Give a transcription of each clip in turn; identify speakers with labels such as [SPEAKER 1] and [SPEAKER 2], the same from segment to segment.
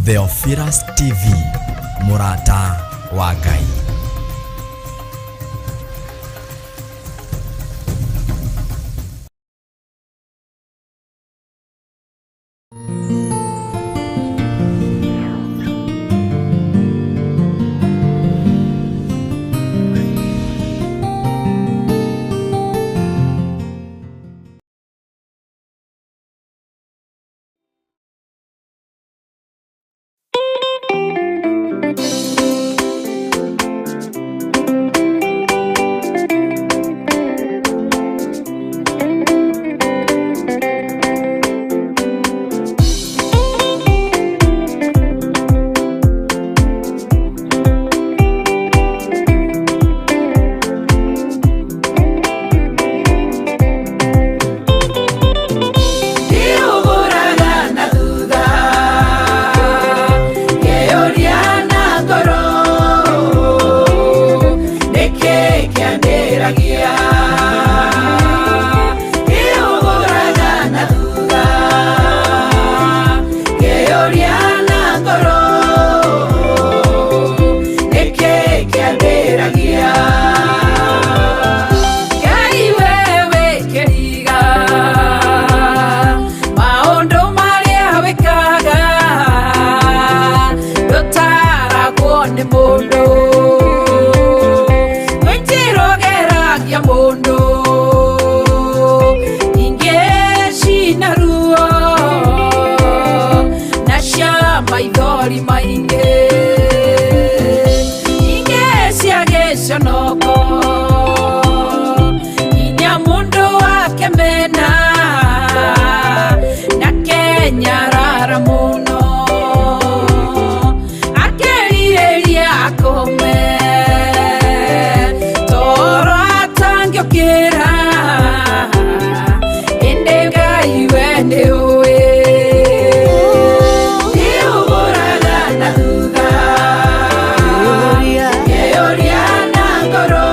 [SPEAKER 1] Theophilus TV, mũrata wa Ngai.
[SPEAKER 2] Ndĩũgũraga na thutha ngeyũria na ngoro nĩkĩ kĩandĩragia. Ndĩũgũraga na thutha ngeyũria na ngoro nĩkĩ kĩandĩragia. Ngai wewe kĩriga maũndũ marĩa wĩkaga ndũtaragwo nĩ mũndũ, kwĩ njĩra ũgeragia mũndũ ingĩ cina ruo na cia maithori maingĩ, ingĩ cia gĩconoko nginya mũndũ akemena na kenyarara mũno akerirĩria akome toro atangĩũkĩra, ĩndĩ Ngai we nĩũĩ. Nĩũgũraga na thutha ngeyũria na ngoro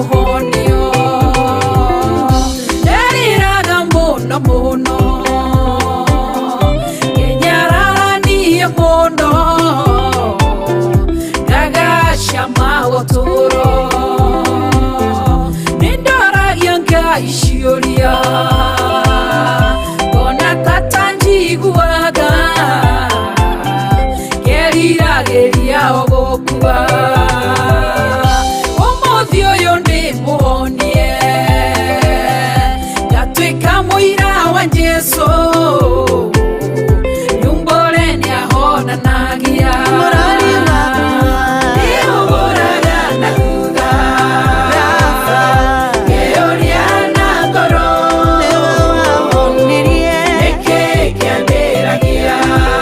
[SPEAKER 2] kũhonio. Nderiraga mũno mũno, ngenyararanie mũno, ngagacama ũtũũro. Nĩndoragia Ngai ciũria, ngona tata njiguaga, ngeriragĩria o gũkua. Ũmũthĩ ũyũ nĩ mũhonie, ngatuĩka mũira wa Jesũ, nyumbũre nĩahonanagia.
[SPEAKER 3] Mũrori wakwa.
[SPEAKER 2] Nĩhũgũraga na thutha, ngeyũria na ngoro,
[SPEAKER 3] Nĩwe wahonirie.
[SPEAKER 2] Nĩkĩ kĩandĩragia?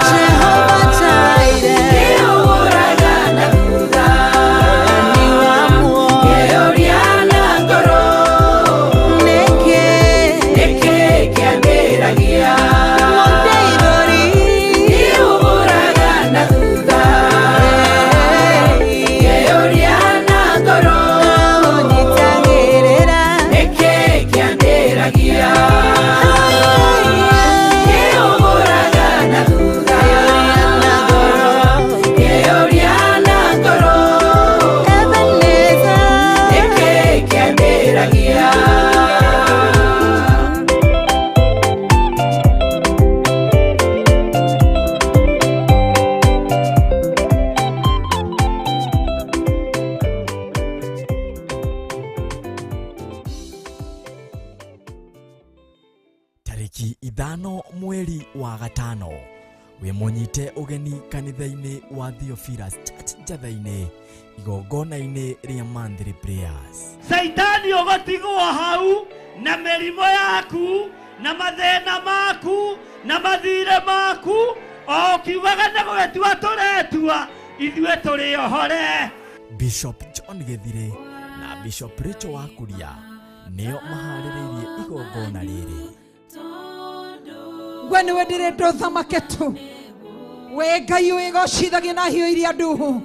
[SPEAKER 3] Jehova Jireh.
[SPEAKER 2] Nĩhũgũraga na thutha,
[SPEAKER 3] Ni wa muoyo.
[SPEAKER 2] ngeyũria na ngoro,
[SPEAKER 3] Nĩkĩ?
[SPEAKER 2] Nĩkĩ kĩandĩragia?
[SPEAKER 3] Mũndeithũri.
[SPEAKER 2] Nĩhũgũraga na thutha, ngeyũria na ngoro,
[SPEAKER 3] Ũnyitagĩrĩra.
[SPEAKER 2] Nĩkĩ kĩandĩragia? Nĩhũgũraga na thutha,
[SPEAKER 3] Na ngoro.
[SPEAKER 2] ngeyũria na ngoro,
[SPEAKER 3] Ebenezer.
[SPEAKER 2] Nĩkĩ kĩandĩragia?
[SPEAKER 1] Tarĩki 5 mweri wa 5 wĩ mũnyite ũgeni kanitha-inĩ wa Theophilus Church Njatha-inĩ, igongona-inĩ rĩa monthly prayers.
[SPEAKER 4] Caitani ũgũtigwo hau na mĩrimũ yaku na mathĩna maku na mathirĩ maku, o ũkiugaga nĩ gũgĩtua tũretua, ithuĩ tũrĩ ohore.
[SPEAKER 1] Bishop John Gĩthirĩ na Bishop Rachel Wakuria nĩo maharĩrĩirie igongona rĩrĩ.
[SPEAKER 2] We nĩwe ndĩrenda ũthamake tu, we Ngai wĩgocithagia na hiũ iria nduhu,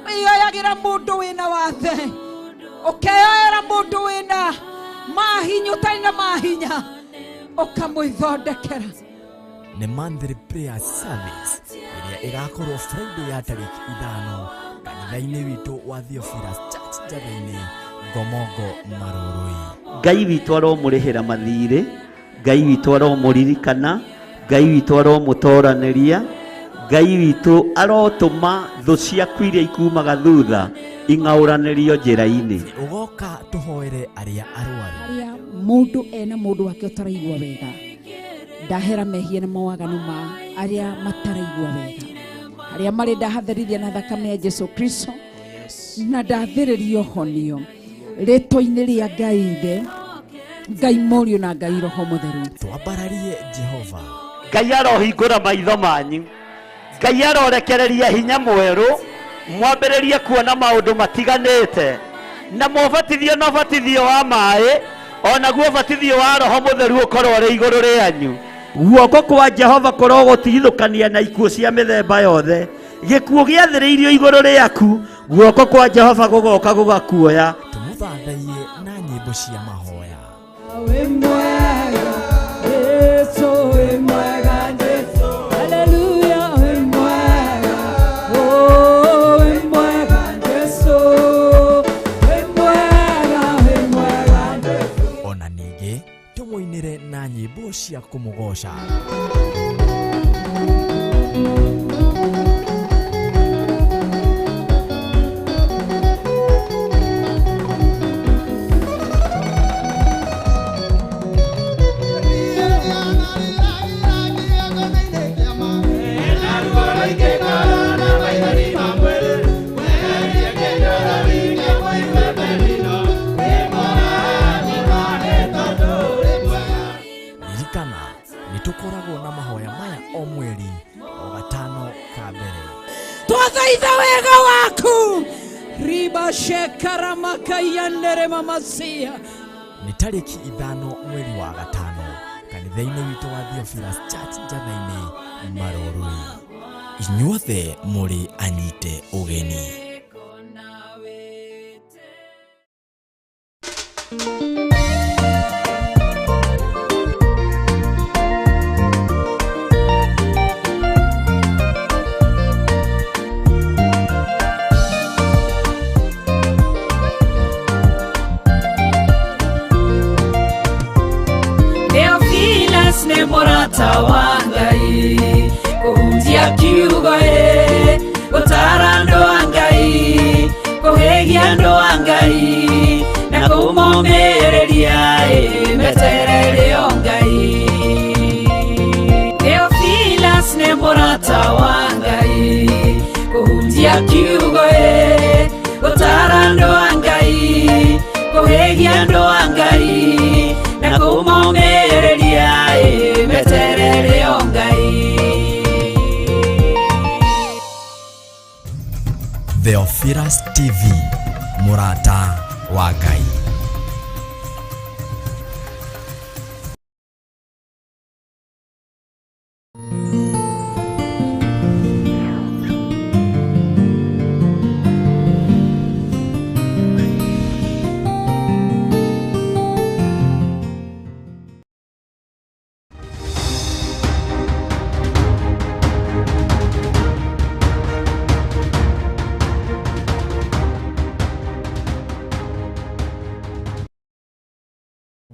[SPEAKER 2] wĩyoyagĩra mũndũ wĩna wathe, ũkeyoera mũndũ wĩna mahinya ũtarĩ na mahinya, ũkamwĩthondekera.
[SPEAKER 1] Nĩ monthly prayer service ĩrĩa ĩgakorwo Friday ya tarĩki 5 kanitha-inĩ witũ wa Theophilus Church Njatha-inĩ, Ngomongo, Marũrũi.
[SPEAKER 4] Ngai witũ aromũrĩhĩra mathirĩ, Ngai witũ aromũririkana, Ngai witũ aromũtoranĩria, Ngai witũ arotũma thũ ciaku iria ikumaga thutha ing'aũranĩrio njĩra-inĩ.
[SPEAKER 1] Ũgoka tũhoere arĩa arwaru.
[SPEAKER 2] Harĩa mũndũ ena mũndũ wake ũtaraigua wega, ndahera mehia na mawaganu ma arĩa mataraigua wega, arĩa marĩ ndahatherithia na thakame ya Jesu Kristo, na ndathĩrĩrio honio rĩtwa-inĩ rĩa Ngai Ithe, Ngai Mũriũ na Ngai Roho Mũtheru.
[SPEAKER 1] Twambararie Jehova.
[SPEAKER 4] Ngai arohingũra maitho manyu, Ngai arorekereria hinya mwerũ, mwambĩrĩrie kuona maũndũ matiganĩte, na mwabatithio na ũbatithio wa maĩ, onaguo ũbatithio wa Roho Mũtheru ũkorwo ũrĩ igũrũ rĩanyu. Guoko kwa Jehova kũrogũtigithũkania na ikuũ cia mĩthemba yothe. Gĩkuũ gĩathĩrĩirio igũrũ rĩaku, guoko kwa Jehova gũgoka gũgakuoya.
[SPEAKER 1] Tũmũthathaiye na nyĩmbo cia mahoya.
[SPEAKER 2] Wĩ mwega Jesu, wĩ mwega Jesu, haleluya, wĩ mwega, oh, wĩ mwega Jesu, wĩ mwega, wĩ mwega Jesu.
[SPEAKER 1] Ona ningĩ tũmũinĩre na nyĩmbo cia kũmũgoca. Ririkana nĩ tũkoragwo na mahoya maya o mweri o 5 ka mbere.
[SPEAKER 2] Twathaitha wega waku riba shekaramakaiyanere mamasia.
[SPEAKER 1] Nĩ tarĩki 5 mweri wa 5 kanitha-inĩ witũ wa Theophilus Church Njatha-inĩ, Marũrũi. Inyuothe mũrĩ anyite ũgeni.
[SPEAKER 5] Theophilus nĩ mũrata wa Ngai kũhunjia kiugo ĩ gũtara andũ a Ngai kũhĩgia andũ a Ngai na kũmomĩrĩria ĩ meterere o Ngai. Theophilus nĩ mũrata wa Ngai kũhunjia kiugo ĩ gũtara andũ a Ngai kũhĩgia andũ a Ngai na kũmomĩrĩria ĩ meterere o Ngai.
[SPEAKER 1] Theophilus TV, mũrata wa Ngai.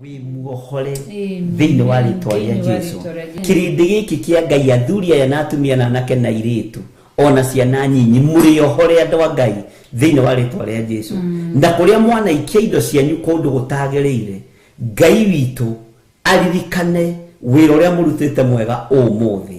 [SPEAKER 4] Wĩ muohore thĩinĩ wa rĩtwa rĩa Jesu. Kĩrĩndĩ gĩkĩ kĩa Ngai, athuri aya na atumia na anake na airĩtu ona ciana nyinyi, mũrĩ ohore andũ a Ngai thĩinĩ wa rĩtwa rĩa Jesu. Na kũrĩa mwanaikia indo cianyu kũndũ gũtagĩrĩire, Ngai witũ aririkane wĩra ũrĩa mũrutĩte mwega ũmũthĩ,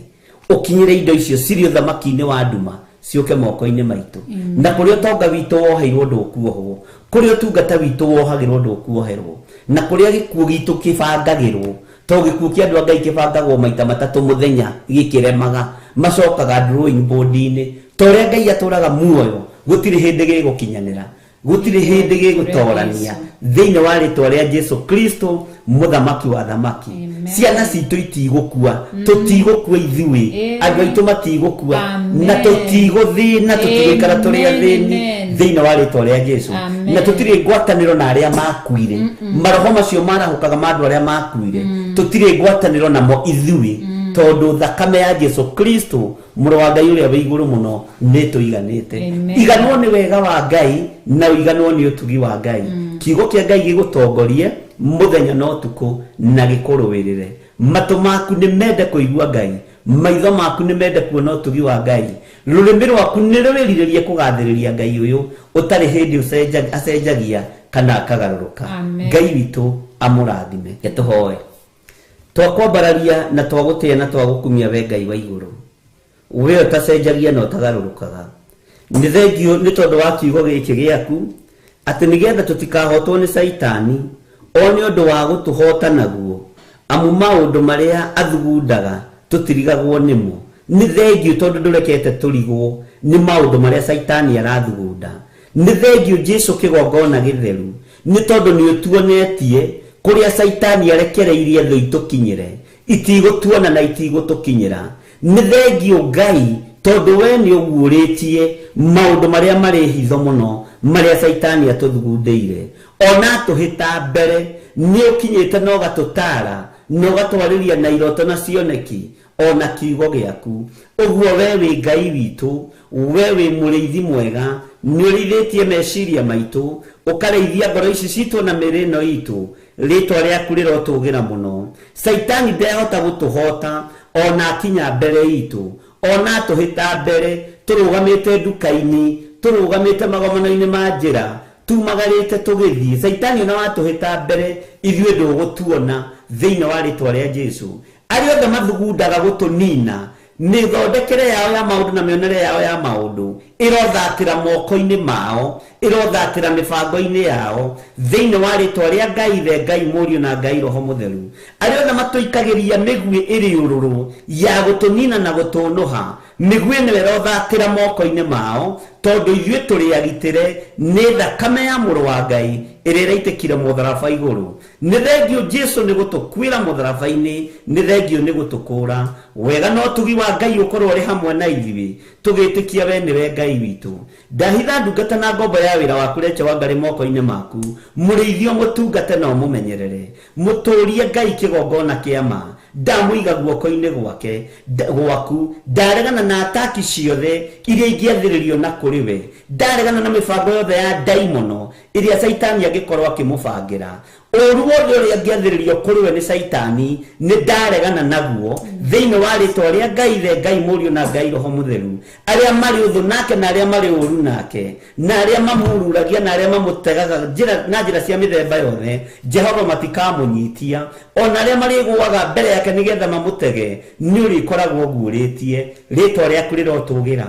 [SPEAKER 4] ũkinyĩre indo icio cirĩ ũthamaki-inĩ wa nduma ciũke moko-inĩ maitũ. Na kũrĩa ũtonga witũ woheirwo ndũkuohwo, kũrĩa ũtungata witũ wohagĩrwo ndũkuoherwo, na kũrĩa gĩkuũ gitũ kĩbangagĩrwo, to gĩkuũ kĩa andũ a Ngai kĩbangagwo maita matatũ mũthenya gĩkĩremaga, macokaga drawing board-inĩ. Ta ũrĩa Ngai atũraga muoyo, gũtirĩ hĩndĩ gĩgũkinyanĩra, gũtirĩ hĩndĩ gĩgũtorania thĩinĩ wa rĩtwa rĩa Jesu Kristo mũthamaki wa thamaki. Ciana citũ itigũkua, tũtigũkua ithuĩ, andũ aitũ matigũkua, na tũtigũthĩna, tũtigũikara tũrĩ athĩni thĩinĩ wa rĩtwa rĩa Jesu. Na tũtirĩ ngwatanĩro na arĩa makuire, maroho macio marahũkaga ma andũ arĩa makuire, tũtirĩ ngwatanĩro namo ithuĩ, tondũ thakame ya Jesu Kristo mũrũ wa Ngai ũrĩa wĩ igũrũ mũno nĩ tũiganĩte. Iganwo nĩ wega wa Ngai na ũiganwo nĩ ũtugi wa Ngai. Kiugo kĩa Ngai gĩgũtongorie mũthenya na ũtukũ na gĩkũrũĩrĩre. Matũ maku nĩ mende kũigua Ngai, maitho maku nĩ mende kuona ũtugi wa Ngai, rũrĩmĩ rwaku nĩ rwĩrirĩrie kũgathĩrĩria Ngai ũyũ ũtarĩ hĩndĩ acenjagia kana akagarũrũka. Ngai witũ amũrathime. Tũhoe. Twakwambararia na twagũtĩĩa na twagũkumia we Ngai wa igũrũ, we ũtacenjagia na ũtagarũrũkaga. Nĩ thengio nĩ tondũ wa kiugo gĩkĩ gĩaku, atĩ nĩgetha tũtikahotwo nĩ Caitani o nĩ ũndũ wa gũtũhota naguo, amu maũndũ marĩa athugundaga tũtirigagwo nĩmo. Nĩ thengio tondũ ndũrekete tũrigwo nĩ maũndũ marĩa Caitani arathugunda. Nĩ thengio Jesu kĩgongona gĩtheru, nĩ tondũ nĩ ũtuonetie kũrĩa Caitani arekereirie thũ itũkinyĩre, itigũtuona na itigũtũkinyĩra. Nĩ thengio Ngai tondũ we nĩ ũguũrĩtie maũndũ marĩa marĩ hitho mũno marĩa Caitani atũthugundĩire. Ona atũhĩta mbere nĩ ũkinyĩte na ũgatũtaara na ũgatwarĩria na iroto na cioneki ona kiugo gĩaku. Ũguo we wĩ Ngai witũ, we wĩ mũrĩithi mwega, nĩ ũrĩithĩtie meciria maitũ, ũkarĩithia ngoro ici citũ na mĩĩrĩ ĩno itũ. Rĩtwa rĩaku rĩrotũgĩra mũno. Caitani ndehota gũtũhota ona akinya mbere itũ, ona atũhĩta mbere tũrũgamĩte nduka-inĩ, tũrũgamĩte magomano-inĩ ma njĩra, tumagarĩte tũgĩthiĩ. Caitani ona watũhĩta mbere ithuĩ ndũgũtuona thĩinĩ wa rĩtwa rĩa Jesu. Arĩa othe mathugundaga gũtũnina, mĩthondekere yao ya maũndũ na mĩonere yao ya maũndũ ĩrothatĩra moko-inĩ mao, ĩrothatĩra mĩbango-inĩ yao thĩinĩ wa rĩtwa rĩa Ngai Ithe, Ngai Mũriũ na Ngai Roho Mũtheru. Arĩa othe matũikagĩria mĩguĩ ĩrĩ ũrũrũ ya gũtũnina na gũtũnũha, mĩguĩ ĩno ĩrothatĩra moko-inĩ mao, tondũ ithuĩ tũrĩ agitĩre nĩ thakame ya mũrũ wa Ngai ĩrĩa ĩraitĩkire mũtharaba igũrũ. Nĩ thengio Jesu nĩ gũtũkuĩra mũtharaba-inĩ, nĩ thengio nĩ gũtũkũra. Wega na ũtugi wa Ngai ũkorwo ũrĩ hamwe na ithuĩ. Tũgĩtĩkia we nĩwe Ngai witũ. Ndahitha ndungata na ngombo ya wĩra waku Rachel Wangari moko-inĩ maku. Mũrĩithio mũtungate na ũmũmenyerere. Mũtũrie Ngai kĩgongona kĩa ma. Ndamũiga guoko-inĩ gwake gwaku. Ndaregana na ataki ciothe iria ingĩathĩrĩrio na kũrĩ we. Ndaregana na mĩbango yothe ya ndaimono ĩrĩa Caitani angĩkorwo akĩmũbangĩra. Ũru wothe ũrĩa angĩathĩrĩrio kũrĩ we nĩ Caitani nĩ ndaregana naguo thĩinĩ wa rĩtwa rĩa Ngai Ithe, Ngai Mũriũ na Ngai Roho Mũtheru. Arĩa marĩ ũthũ nake na arĩa marĩ ũru nake na arĩa mamururagia na arĩa mamũtegaga njĩra na njĩra cia mĩthemba yothe, Jehova matikamũnyitia. Ona arĩa marĩgũaga mbere yake nĩgetha mamũtege, nĩ ũrĩkoragwo ũguũrĩtie. Rĩtwa rĩaku rĩrotũgĩra.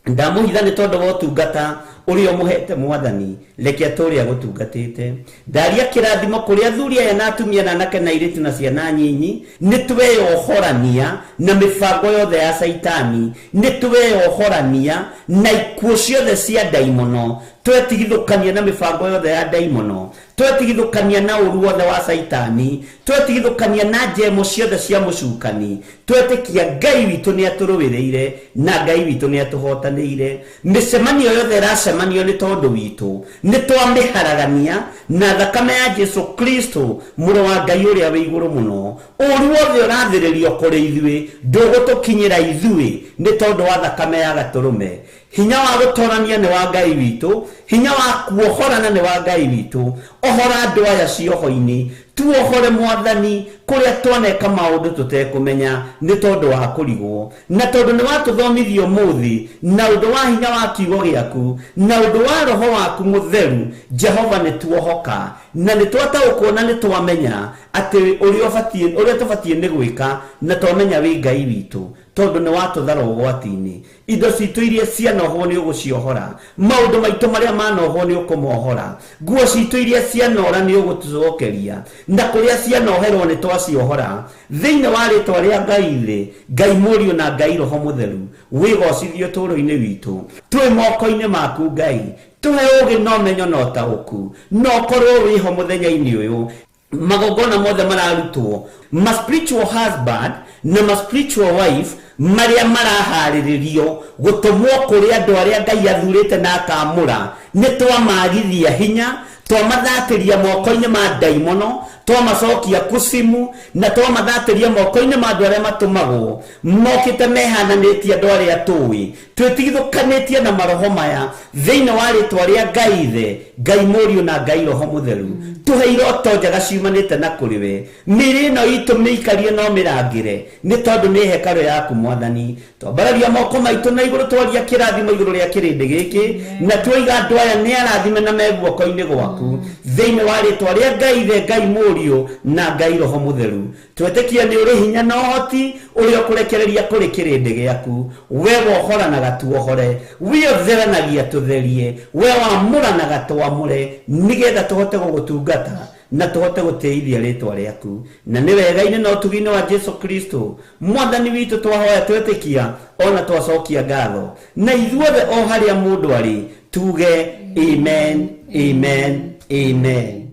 [SPEAKER 4] Ndamũhitha nĩ tondũ wa ũtungata ũrĩa ũmũhete Mwathani, reke atũũre agũtungatĩte. Ndaria kĩrathimo kũrĩ athuri aya na atumia na anake na airĩtu na ciana nyinyi, nĩ tweyohorania na mĩbango yothe ya Caitani, nĩ tweyohorania na ikuũ ciothe cia ndaimono, twetigithũkania na mĩbango yothe ya ndaimono, twetigithũkania na ũru wothe wa Caitani, twetigithũkania na njemo ciothe cia mũcukani, twetĩkia Ngai witũ nĩ atũrũĩrĩire na Ngai witũ nĩ atũhotanĩire. Mĩcemanio yothe ĩracemanio nĩ tondũ witũ, nĩ twamĩharagania na thakame ya Jesu Kristo mũrũ wa Ngai ũrĩa wĩ igũrũ mũno. Ũru wothe ũrathĩrĩrio kũrĩ ithuĩ ndũgũtũkinyĩra ithuĩ nĩ tondũ wa thakame ya gatũrũme. Hinya wa gũtorania nĩ wa Ngai witũ, hinya wa kuohorana nĩ wa Ngai witũ. Ohora andũ aya cioho-inĩ, tuohore Mwathani kũrĩa twaneka maũndũ tũtekũmenya nĩ tondũ wa kũrigwo, na tondũ nĩ watũthomithia ũmũthĩ na ũndũ wa hinya wa kiugo gĩaku na ũndũ wa Roho waku Mũtheru. Jehova nĩ tuohoka na nĩ twataũkwo na nĩ twamenya atĩ ũrĩa tũbatiĩ nĩ gwĩka, na twamenya wĩ Ngai witũ tondũ nĩ watũthara ũgwati-inĩ. Indo citũ iria cianohwo nĩ ũgũciohora, maũndũ maitũ marĩa manohwo nĩ ũkũmohora, nguo citũ iria cianora nĩ ũgũtũcokeria, na kũrĩa cianoherwo nĩ twaciohora. Thĩinĩ wa rĩtwa rĩa Ngai Ithe, Ngai Mũriũ na Ngai Roho Mũtheru, wĩgocithio ũtũũro-inĩ witũ. Twĩ moko-inĩ maku Ngai, tũhe ũũgĩ na ũmenyo na ũtaũku, na ũkorwo wĩho mũthenya-inĩ ũyũ. Magongona mothe mararutwo, ma spiritual husband na ma spiritual wife marĩa maraharĩrĩrio gũtũmwo kũrĩ andũ arĩa Ngai athurĩte na akamũra, nĩ twamagithia hinya, twamathatĩria moko-inĩ ma ndaimono, twamacokia kucimu, na twamathatĩria moko-inĩ ma andũ arĩa matũmagwo mokĩte mehananĩtie andũ arĩa tũĩ. Twĩtigithũkanĩtie na maroho maya thĩinĩ wa rĩtwa rĩa Ngai Ithe, Ngai Mũriũ na Ngai Roho Mũtheru. Tũhe iroto njega ciumanĩte na kũrĩ we. Mĩĩrĩ ĩno itũ mĩikarie na ũmĩrangĩre, nĩ tondũ nĩ hekarũ yaku Mwathani. Twambararia moko maitũ na igũrũ, twaria kĩrathimo igũrũ rĩa kĩrĩndĩ gĩkĩ, na twoiga andũ aya nĩ arathime na me guoko-inĩ gwaku thĩinĩ wa rĩtwa rĩa Ngai Ithe, Ngai Mũriũ na Ngai Roho Mũtheru. Twetĩkia nĩ ũrĩ hinya na ũhoti ũrĩa ũkũrekereria kũrĩ kĩrĩndĩ gĩaku. We wohoranaga tuohore, we ũtheranagia tũtherie, we wamũranaga twamũre, nĩgetha tũhote gũgũtungata na tũhote gũtĩithia rĩtwa rĩaku. Na nĩ wega-inĩ na ũtugi-inĩ wa Jesu Kristo Mwathani witũ twahoya twetĩkia ona twacokia ngatho, na ithuothe o harĩa mũndũ arĩ tuge amen, amen, amen.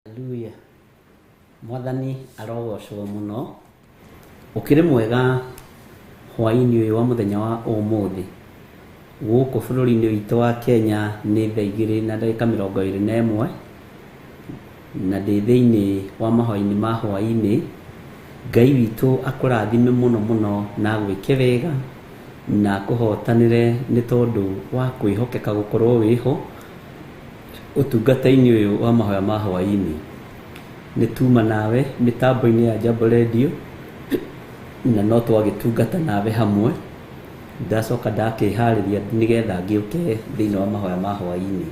[SPEAKER 4] Hallelujah. Mwathani arogocwo mũno. Ũkĩrĩ mwega hwaĩ-inĩ ũyũ wa mũthenya wa ũmũthĩ. Gũkũ bũrũri-inĩ witũ wa Kenya nĩ thaa 2:21, na ndĩ thĩinĩ wa mahoya-inĩ ma hwaĩ-inĩ. Ngai witũ akũrathime mũno mũno na agwĩke wega na akũhotanĩre nĩ tondũ wa kwĩhokeka gũkorwo wĩho ũtungata-inĩ ũyũ wa mahoya ma hwaĩ-inĩ. Nĩ tuma nawe mĩtambo-inĩ ya Jambo Radio, na no twagĩtungata nawe hamwe. Ndacoka ndakĩharĩria nĩgetha ngĩũke thĩinĩ wa mahoya ma hwaĩ-inĩ.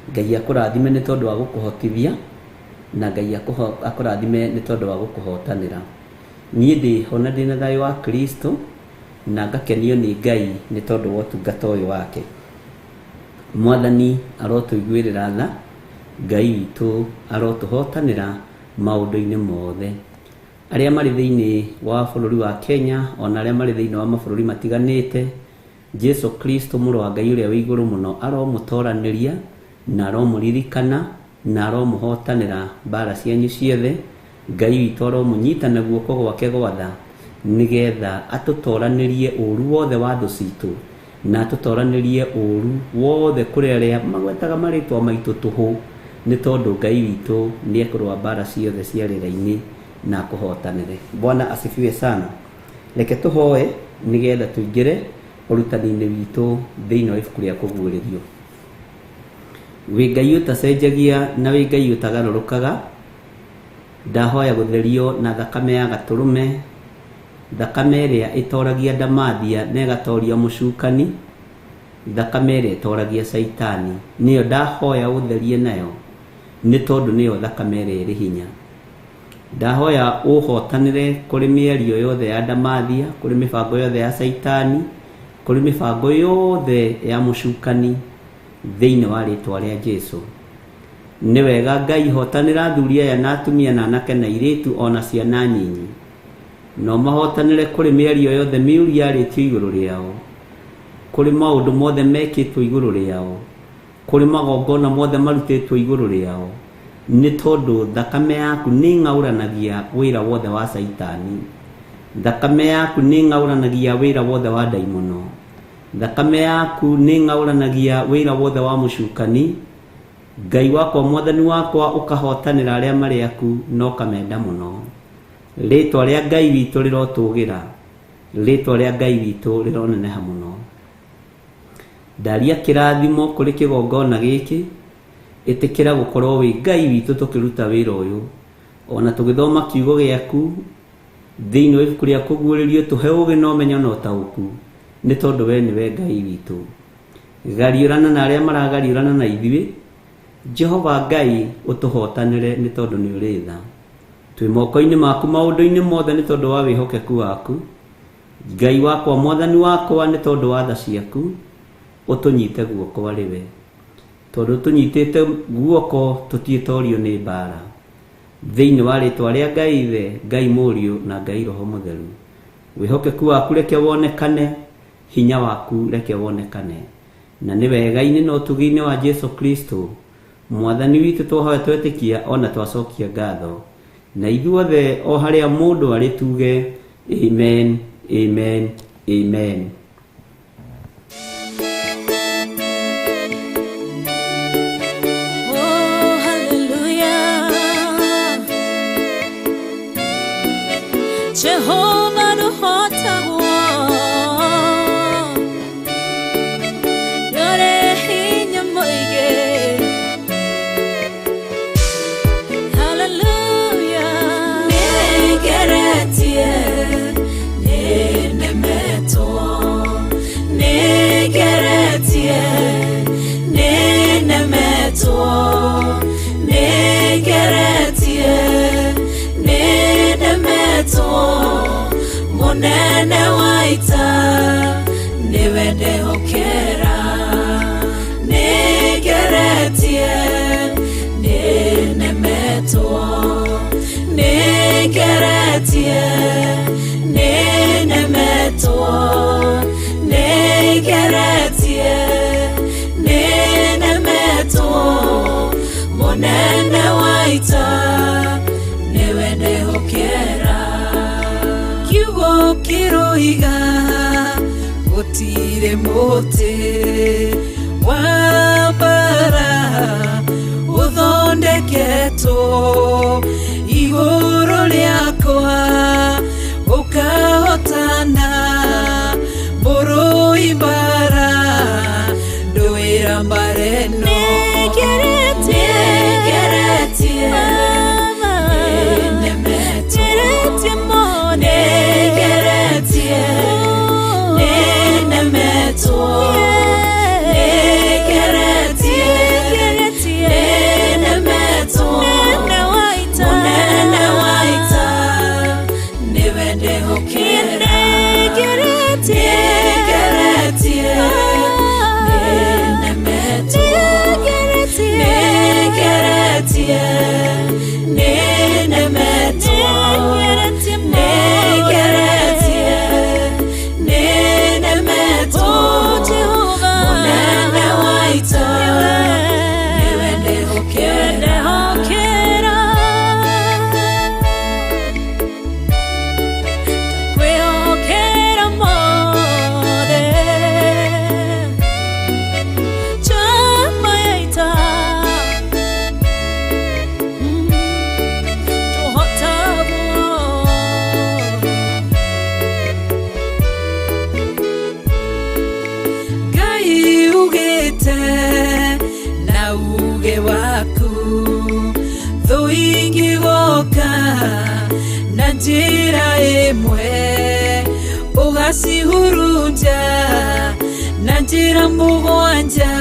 [SPEAKER 6] Ngai akũrathime nĩ tondũ wa gũkũhotithia na Ngai akũrathime nĩ tondũ wa gũkũhotanĩra. Niĩ ndĩho na ndĩna thayũ wa Kristo na ngakenio nĩ Ngai nĩ tondũ wa ũtungata ũyũ wake. Mwathani arotũiguĩrĩra tha, Ngai witũ arotũhotanĩra maũndũ-inĩ mothe. Arĩa marĩ thĩinĩ wa bũrũri wa Kenya ona arĩa marĩ thĩinĩ wa mabũrũri matiganĩte, Jesu Kristo mũrũ wa Ngai ũrĩa wĩ igũrũ mũno aromũtoranĩria na aromũririkana na aromũhotanĩra mbara cianyu ciothe. Ngai witũ aromũnyita na guoko gwake gwa tha nĩgetha atũtoranĩrie ũru wothe wa thũ citũ na atũtoranĩrie ũru wothe kũrĩ arĩa magwetaga marĩtwa maitũ tũhũ, nĩ tondũ Ngai witũ nĩekũrũa mbara ciothe cia rĩera-inĩ na akũhotanĩre. Bwana asifiwe sana. Reke tũhoe nĩgetha tũingĩre ũrutani-inĩ witũ thĩinĩ wa ibuku rĩa kũguũrĩrio. Wĩ Ngai ũtacenjagia na wĩ Ngai ũtagarũrũkaga, ndahoya gũtherio na thakame ya gatũrũme, thakame ĩrĩa ĩtoragia ndamathia na ĩgatoria mũcukani, thakame ĩrĩa ĩtoragia caitani, nĩyo ndahoya ũtherie nayo, nĩ tondũ nĩyo thakame ĩrĩa ĩrĩ hinya. Ndahoya ũhotanĩre kũrĩ mĩario yothe ya ndamathia, kũrĩ mĩbango yothe ya caitani, kũrĩ mĩbango yothe ya mũcukani thĩinĩ wa rĩtwa rĩa Jesu. Nĩ wega Ngai hotanĩra athuri aya na atumia na anake na airĩtu ona ciana nyinyi, no mahotanĩre kũrĩ mĩario yothe mĩũru yarĩtio igũrũ rĩao, kũrĩ maũndũ mothe mekĩtwo igũrũ rĩao, kũrĩ magongona mothe marutĩtwo igũrũ rĩao, nĩ tondũ thakame yaku nĩ ng'aũranagia wĩra wothe wa caitani, thakame yaku nĩ ng'aũranagia wĩra wothe wa ndaimono, thakame yaku nĩ ng'aũranagia wĩra wothe wa mũcukani. Ngai wakwa mwathani wakwa ũkahotanĩra arĩa marĩ aku na ũkamenda mũno. Rĩtwa rĩa Ngai witũ rĩrotũgĩra, rĩtwa rĩa Ngai witũ rĩroneneha mũno. Ndaria kĩrathimo kũrĩ kĩgongona gĩkĩ, ĩtĩkĩra gũkorwo wĩ Ngai witũ tũkĩruta wĩra ũyũ, ona tũgĩthoma kiugo gĩaku thĩinĩ wa ibuku rĩa kũguũrĩrio, tũhe ũũgĩ na ũmenyo na ũtaũku, nĩ tondũ we nĩwe Ngai witũ. Gariũrana na arĩa maragariũrana na ithuĩ, Jehova Ngai ũtũhotanĩre nĩ tondũ nĩ ũrĩ tha. Twĩ moko-inĩ maku maũndũ-inĩ mothe nĩ tondũ wa wĩhokeku waku. Ngai wakwa mwathani wakwa nĩ tondũ wa tha ciaku, ũtũnyite guoko arĩ we, tondũ tũnyitĩte guoko tũtiĩtorio nĩ mbara. Thĩinĩ wa rĩtwa rĩa Ngai Ithe, Ngai Mũriũ na Ngai Roho Mũtheru, wĩhokeku waku reke wonekane, hinya waku reke wonekane, na nĩ wega-inĩ na ũtugi-inĩ wa Jesu Kristo mwathani witũ twahoya twetĩkia ona twacokia ngatho, na ithuothe o harĩa mũndũ arĩ tuge amen, amen, amen.
[SPEAKER 5] Oh, hallelujah. Jehovah nũhotagwo, nĩũrĩ hinya mũingĩ. Hallelujah. Nĩngeretie, nĩnemetwo, nĩngeretie, nĩnemetwo, nĩngeretie, nĩnemetwo, mũnene wa ita nĩwe ndehokera. Nĩngeretie, nĩnemetwo, nĩngeretie, nĩnemetwo, nĩngeretie, nĩnemetwo, mũnene wa ita nĩwe ndehokera. Kiugo kĩroiga gũtirĩ mũtĩ wa mbara ũthondeketwo igũrũ rĩakwa ũkahotana, mũrũi mbara ndũĩra mbara ĩno. Nĩngeretie, nĩnemetwo, nĩngeretie, nĩnemetwo, nĩngeretie, Nĩngeretie, nĩnemetwo. Nĩngeretie, nĩnemetwo. Mũnene wa ita, nĩwe ndĩhokera.
[SPEAKER 7] Kwĩhokera mothe chama ya ita tũhotagwo
[SPEAKER 5] Ngai ugĩte na uge waku thũ ingĩgoka na njĩra ĩmwe ũgacihurunja na njĩra mũgwanja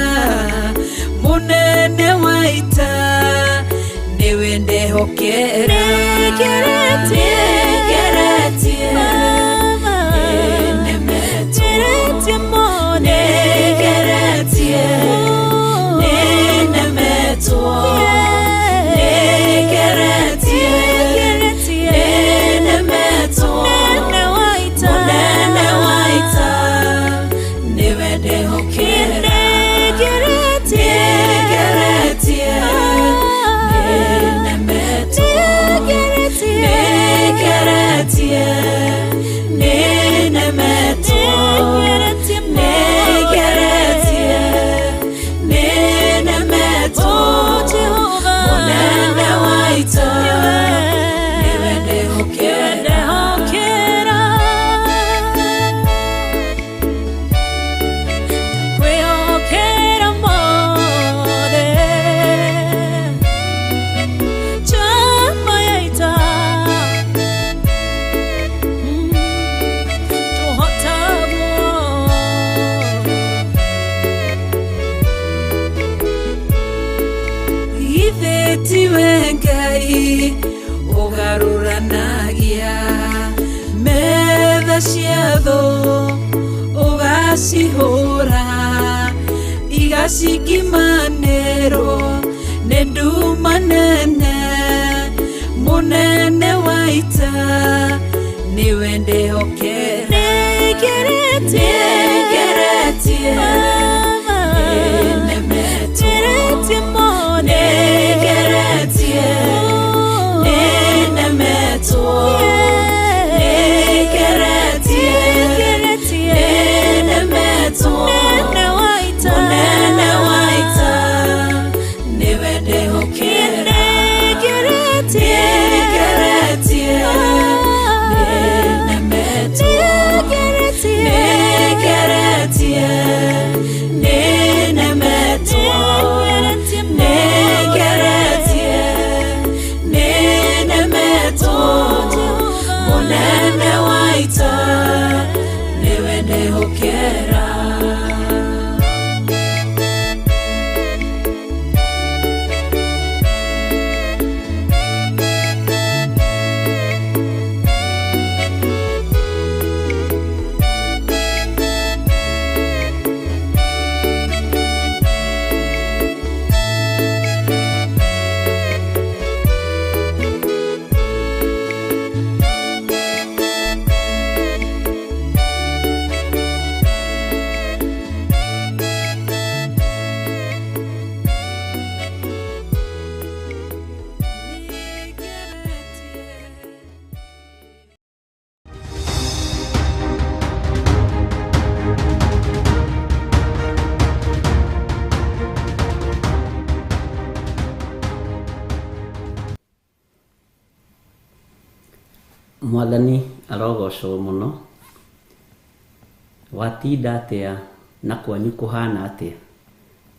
[SPEAKER 5] mũnene wa ita nĩwe ndehokera.
[SPEAKER 7] Nĩngeretie,
[SPEAKER 5] Nĩngeretie, nĩnemetwo.
[SPEAKER 7] Nĩngeretie mothe.
[SPEAKER 5] Nĩngeretie, nĩnemetwo. Nĩngeretie, nĩnemetwo.
[SPEAKER 7] Mũnene wa ita.
[SPEAKER 5] Mũnene wa ita, nĩwe ndĩhokera.
[SPEAKER 7] Nĩngeretie,
[SPEAKER 5] Nĩngeretie, nĩnemetwo.
[SPEAKER 7] Nĩngeretie,
[SPEAKER 5] Nĩngeretie, nĩnemetwo. Nĩngeretie, nĩnemetwo. Mũnene wa ita, nĩwe ndĩhokera.
[SPEAKER 7] Kwĩhokera mothe chama ya ita tũhotagwo.
[SPEAKER 5] Githĩ tiwe Ngai ũgarũranagia metha cia thũ ũgacihũra igacingimanĩrwo nĩ nduma nene mũnene wa ita nĩwe ndĩhokera.
[SPEAKER 7] Nĩngeretie,
[SPEAKER 5] Nĩngeretie, nĩnemetwo.
[SPEAKER 7] Nĩngeretie mothe.
[SPEAKER 5] Nĩngeretie, nĩnemetwo. Nĩngeretie, nĩnemetwo.
[SPEAKER 7] Mũnene wa ita.
[SPEAKER 5] Mũnene wa ita, nĩwe ndĩhokera.
[SPEAKER 7] Nĩngeretie,
[SPEAKER 5] Nĩngeretie, nĩnemetwo. Nĩngeretie, nĩnemetwo. Nĩngeretie, nĩnemetwo. Mũnene wa ita, nĩwe ndĩhokera.
[SPEAKER 6] Mwathani arogocwo mũno. Watinda atĩa na kwanyu kũhana atĩa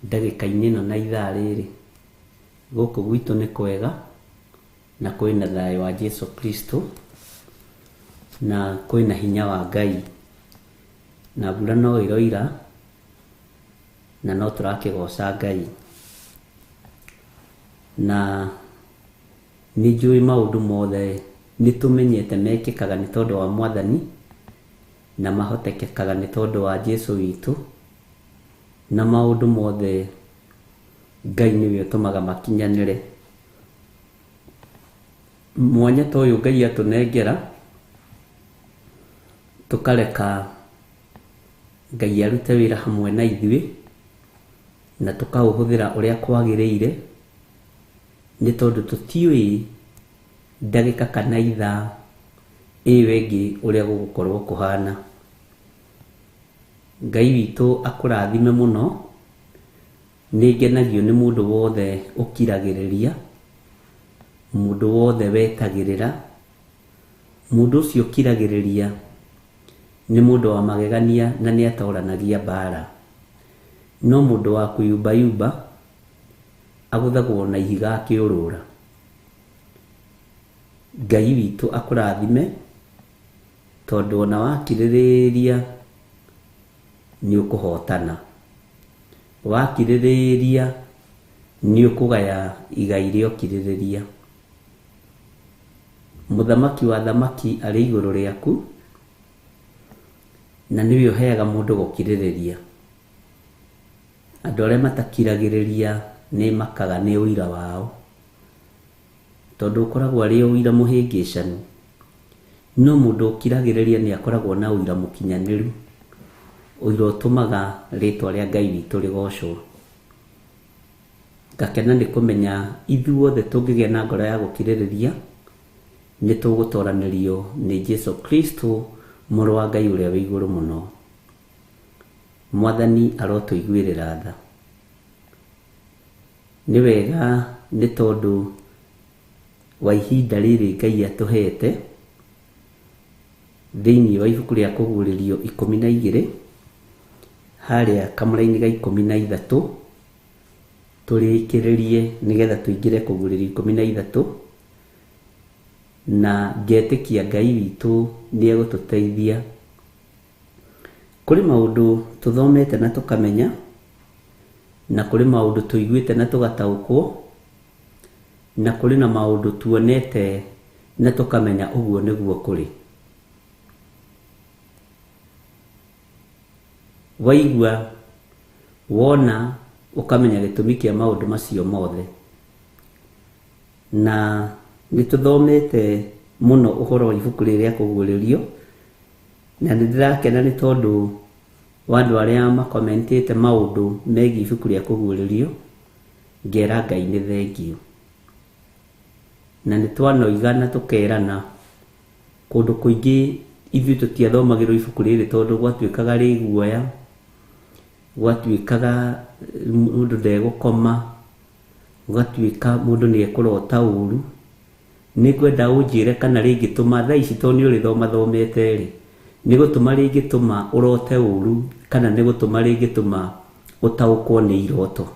[SPEAKER 6] ndagĩka-inĩ ĩno na ithaa rĩrĩ? Gũkũ gwitũ nĩ kwega na kwĩna thayũ wa Jesu Kristo na kwĩna hinya wa Ngai na mbura no ĩroira na no tũrakĩgoca Ngai. Na nĩ njũĩ maũndũ mothe nĩ tũmenyete mekĩkaga nĩ tondũ wa Mwathani na mahotekekaga nĩ tondũ wa Jesu witũ, na maũndũ mothe Ngai nĩwe ũtũmaga makinyanĩre. Mwanya ta ũyũ Ngai atũnengera, tũkareka Ngai arute wĩra hamwe na ithuĩ, na tũkaũhũthĩra ũrĩa kwagĩrĩire, nĩ tondũ tũtiũĩ ndagĩka kana ithaa ĩyo ĩngĩ ũrĩa gũgũkorwo kũhana. Ngai witũ akũrathime mũno. Nĩ ngenagio nĩ mũndũ wothe ũkiragĩrĩria, mũndũ wothe wetagĩrĩra. Mũndũ ũcio ũkiragĩrĩria nĩ mũndũ wa magegania na nĩ atoranagia mbara. No mũndũ wa kũyumbayumba agũthagwo na ihiga akĩũrũra. Ngai witũ akũrathime, tondũ ona wakirĩrĩria nĩ ũkũhotana, wakirĩrĩria nĩ ũkũgaya igai rĩa ũkirĩrĩria. Mũthamaki wa thamaki arĩ igũrũ rĩaku, na nĩwe ũheaga mũndũ gũkirĩrĩria. Andũ arĩa matakiragĩrĩria nĩ makaga nĩ ũira wao, tondũ ũkoragwo arĩ ũira mũhĩngĩcanu. No mũndũ ũkiragĩrĩria nĩ akoragwo na ũira mũkinyanĩru, ũira ũtũmaga rĩtwa rĩa Ngai witũ rĩgocwo. Ngakena nĩ kũmenya ithuothe tũngĩgĩa na ngoro ya gũkirĩrĩria, nĩ tũgũtoranĩrio nĩ Jesu Kristo, mũrũ wa Ngai ũrĩa wĩ igũrũ mũno. Mwathani arotũiguĩrĩra tha. Nĩ wega nĩ tondũ wa ihinda rĩrĩ Ngai atũhete thĩinĩ wa ibuku rĩa Kũguũrĩrio 12 harĩa kamũra-inĩ ga 13, tũrĩkĩrĩrie nĩgetha tũingĩre Kũguũrĩrio 13, na ngetĩkia Ngai witũ nĩ egũtũteithia. Kũrĩ maũndũ tũthomete na tũkamenya, na kũrĩ maũndũ tũiguĩte na tũgataũkwo, na kũrĩ na maũndũ tuonete na tũkamenya ũguo nĩguo kũrĩ. Waigua, wona, ũkamenya gĩtũmi kĩa maũndũ macio mothe. Na nĩ tũthomete mũno ũhoro wa ibuku rĩrĩ rĩa Kũguũrĩrio, na nĩ ndĩrakena nĩ tondũ wa andũ arĩa makomentĩte maũndũ megiĩ ibuku rĩa Kũguũrĩrio, ngera Ngai nĩ thengiũ. Na nĩ twanoiga na tũkerana kũndũ kũingĩ ithuĩ tũtiathomagĩrwo ibuku rĩrĩ tondũ gwatuĩkaga rĩ guoya, gwatuĩkaga mũndũ ndegũkoma, gũgatuĩka mũndũ nĩ ekũrota ũru. Nĩ ngwenda ũnjĩre kana rĩngĩtũma thaa ici, tondũ nĩ ũrĩthoma thomete rĩ, nĩ gũtũma rĩngĩtũma ũrote ũru, kana nĩ gũtũma rĩngĩtũma ũtaũkwo nĩ iroto.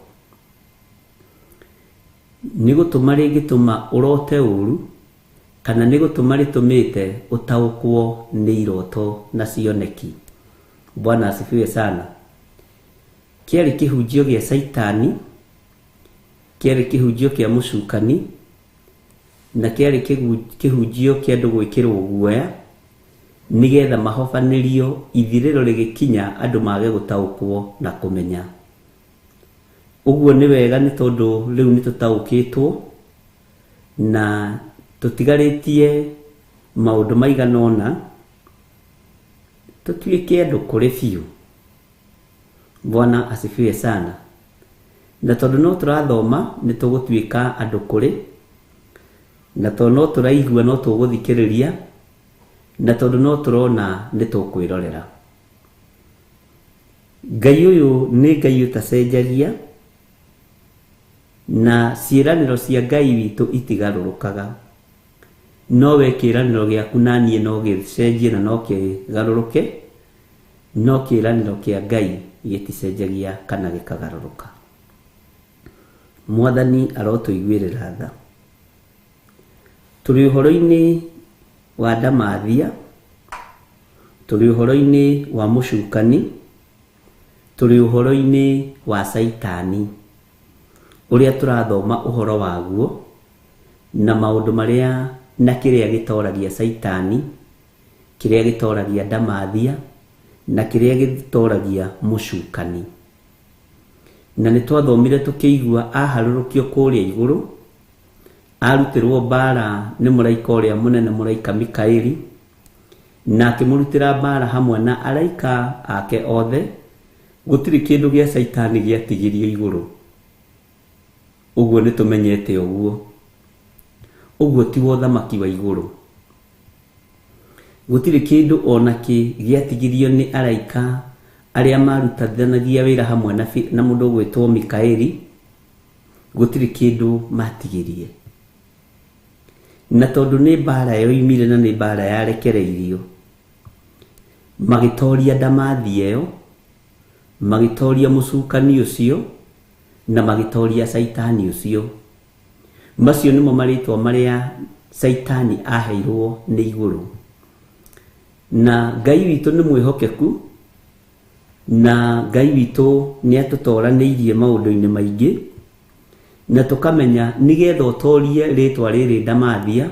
[SPEAKER 6] Nĩ gũtũma rĩngĩtũma ũrote ũru, kana nĩ gũtũma rĩtũmĩte ũtaũkwo nĩ iroto na cioneki. Bwana asifiwe sana. Kĩarĩ kĩhunjio gĩa Caitani, kĩarĩ kĩhunjio kĩa mũcukani, na kĩarĩ kĩhunjio kĩa andũ gwĩkĩrwo guoya, nĩgetha mahobanĩrio ithirĩro rĩgĩkinya andũ mage gũtaũkwo na kũmenya. Ũguo nĩ wega nĩ tondũ rĩu nĩ tũtaũkĩtwo na tũtigarĩtie maũndũ maigana ũna tũtuĩke andũ kũrĩ biũ. Bwana asifiwe sana. Na tondũ no tũrathoma nĩ tũgũtuĩka andũ kũrĩ, na tondũ no tũraigua no tũgũthikĩrĩria, na tondũ no tũrona nĩ tũkwĩrorera. Ngai ũyũ nĩ Ngai ũtacenjagia, na ciĩranĩro cia Ngai witũ itigarũrũkaga. No we kĩĩranĩro gĩaku na niĩ no gĩcenjie na no kĩgarũrũke, no kĩĩranĩro kĩa Ngai gĩticenjagia kana gĩkagarũrũka. Mwathani arotũiguĩrĩra tha. Tũrĩ ũhoro-inĩ wa ndamathia, tũrĩ ũhoro-inĩ wa mũcukani, tũrĩ ũhoro-inĩ wa Caitani, ũrĩa tũrathoma ũhoro waguo na maũndũ marĩa na kĩrĩa gĩtoragia Caitani, kĩrĩa gĩtoragia ndamathia, na kĩrĩa gĩtoragia mũcukani. Na nĩ twathomire tũkĩigua aharũrũkio kũrĩa igũrũ, Arutirwo mbara nĩ mũraika ũrĩa mũnene, mũraika Mikaeli, na akĩmũrutĩra mbara hamwe na araika ake othe. Gũtirĩ kĩndũ gĩa Caitani gĩatigirio igũrũ. Ũguo nĩ tũmenyete ũguo. Ũguo tiguo ũthamaki wa igũrũ. Gũtirĩ kĩndũ ona kĩ gĩatigirio nĩ araika arĩa marutithanagia wĩra hamwe na mũndũ ũgwĩtwo Mikaeli. Gũtirĩ kĩndũ matigirie. Na tondũ nĩ mbara yoimire na nĩ mbara yarekereirio, magĩtoria ndamathia ĩyo, magĩtoria mũcukani ũcio, na magĩtoria Caitani ũcio. Macio nĩmo marĩtwa marĩa Caitani aheirwo nĩ igũrũ. Na Ngai witũ nĩ mwĩhokeku, na Ngai witũ nĩ atũtoranĩirie maũndũ-inĩ maingĩ, na tũkamenya nĩgetha ũtorie rĩtwa rĩrĩ ndamathia,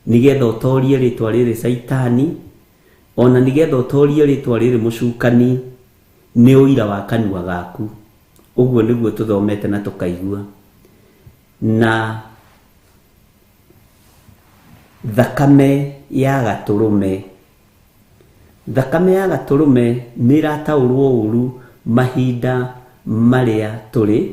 [SPEAKER 6] nĩgetha ũtorie rĩtwa rĩrĩ Caitani, ona nĩgetha ũtorie rĩtwa rĩrĩ mũcukani, nĩ ũira wa kanua gaku. Ũguo nĩguo tũthomete na tũkaigua. Na thakame ya gatũrũme, thakame ya gatũrũme nĩ ĩrataũrwo ũru mahinda marĩa tũrĩ,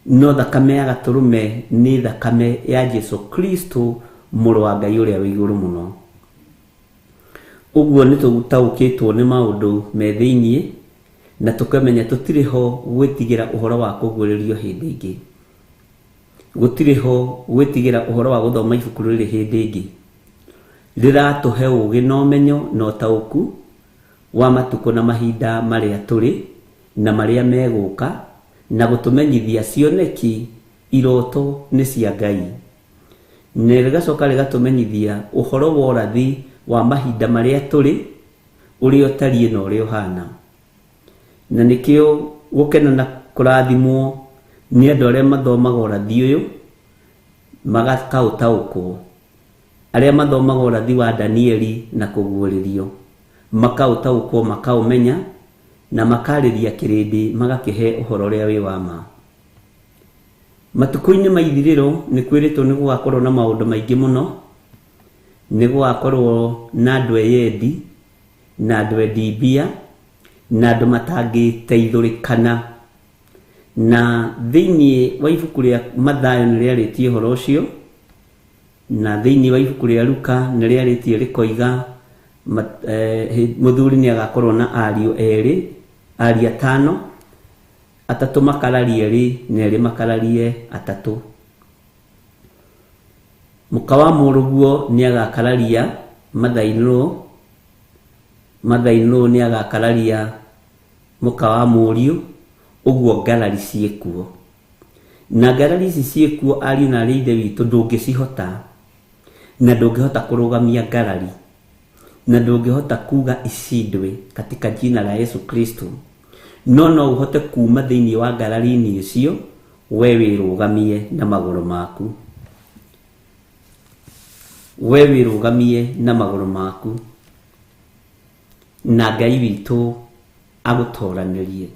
[SPEAKER 6] no thakame ya gatũrũme nĩ thakame ya Jesu Kristo, mũrũ wa Ngai ũrĩa wĩ igũrũ mũno. Ũguo nĩ tũtaũkĩtwo nĩ maũndũ me thĩiniĩ, na tũkamenya tũtirĩ ho gwĩtigĩra ũhoro wa kũguũrĩrio hĩndĩ ĩngĩ. Gũtirĩ ho gwĩtigĩra ũhoro wa gũthoma ibuku rĩrĩ hĩndĩ ĩngĩ. Rĩratũhe ũũgĩ na ũmenyo na ũtaũku wa matukũ na mahinda marĩa tũrĩ na marĩa megũka, na gũtũmenyithia cioneki iroto nĩ cia Ngai. Na rĩgacoka rĩgatũmenyithia ũhoro wa ũrathi wa mahinda marĩa tũrĩ, ũrĩa ũtariĩ na ũrĩa ũhana. Na nĩkĩo gũkena na kũrathimwo nĩ andũ arĩa mathomaga ũrathi ũyũ magakaũtaũkwo, arĩa mathomaga ũrathi wa Danieli na kũguũrĩrio makaũtaũkwo, makaũmenya, na makarĩria kĩrĩndĩ magakĩhe ũhoro ũrĩa wĩ wa ma. Matukũ-inĩ ma ithirĩro nĩ kwĩrĩtwo nĩ gũgakorwo na maũndũ maingĩ mũno. Nĩ gũgakorwo na andũ eyendi, na andũ endi mbia, na andũ matangĩteithũrĩkana. Na thĩiniĩ wa ibuku rĩa Mathayo nĩ rĩarĩtie ũhoro ũcio, na thĩiniĩ wa ibuku rĩa Luka nĩ rĩarĩtie rĩkoiga mũthuri nĩ agakorwo na ariũ erĩ, ariũ atano, atatũ makararie erĩ na erĩ makararie atatũ. Mũka wa mũrũguo nĩ agakararia mother-in-law, mother-in-law nĩ agakararia mũka wa mũriũ. Ũguo ngarari ciĩkuo, na ngarari ici ciĩkuo ariũ na arĩ ithe witũ, ndũngĩcihota, na ndũngĩhota kũrũgamia ngarari, na ndũngĩhota kuga icindwe katika jina la Yesu Kristo. No no ũhote kuma thĩinĩ wa ngarari-inĩ icio, we wĩrũgamie na magũrũ maku, we wĩrũgamie na magũrũ maku, na Ngai witũ agũtoranĩrie.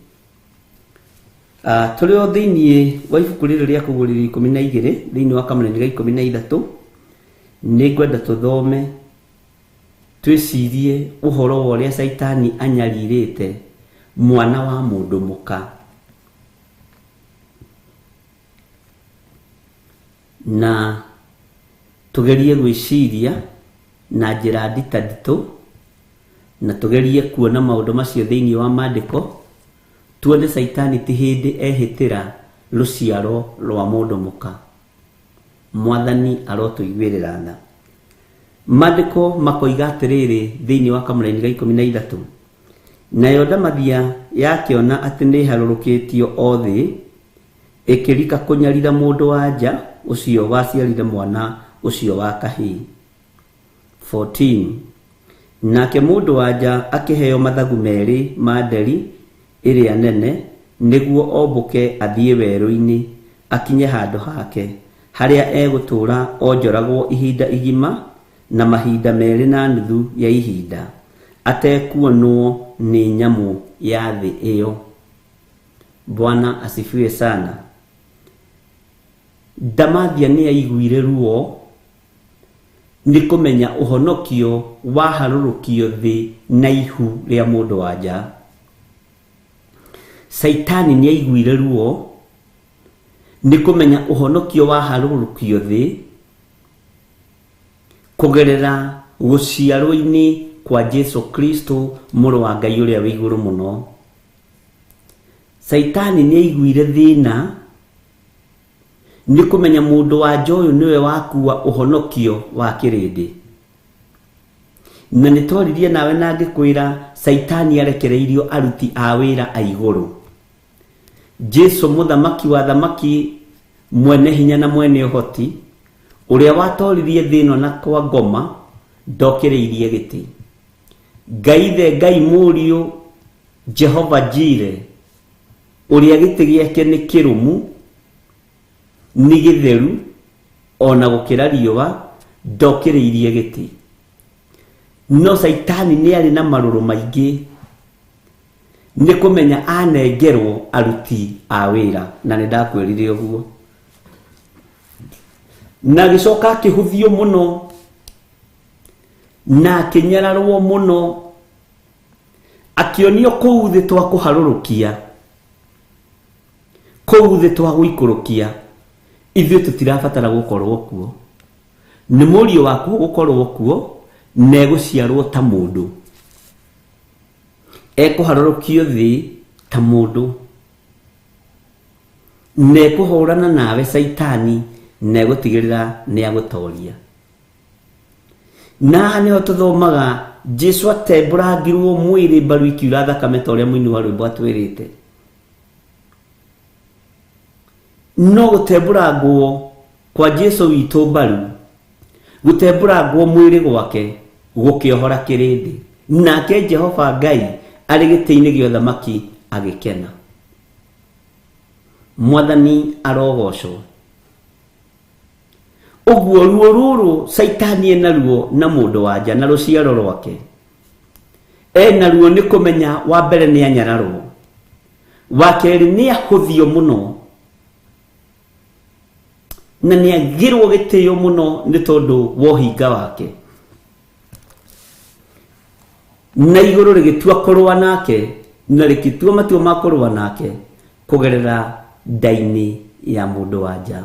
[SPEAKER 6] Tũrĩ o thĩinĩ wa ibuku rĩrĩ rĩa kũguũrĩrio 12, thĩinĩ wa kamũranĩ ga 13, nĩ ngwenda tũthome twĩcirie ũhoro wa ũrĩa Caitani anyarirĩte mwana wa mũndũ mũka. Na tũgerie gwĩciria na njĩra nditanditũ, na tũgerie kuona maũndũ macio thĩinĩ wa maandĩko, tuone Caitani ti hĩndĩ ehĩtĩra rũciaro rwa mũndũ mũka. Mwathani arotũiguĩrĩra tha. Maandĩko makoiga atĩrĩrĩ thĩinĩ wa kamũraini ga 13, nayo ndamathia yakĩona atĩ nĩ ĩharũrũkĩtio o thĩ, ĩkĩrika kũnyarira mũndũ wa nja ũcio waciarire mwana ũcio wa kahĩĩ. 14 nake mũndũ wa nja akĩheo mathagu merĩ ma nderi ĩrĩa nene, nĩguo ombũke athiĩ werũ-inĩ akinye handũ hake harĩa egũtũũra onjoragwo ihinda igima na mahinda merĩ na nuthu ya ihinda, atekuonwo nĩ nyamũ ya thĩ ĩyo. Bwana asifiwe sana. Ndamathia nĩ aiguire ruo nĩ kũmenya ũhonokio waharũrũkio thĩ na ihu rĩa mũndũ wa nja. Caitani nĩ aiguire ruo nĩ kũmenya ũhonokio waharũrũkio thĩ kũgerera gũciarwo-inĩ kwa Jesu Kristo mũrũ wa Ngai ũrĩa wĩ igũrũ mũno. Caitani nĩ aiguire thĩna nĩ kũmenya mũndũ wa nja ũyũ nĩwe wakua ũhonokio wa kĩrĩndĩ. Na nĩ twaririe nawe na ngĩkwĩra Caitani arekereirio aruti a wĩra a igũrũ. Jesu mũthamaki wa thamaki mwene hinya na mwene ũhoti ũrĩa watoririe thĩ ĩno na kwa ngoma ndokĩrĩirie gĩtĩ. Ngai the Ngai mũriũ Jehova Jire ũrĩa gĩtĩ gĩake nĩ kĩrũmu nĩ gĩtheru ona gũkĩra riũa ndokĩrĩirie gĩtĩ. No Caitani nĩ arĩ na marũrũ maingĩ nĩ kũmenya anengerwo aruti a wĩra, na nĩ ndakwĩrire ũguo. Na agĩcoka akĩhũthio mũno na akĩnyararwo mũno, akĩonio kũu thĩ twa kũharũrũkia, kũu thĩ twa gũikũrũkia. Ithuĩ tũtirabatara gũkorwo kuo, nĩ mũriũ waku gũkorwo kuo na egũciarwo ta mũndũ, ekũharũrũkio thĩ ta mũndũ, na ekũhũrana nawe Caitani na egũtigĩrĩra nĩ agũtoria. Na haha nĩho tũthomaga Jesu atembũrangirwo mwĩrĩ mbaru ikiura thakame ta ũrĩa mũini wa rwĩmbo atwĩrĩte. No gũtembũrangwo kwa Jesu witũ mbaru, gũtembũrangwo mwĩrĩ gwake gũkĩohora kĩrĩndĩ, nake Jehova Ngai arĩ gĩtĩ-inĩ gĩa ũthamaki agĩkena. Mwathani arogocwo. Ũguo ruo rũrũ Caitani enaruo na mũndũ wa nja na rũciaro rwake enaruo nĩ kũmenya wa mbere nĩ anyararwo, wa kerĩ nĩ ahũthio mũno na nĩ agĩrwo gĩtĩo mũno nĩ tondũ wa ũhinga wake, na igũrũ rĩgĩtua kũrũa nake na rĩgĩtua matua ma kũrũa nake kũgerera nda-inĩ ya mũndũ wa nja.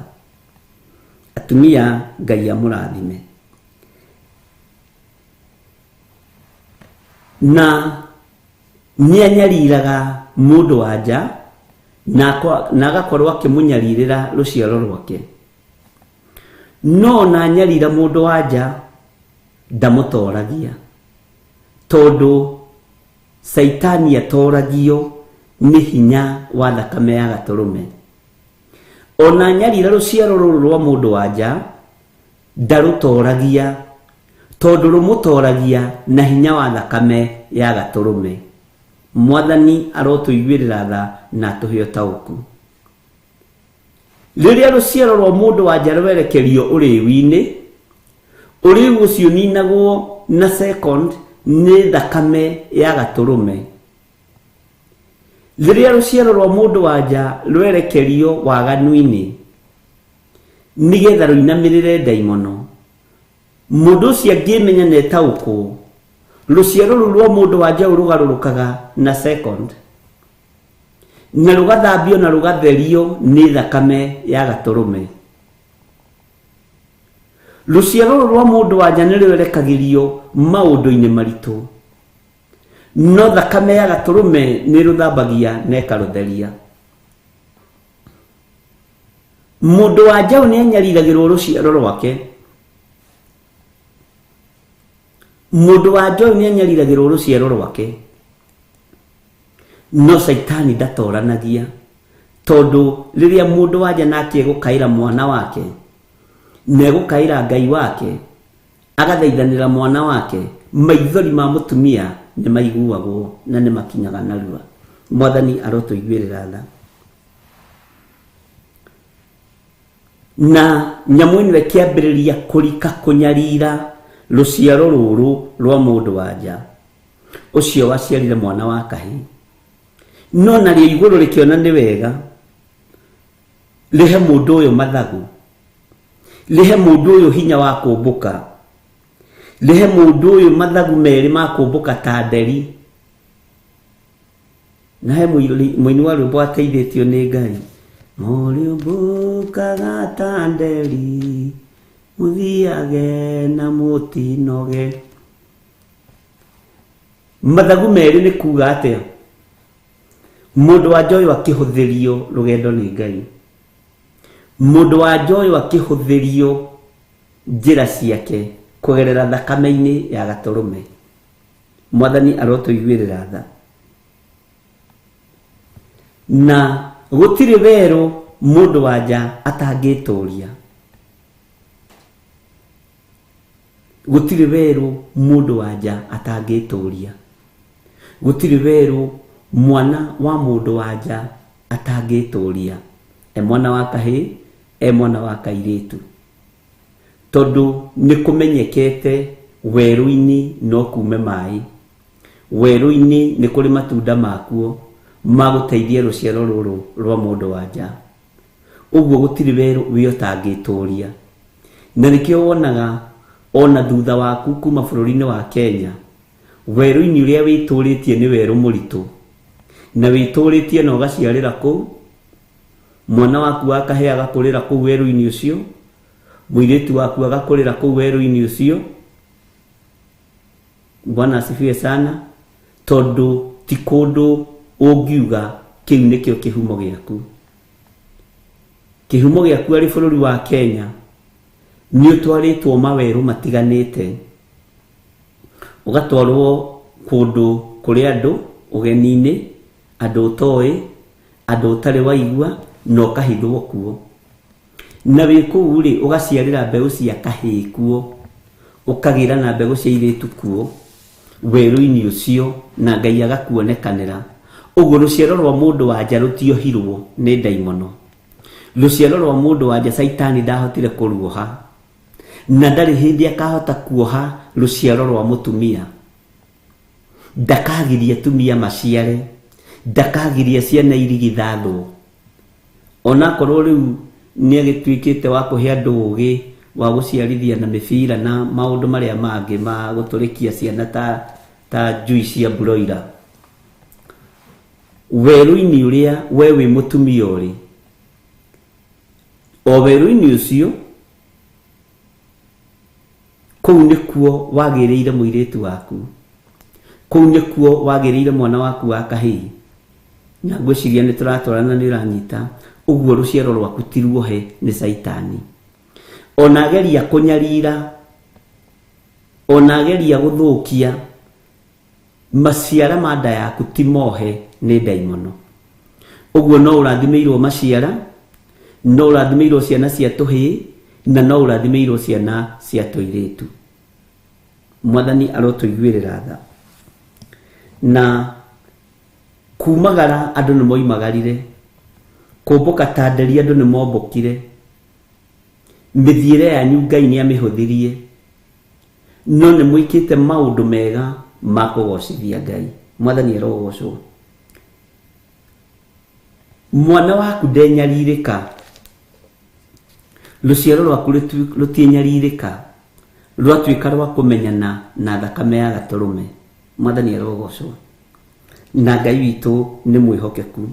[SPEAKER 6] Atumia Ngai amũrathime. Na nĩ anyariraga mũndũ wa nja na agakorwo akĩmũnyarirĩra rũciaro rwake. No ona anyarira mũndũ wa nja ndamũtoragia, tondũ Caitani atoragio nĩ hinya wa thakame ya gatũrũme. Ona anyarira rũciaro rũrũ rwa mũndũ wa nja ndarũtoragia, tondũ rũmũtoragia na hinya wa thakame ya gatũrũme. Mwathani arotũiguĩrĩra tha na atũhe ũtaũku. Rĩrĩa rũciaro rwa mũndũ wa nja rwerekerio ũrĩu-inĩ, ũrĩu ũcio ũninagwo na second nĩ thakame ya gatũrũme. Rĩrĩa rũciaro rwa mũndũ wa nja rwerekerio waganu-inĩ nĩgetha rũinamĩrĩre ndaimono, mũndũ ũcio angĩmenya na etaũkwo, rũciaro rũu rwa mũndũ wa nja rũgarũrũkaga na second na rũgathambio na rũgatherio nĩ thakame ya gatũrũme. Rũciaro rũrũ rwa mũndũ wa nja nĩ rwerekagĩrio maũndũ-inĩ maritũ, no thakame ya gatũrũme nĩ rũthambagia na ĩkarũtheria. Mũndũ wa njaũ nĩ anyariragĩrwo rũciaro rwake. Mũndũ wa njaũ nĩ anyariragĩrwo rũciaro rwake, no Caitani ndatoranagia, tondũ rĩrĩa mũndũ wa nja nake egũkaĩra mwana wake na egũkaĩra Ngai wake agathaithanĩra mwana wake, maithori ma mũtumia nĩ maiguagwo na nĩ makinyaga narua. Mwathani arotũiguĩrĩra tha. Na nyamũ ĩno ĩkĩambĩrĩria kũrika kũnyarira rũciaro rũrũ rwa mũndũ wa nja ũcio waciarire mwana wa kahĩĩ. No narĩo igũrũ rĩkĩona nĩ wega rĩhe mũndũ ũyũ mathagu. Rĩhe mũndũ ũyũ hinya wa kũmbũka. Rĩhe mũndũ ũyũ mathagu merĩ ma kũmbũka ta nderi. Na he mũini wa rwĩmbo ateithĩtio nĩ Ngai. Mũrĩũmbũkaga ta nderi, mũthiage na mũtinoge. Mathagu merĩ nĩ kuga atĩa? Mũndũ wa nja ũyũ akĩhũthĩrio rũgendo nĩ Ngai. Mũndũ wa nja ũyũ akĩhũthĩrio njĩra ciake kũgerera thakame-inĩ ya gatũrũme. Mwathani arotũiguĩrĩra tha. Na gũtirĩ werũ mũndũ wa nja atangĩtũria. Gũtirĩ werũ mũndũ wa nja atangĩtũria. Gũtirĩ werũ mwana wa mũndũ wa nja atangĩtũria. E mwana wa kahĩĩ, e mwana wa kairĩtu. Tondũ nĩ kũmenyekete werũ-inĩ no kume maĩ. Werũ-inĩ nĩ kũrĩ matunda makuo ma gũteithia rũciaro rũrũ rwa mũndũ wa nja. Ũguo gũtirĩ werũ wĩ ũtangĩtũria. Na nĩkĩo wonaga ona thutha waku kuma bũrũri-inĩ wa Kenya, werũ-inĩ ũrĩa wĩtũrĩtie nĩ werũ mũritũ. Na wĩtũrĩtie na ũgaciarĩra kũu, mwana waku wa kahĩĩ agakũrĩra kũu werũ-inĩ ũcio, mũirĩtu waku agakũrĩra kũu werũ-inĩ ũcio. Bwana asifiwe sana, tondũ ti kũndũ ũngiuga kĩu nĩkĩo kĩhumo gĩaku. Kĩhumo gĩaku arĩ bũrũri wa Kenya nĩ ũtwarĩtwo mawerũ matiganĩte, ũgatwarwo kũndũ kũrĩ andũ ũgeni-inĩ, andũ ũtoĩ, andũ ũtarĩ waigua, na ũkahithwo kuo. Na wĩ kũu rĩ, ũgaciarĩra mbeũ cia kahĩĩ kuo, ũkagĩra na mbegũ cia airĩtu kuo, werũ-inĩ ũcio, na Ngai agakuonekanĩra. Ũguo rũciaro rwa mũndũ wa nja rũtiohirwo nĩ ndaimono. Rũciaro rwa mũndũ wa nja Caitani ndahotire kũruoha, na ndarĩ hĩndĩ akahota kuoha rũciaro rwa mũtumia. Ndakagiria atumia maciare, ndakagiria ciana irigithathwo. Onakorwo rĩu nĩ agĩtuĩkĩte wa kũhe andũ ũgĩ wa gũciarithia na mĩbira na maũndũ marĩa mangĩ ma gũtũrĩkia ciana ta njui cia broiler. Werũ-inĩ ũrĩa we wĩ mũtumia ũrĩ, o werũ-inĩ ũcio kũu nĩkuo wagĩrĩire mũirĩtu waku, kũu nĩkuo wagĩrĩire mwana waku wa kahĩĩ. Na ngwĩciria nĩ tũratwarana, nĩ ũranyita. Ũguo rũciaro rwaku ti ruohe nĩ Caitani. Ona ageria kũnyarira, ona ageria gũthũkia, maciara ma nda yaku ti mohe nĩ ndaimono. Ũguo no ũrathimĩirwo maciara, no ũrathimĩirwo ciana cia tũhĩĩ, na no ũrathimĩirwo ciana cia tũirĩtu. Mwathani arotũiguĩrĩra tha. Na kumagara andũ nĩ moimagarire, kũmbũka ta nderi andũ nĩ mombũkire, mĩthiĩre yanyu Ngai nĩ amĩhũthirie, no nĩ mwĩkĩte maũndũ mega ma kũgocithia Ngai. Mwathani arogocwo. Mwana waku ndenyarirĩka, rũciaro rwaku rũtienyarirĩka, rwatuĩka rwa kũmenyana na thakame ya gatũrũme. Mwathani arogocwo. Na Ngai witũ nĩ mwĩhokeku.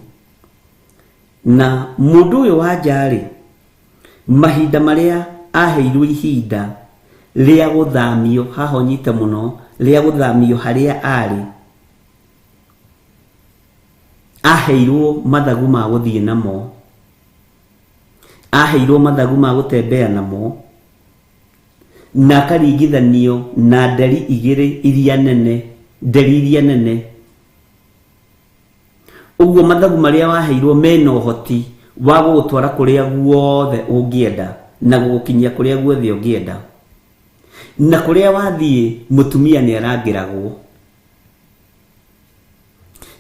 [SPEAKER 6] Na mũndũ ũyũ wa nja rĩ, mahinda marĩa aheirwo ihinda rĩa gũthamio, haha ũnyite mũno, rĩa gũthamio harĩa arĩ, aheirwo mathagu ma gũthiĩ namo, aheirwo mathagu ma gũtembea namo, na akaringithanio na nderi igĩrĩ iria nene, nderi iria nene. Ũguo mathagu marĩa waheirwo mena ũhoti wa gũgũtwara kũrĩa guothe ũngĩenda na gũgũkinyia kũrĩa guothe ũngĩenda. Na kũrĩa wathiĩ mũtumia nĩ arangĩragwo.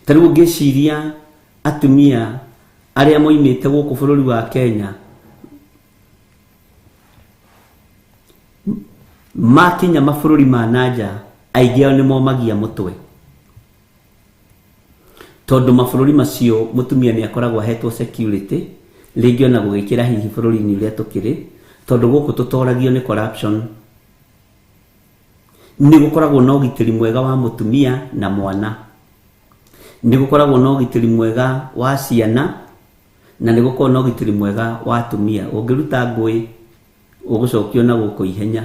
[SPEAKER 6] Ta rĩu ũngĩciria atumia arĩa moimĩte gũkũ bũrũri wa Kenya makinya mabũrũri ma nanja, aingĩ ao nĩ momagia mũtwe. Tondũ mabũrũri macio mũtumia nĩ akoragwo ahetwo security, rĩngĩ ona gũgĩkĩra hihi bũrũri-inĩ ũrĩa tũkĩrĩ, Tondũ gũkũ tũtoragio nĩ corruption. Nĩ gũkoragwo na ũgitĩri mwega wa mũtumia na mwana. Nĩ gũkoragwo na ũgitĩri mwega wa ciana na nĩ gũkoragwo na ũgitĩri mwega wa atumia. Ũngĩruta ngũĩ ũgũcokio na gũkũ ihenya.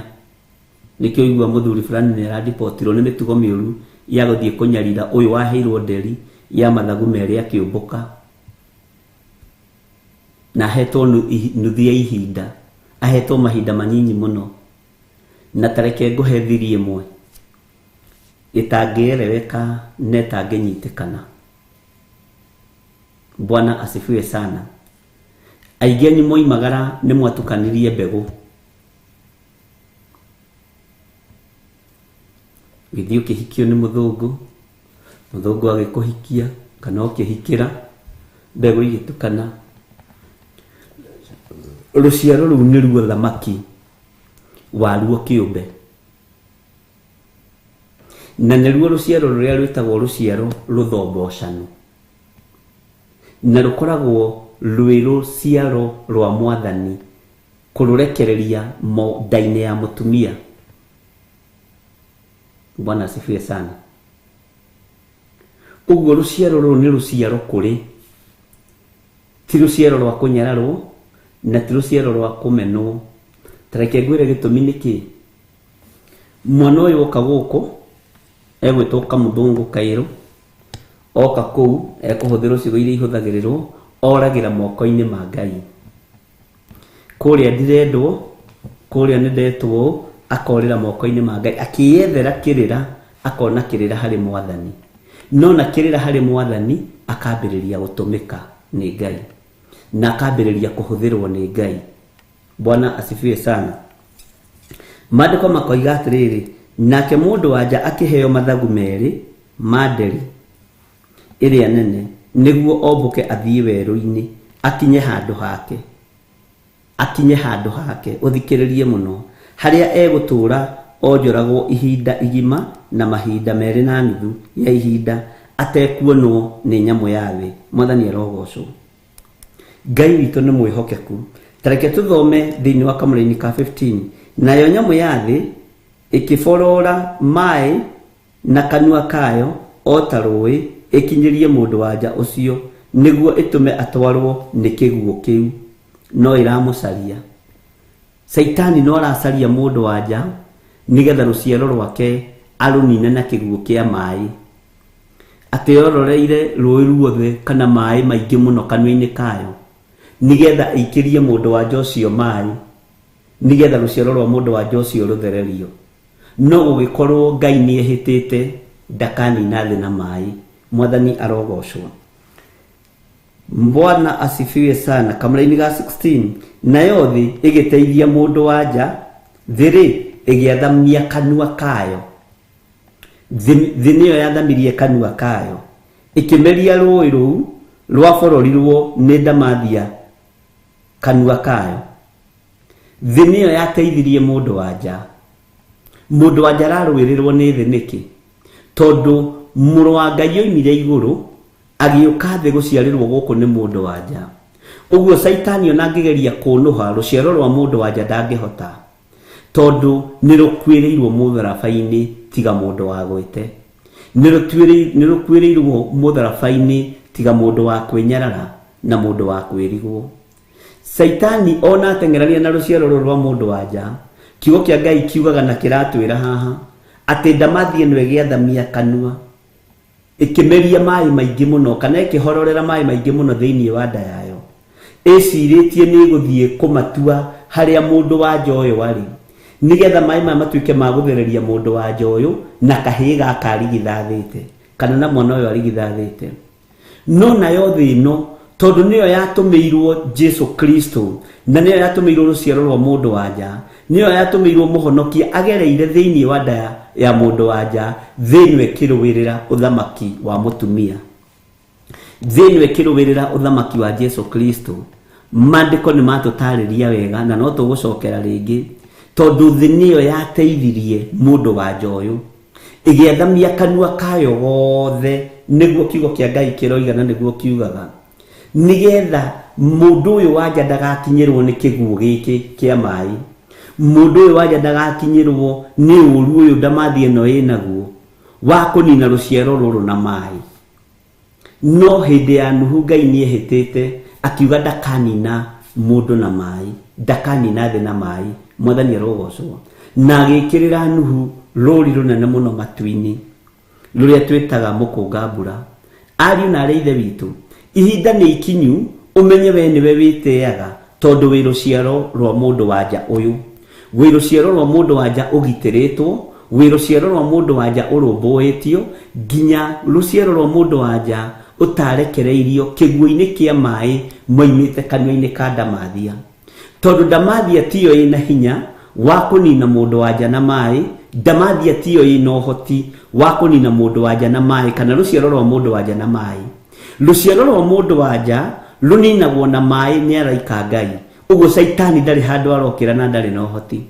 [SPEAKER 6] Nĩkĩo igua mũthuri fulani nĩ araripotirwo nĩ mĩtugo mĩũru ya gũthiĩ kũnyarira ũyũ waheirwo nderi ya mathagu merĩ akĩũmbũka na ahetwo nuthu ya ihinda, ahetwo mahinda manyinyi mũno. Na tareke ngũhe thiri ĩmwe ĩtangĩereweka na ĩtangĩnyitĩkana. Bwana asifiwe sana. Aingĩ anyu moimagara nĩ mwatukanirie mbegũ. Gĩthiĩ ũkĩhikio nĩ mũthũngũ, mũthũngũ agĩkũhikia kana ũkĩhikĩra, mbegũ igĩtukana. Rũciaro rũu nĩruo thamaki waruo kĩũmbe, na nĩruo rũciaro rũrĩa rwĩtagwo rũciaro rũthombocanu, na rũkoragwo rwĩ rũciaro rwa mwathani kũrũrekereria nda-inĩ ya mũtumia. Bwana asifiwe sana. Ũguo rũciaro rũrũ nĩ rũciaro kũrĩ, ti rũciaro rwa kũnyararwo na ti rũciaro rwa kũmenwo. Tareke ngwĩre gĩtũmi nĩkĩ. Mwana ũyũ oka gũkũ egwĩtwo kamũthũngũ kairũ, oka kũu ekũhũthĩrwo ciugo iria ihũthagĩrĩrwo, oragĩra moko-inĩ ma Ngai. Kũrĩa ndirendwo, kũrĩa nĩndetwo, akorĩra moko-inĩ ma Ngai, akĩyethera kĩrĩra, akona kĩrĩra harĩ mwathani. No na kĩrĩra harĩ mwathani akambĩrĩria gũtũmĩka nĩ Ngai na akambĩrĩria kũhũthĩrwo nĩ Ngai. Bwana asifiwe sana. Maandĩko makoiga atĩrĩrĩ, nake mũndũ wanja akĩheo mathagu merĩ ma nderi ĩrĩa nene nĩguo ombũke athiĩ werũ-inĩ akinye handũ hake, akinye handũ hake, ũthikĩrĩrie mũno, harĩa egũtũũra onjoragwo ihinda igima na mahinda merĩ na nuthu ya ihinda atekuonwo nĩ nyamũ ya thĩ. Mwathani arogocwo. Ngai witũ nĩ mwĩhokeku. Tareke tũthome thĩinĩ wa kamũraini ka 15. Nayo nyamũ ya thĩ ĩkĩborora maĩ na kanua kayo o ta rũĩ ĩkinyĩrie mũndũ wanja ũcio nĩguo ĩtũme atwarwo nĩ kĩguũ kĩu. No ĩramũcaria. Caitani no aracaria mũndũ wanja nĩgetha rũciaro rwake arũnine na kĩguũ kĩa maĩ. Atĩ yororeire rũĩ ruothe kana maĩ maingĩ mũno kanua-inĩ kayo nĩgetha ĩikĩrie mũndũ wanja ũcio maĩ nĩgetha rũciaro rwa mũndũ wanja ũcio rũthererio. No gũgĩkorwo Ngai nĩehĩtĩte ndakanina thĩ na maĩ. Mwathani arogocwo. Bwana asifiwe sana. Kamũraini ga 16. Nayo thĩ ĩgĩteithia mũndũ wanja, thĩ rĩ ĩgĩathamia kanua kayo. Thĩ nĩyo yathamirie kanua kayo, ĩkĩmeria rũĩ rũu rwabororirwo nĩ ndamathia kanua kayo. Thĩ nĩyo yateithirie mũndũ wanja. Mũndũ wanja ararũĩrĩrwo nĩ thĩ nĩkĩ? Tondũ mũrũ wa Ngai oimire igũrũ agĩũka thĩ gũciarĩrwo gũkũ nĩ mũndũ wanja. Ũguo Caitani ona angĩgeria kũnũha rũciaro rwa mũndũ wanja ndangĩhota, tondũ nĩ rũkuĩrĩirwo mũtharaba-inĩ tiga mũndũ wa gwĩte. Nĩ rũkuĩrĩirwo mũtharaba-inĩ tiga mũndũ wa kwĩnyarara na mũndũ wa kwĩrigwo. Caitani ona ateng'erania na rũciaro rũrũ rwa mũndũ wanja, kiugo kĩa Ngai kiugaga na kĩratwĩra haha atĩ ndamathia ĩno ĩgĩathamia kanua ĩkĩmeria maĩ maingĩ mũno kana ĩkĩhororera maĩ maingĩ mũno thĩinĩ wa nda yayo, ĩcirĩtie nĩ ĩgũthiĩ kũmatua harĩa mũndũ wanja ũyũ arĩ nĩgetha maĩ maya matuĩke ma gũthereria mũndũ wanja ũyũ na kahĩĩ gaka arigithathĩte kana na mwana ũyũ arigithathĩte. No nayo thĩ ĩno tondũ nĩyo yatũmĩirwo Jesu Kristo na nĩyo yatũmĩirwo rũciaro rwa mũndũ wanja, nĩyo yatũmĩirwo mũhonokia agereire thĩinĩ wa nda ya mũndũ wanja, thĩ ĩno ĩkĩrũĩrĩra ũthamaki wa mũtumia, thĩ ĩno ĩkĩrũĩrĩra ũthamaki wa Jesu Kristo. Maandĩko nĩ matũtarĩria wega na no tũgũcokera rĩngĩ, tondũ thĩ nĩyo yateithirie mũndũ wanja ũyũ ĩgĩathamia kanua kayo gothe, nĩguo kiugo kĩa Ngai kĩroiga na nĩguo kiugaga. Nĩgetha mũndũ ũyũ wanja ndagakinyĩrwo nĩ kĩguũ gĩkĩ kĩa maĩ, mũndũ ũyũ wanja ndagakinyĩrwo nĩ ũru ũyũ ndamathia ĩno ĩnaguo wa kũnina rũciaro rũrũ na maĩ. No hĩndĩ ya Nuhu Ngai nĩehĩtĩte akiuga ndakanina mũndũ na maĩ, ndakanina thĩ na maĩ. Mwathani arogocwo. Na agĩkĩrĩra Nuhu rũri rũnene mũno matu-inĩ rũrĩa twĩtaga mũkũnga mbura. Ariũ na arĩ ithe witũ, ihinda nĩ ikinyu ũmenye we nĩwe wĩtĩaga, tondũ wĩ rũciaro rwa mũndũ wanja ũyũ, wĩ rũciaro rwa mũndũ wanja ũgitĩrĩtwo, wĩ rũciaro rwa mũndũ wanja ũrũmbũĩtio, nginya rũciaro rwa mũndũ wanja ũtarekereirio kĩguũ-inĩ kĩa maĩ moimĩte kanua-inĩ ka ndamathia. Tondũ ndamathia tiyo ĩna hinya wa kũnina mũndũ wanja na maĩ, ndamathia tiyo ĩna ũhoti wa kũnina mũndũ wanja na maĩ, kana rũciaro rwa mũndũ wanja na maĩ. Rũciaro rwa mũndũ wanja rũninagwo na maĩ nĩ araika Ngai. Ũguo Caitani ndarĩ handũ arokĩra na ndarĩ na ũhoti.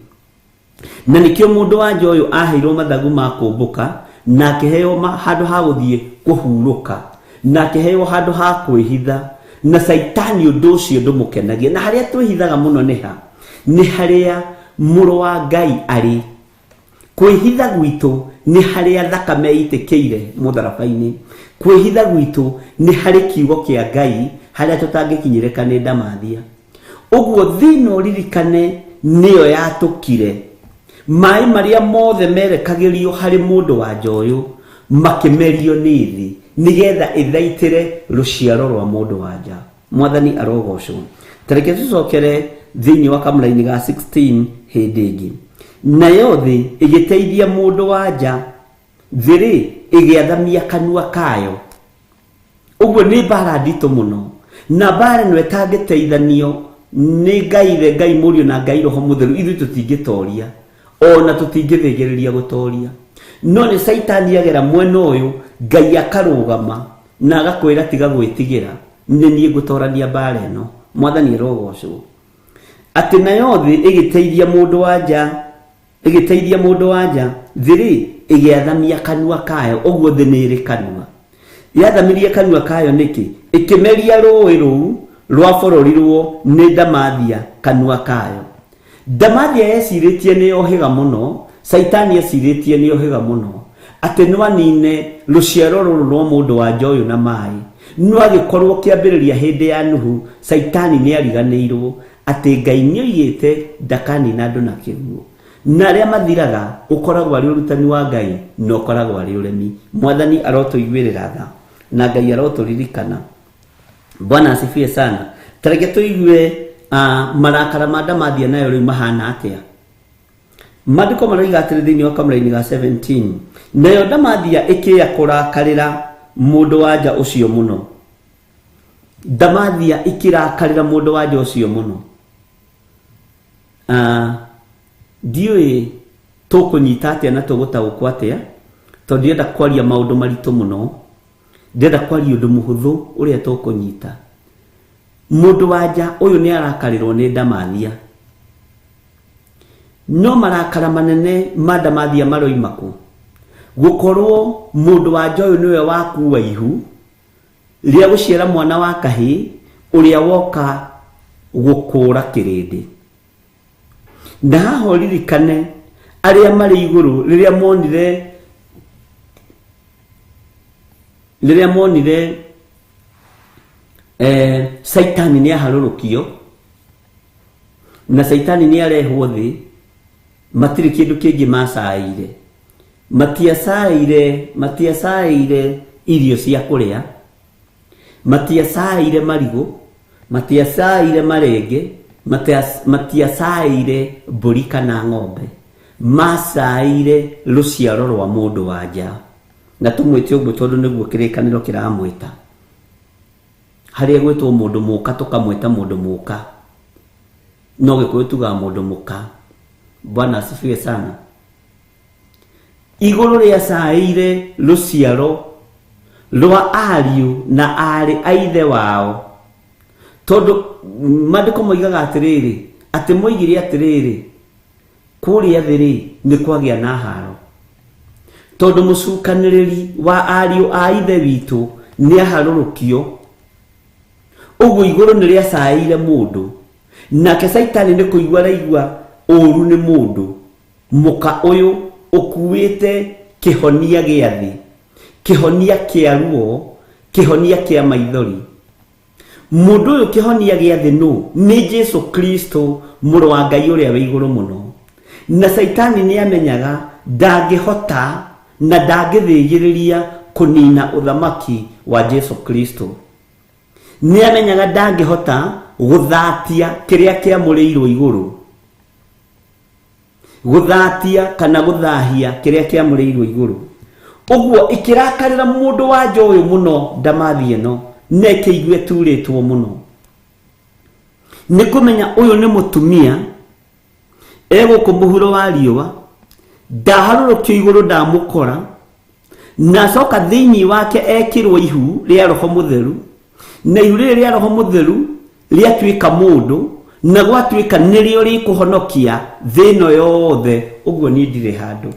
[SPEAKER 6] Na nĩkĩo mũndũ wanja ũyũ aheirwo mathagu ma kũmbũka, na akĩheo handũ ha gũthiĩ kũhurũka, na akĩheo handũ ha kwĩhitha. Na Caitani ũndũ ũcio ndũmũkenagia. Na harĩa twĩhithaga mũno nĩ ha? Nĩ harĩa mũrũ wa Ngai arĩ. Kwĩhitha gwitũ nĩ harĩa thakame ĩitĩkĩire mũtharaba-inĩ. Kwĩhitha gwitũ nĩ harĩ kiugo kĩa Ngai harĩa tũtangĩkinyĩrĩka nĩ ndamathia. Ũguo thĩna ũririkane nĩyo yatũkire. Maĩ marĩa mothe merekagĩrio harĩ mũndũ wanja ũyũ makĩmerio nĩ thĩ nĩgetha ĩthaitĩre rũciaro rwa mũndũ wanja. Mwathani arogocwo. Tareke tũcokere thĩinĩ wa kamũraini ga 16 hĩndĩ ĩngĩ. Nayo thĩ ĩgĩteithia mũndũ wanja, thĩ rĩ ĩgĩathamia kanua kayo. Ũguo nĩ mbara nditũ mũno, na mbara ĩno ĩtangĩteithanio nĩ Ngai Ithe, Ngai Mũriũ na Ngai Roho Mũtheru, ithuĩ tũtingĩtoria, ona tũtingĩthĩgĩrĩria gũtoria. No nĩ Caitani agera mwena ũyũ, Ngai akarũgama na agakwĩra tiga gwĩtigĩra, nĩ niĩ ngũtorania mbara ĩno. Mwathani arogocwo. Atĩ nayo thĩ ĩgĩteithia mũndũ wanja, ĩgĩteithia mũndũ wanja, thĩ rĩ ĩgĩathamia kanua kayo. Ũguo thĩ nĩ ĩrĩ kanua. Yathamirie kanua kayo nĩkĩ? Ĩkĩmeria rũĩ rũu rwa bũrũri nĩ ndamathia kanua kayo. Ndamathia yecirĩtie nĩ yohĩga mũno, Caitani ecirĩtie nĩ yohĩga mũno, atĩ no anine rũciaro rũrũ rwa mũndũ wanja ũyũ na maĩ. No agĩkorwo kĩambĩrĩria hĩndĩ ya Nuhu, Caitani nĩ ariganĩirwo atĩ Ngai nĩoigĩte ndakanina andũ na kĩguũ. Na arĩa mathiraga ũkoragwo arĩ ũrutani wa Ngai na ũkoragwo arĩ ũremi. Mwathani arotũiguĩrĩra tha na Ngai arotũririkana. Bwana asifiwe sana. Tareke tũigue marakara ma ndamathia nayo rĩu mahana atĩa. Maandĩko maroiga atĩrĩ thĩinĩ wa kamũraini ga 17, nayo ndamathia ĩkĩya kũrakarĩra mũndũ wanja ũcio mũno. Ndamathia ĩkĩrakarĩra mũndũ wanja ũcio mũno. Ndiũĩ tũkũnyita atĩa na tũgũtaũkwo atĩa, tondũ ndĩrenda kwaria maũndũ maritũ mũno, ndĩrenda kwaria ũndũ mũhũthũ ũrĩa tũkũnyita. Mũndũ wanja ũyũ nĩ arakarĩrwo nĩ ndamathia. No marakara manene ma ndamathia maroima kũ? Gũkorwo mũndũ wanja ũyũ nĩwe wakua ihu rĩa gũciara mwana wa kahĩĩ ũrĩa woka gũkũra kĩrĩndĩ. Na haha ũririkane arĩa marĩ igũrũ rĩrĩa monire Caitani nĩ aharũrũkio na Caitani nĩ arehwo thĩ, matirĩ kĩndũ kĩngĩ macaĩire. Matiacaĩire irio cia kũrĩa, matiacaĩire marigũ, matiacaĩire marenge, matiacaĩire mbũri kana ng'ombe, macaĩire rũciaro rwa mũndũ wanja. Na tũmwĩte ũguo tondũ nĩguo kĩrĩkanĩro kĩramwĩta. Harĩa gwĩtwo mũndũ mũka tũkamwĩta mũndũ mũka, no Gĩkũyũ tugaga mũndũ mũka. Bwana asifiwe sana. Igũrũ rĩacaĩire rũciaro rwa ariũ na aarĩ a ithe wao, tondũ maandĩko moigaga atĩrĩrĩ, atĩ moigire atĩrĩrĩ, kũrĩa thĩ rĩ nĩ kwagĩa na haro, tondũ mũcukanĩrĩri wa ariũ a ithe witũ nĩ aharũrũkio, Ũguo igũrũ nĩ rĩacaĩire mũndũ, nake Caitani nĩ kũigua araigua ũũru nĩ mũndũ mũka ũyũ ũkuĩte kĩhonia gĩa thĩ, kĩhonia kĩa ruo, kĩhonia kĩa maithori. Mũndũ ũyũ kĩhonia gĩa thĩ nũ? Nĩ Jesu Kristo, mũrũ wa Ngai ũrĩa wĩ igũrũ mũno. Na Caitani nĩ amenyaga ndangĩhota na ndangĩthĩgĩrĩria kũnina ũthamaki wa Jesu Kristo. Nĩ amenyaga ndangĩhota gũthatia kĩrĩa kĩamũrĩirwo igũrũ, gũthatia kana gũthahia kĩrĩa kĩamũrĩirwo igũrũ. Ũguo ĩkĩrakarĩra mũndũ wa nja ũyũ mũno ndamathi ĩno, na ĩkĩigua ĩturĩtwo mũno nĩ kũmenya ũyũ nĩ mũtumia egũkũ mũhuro wa riũa, ndaharũrũkio igũrũ ndamũkora, na acoka thĩinĩ wake ekĩrwo ihu rĩa Roho Mũtheru, na ihu rĩrĩ rĩa Roho Mũtheru rĩatuĩka mũndũ, na gwatuĩka nĩrĩo rĩkũhonokia thĩ ĩno yothe. Ũguo niĩ ndirĩ handũ.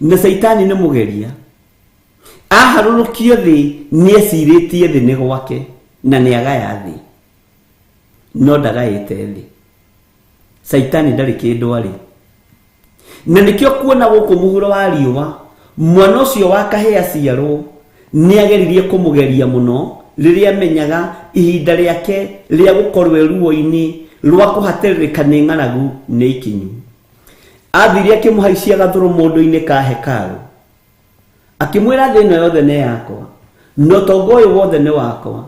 [SPEAKER 6] Na Caitani nĩ mũgeria, aharũrũkio thĩ nĩ ecirĩtie thĩ nĩ gwake na nĩ agaya thĩ, no ndagaĩte thĩ. Caitani ndarĩ kĩndũ arĩ. Na nĩkĩo kuona gũkũ mũhuro wa riũa mwana ũcio wa kahĩĩ aciarwo nĩ ageririe kũmũgeria mũno rĩrĩa amenyaga ihinda rĩake rĩa gũkorwo ruo-inĩ rwa kũhatĩrĩrĩka nĩ ng'aragu nĩ ikinyu. Athire akĩmũhaicia gathũrũ mũndũ-inĩ ka hekarũ, akĩmwĩra thĩ ĩno yothe nĩ yakwa na ũtonga ũyũ wothe nĩ wakwa,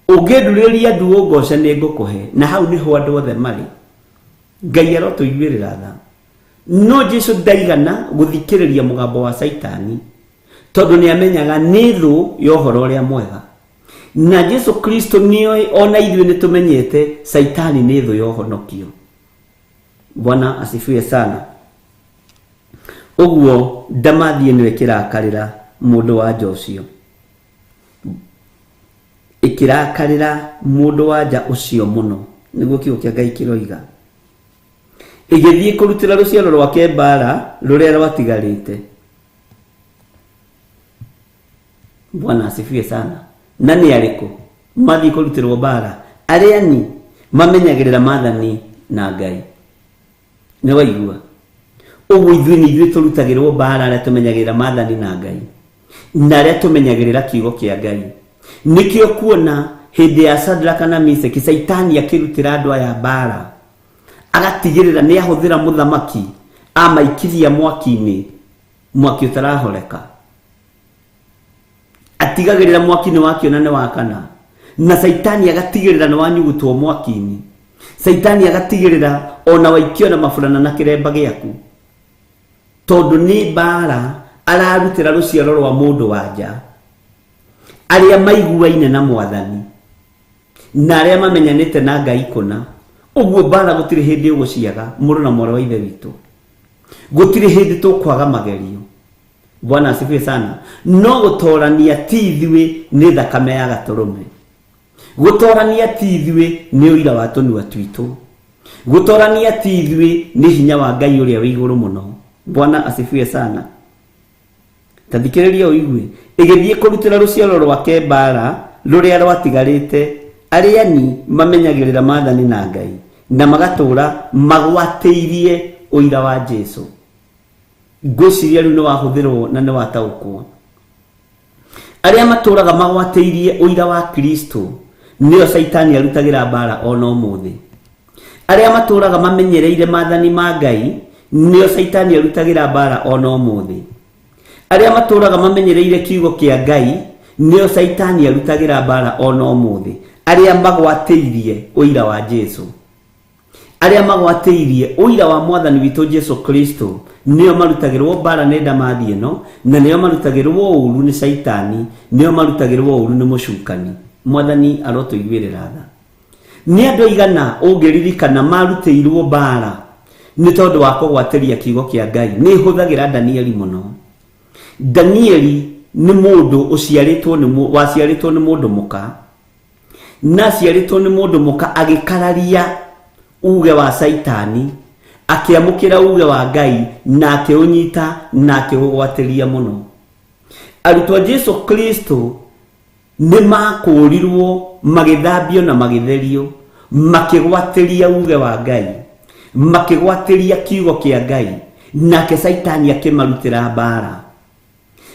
[SPEAKER 6] ũngĩndurĩria nduũ ngoce nĩ ngũkũhe. Na hau nĩho andũ othe marĩ. Ngai arotũiguĩrĩra tha. No Jesu ndaigana gũthikĩrĩria mũgambo wa Caitani, tondũ nĩ amenyaga nĩ thũ ya ũhoro ũrĩa mwega. Na Jesu Kristo nĩoĩ ona ithuĩ nĩ tũmenyete Caitani nĩ thũ ya ũhonokio. Bwana asifiwe sana. Ũguo ndamathi ĩno ĩkĩrakarĩra mũndũ wa nja ũcio, ĩkĩrakarĩra mũndũ wa nja ũcio mũno, nĩguo kiugo kĩa Ngai kĩroiga. Ĩgĩthiĩ kũrutĩra rũciaro rwake mbara rũrĩa rwatigarĩte. Bwana asifiwe sana. Na nĩ arĩkũ mathiĩ kũrutĩrwo mbara? Arĩa ni mamenyagĩrĩra maathani na Ngai. Nĩ waigua? Ũguo ithuĩ nĩ ithuĩ tũrutagĩrwo mbara, arĩa tũmenyagĩrĩra maathani na Ngai na arĩa tũmenyagĩrĩra kiugo kĩa Ngai. Nĩkĩo kuona hĩndĩ ya Sadraka na Miseki, Caitani akĩrutĩra andũ aya mbara, agatigĩrĩra nĩ ahũthĩra mũthamaki amaikithia mwaki-inĩ, mwaki ũtarahoreka. Atigagĩrĩra mwaki nĩ wakiona nĩ wakana, na Caitani agatigĩrĩra nĩ wanyugutwo mwaki-inĩ. Caitani agatigĩrĩra ona waikio na maburana na kĩremba gĩaku, tondũ nĩ mbara ararutĩra rũciaro rwa mũndũ wa nja, arĩa maiguaine na Mwathani na arĩa mamenyanĩte na Ngai kũna. Ũguo mbara gũtirĩ hĩndĩ ũgũciaga, mũrũ na mwarĩ wa Ithe witũ. Gũtirĩ hĩndĩ tũkwaga magerio. Bwana asifiwe sana. No gũtorania ti ithuĩ, nĩ thakame ya Gatũrũme. Gũtorania ti ithuĩ, nĩ ũira wa tũnua twitũ. Gũtorania ti ithuĩ, nĩ hinya wa Ngai ũrĩa wĩ igũrũ mũno. Bwana asifiwe sana. Ta thikĩrĩria ũigue. Ĩgĩthiĩ kũrutĩra rũciaro rwake mbara rũrĩa rwatigarĩte, arĩa ni mamenyagĩrĩra maathani na Ngai na magatũũra magwatĩirie ũira wa Jesu. Ngwĩciria rĩu nĩ wahũthĩrwo na nĩ wataũkwo. Arĩa matũũraga magwatĩirie ũira wa Kristo nĩo Caitani arutagĩra mbara ona ũmũthĩ. Arĩa matũũraga mamenyereire maathani ma Ngai nĩo Caitani arutagĩra mbara ona ũmũthĩ. Arĩa matũũraga mamenyereire kiugo kĩa Ngai nĩo Caitani arutagĩra mbara ona ũmũthĩ. Arĩa magwatĩirie ũira wa Jesu, arĩa magwatĩirie ũira wa Mwathani witũ Jesu Kristo nĩo marutagĩrwo mbara nĩ ndamathi ĩno, na nĩo marutagĩrwo ũũru nĩ Caitani, nĩo marutagĩrwo ũũru nĩ mũcukani. Mwathani arotũiguĩrĩra tha. Nĩ andũ aigana ũngĩririkana marutĩirwo mbara nĩ tondũ wa kũgwatĩria kiugo kĩa Ngai? Nĩ hũthagĩra Danieli mũno. Danieli nĩ mũndũ ũciarĩtwo nĩ waciarĩtwo nĩ mũndũ mũka, na aciarĩtwo nĩ mũndũ mũka agĩkararia uge wa Caitani, akĩamũkĩra uge wa Ngai na akĩũnyita na akĩũgwatĩria mũno. Arutwo a Jesu Kristo Nĩ makũũrirwo, magĩthambio na magĩtherio, makĩgwatĩria uge wa Ngai, makĩgwatĩria kiugo kĩa Ngai, nake Caitani akĩmarutĩra mbara.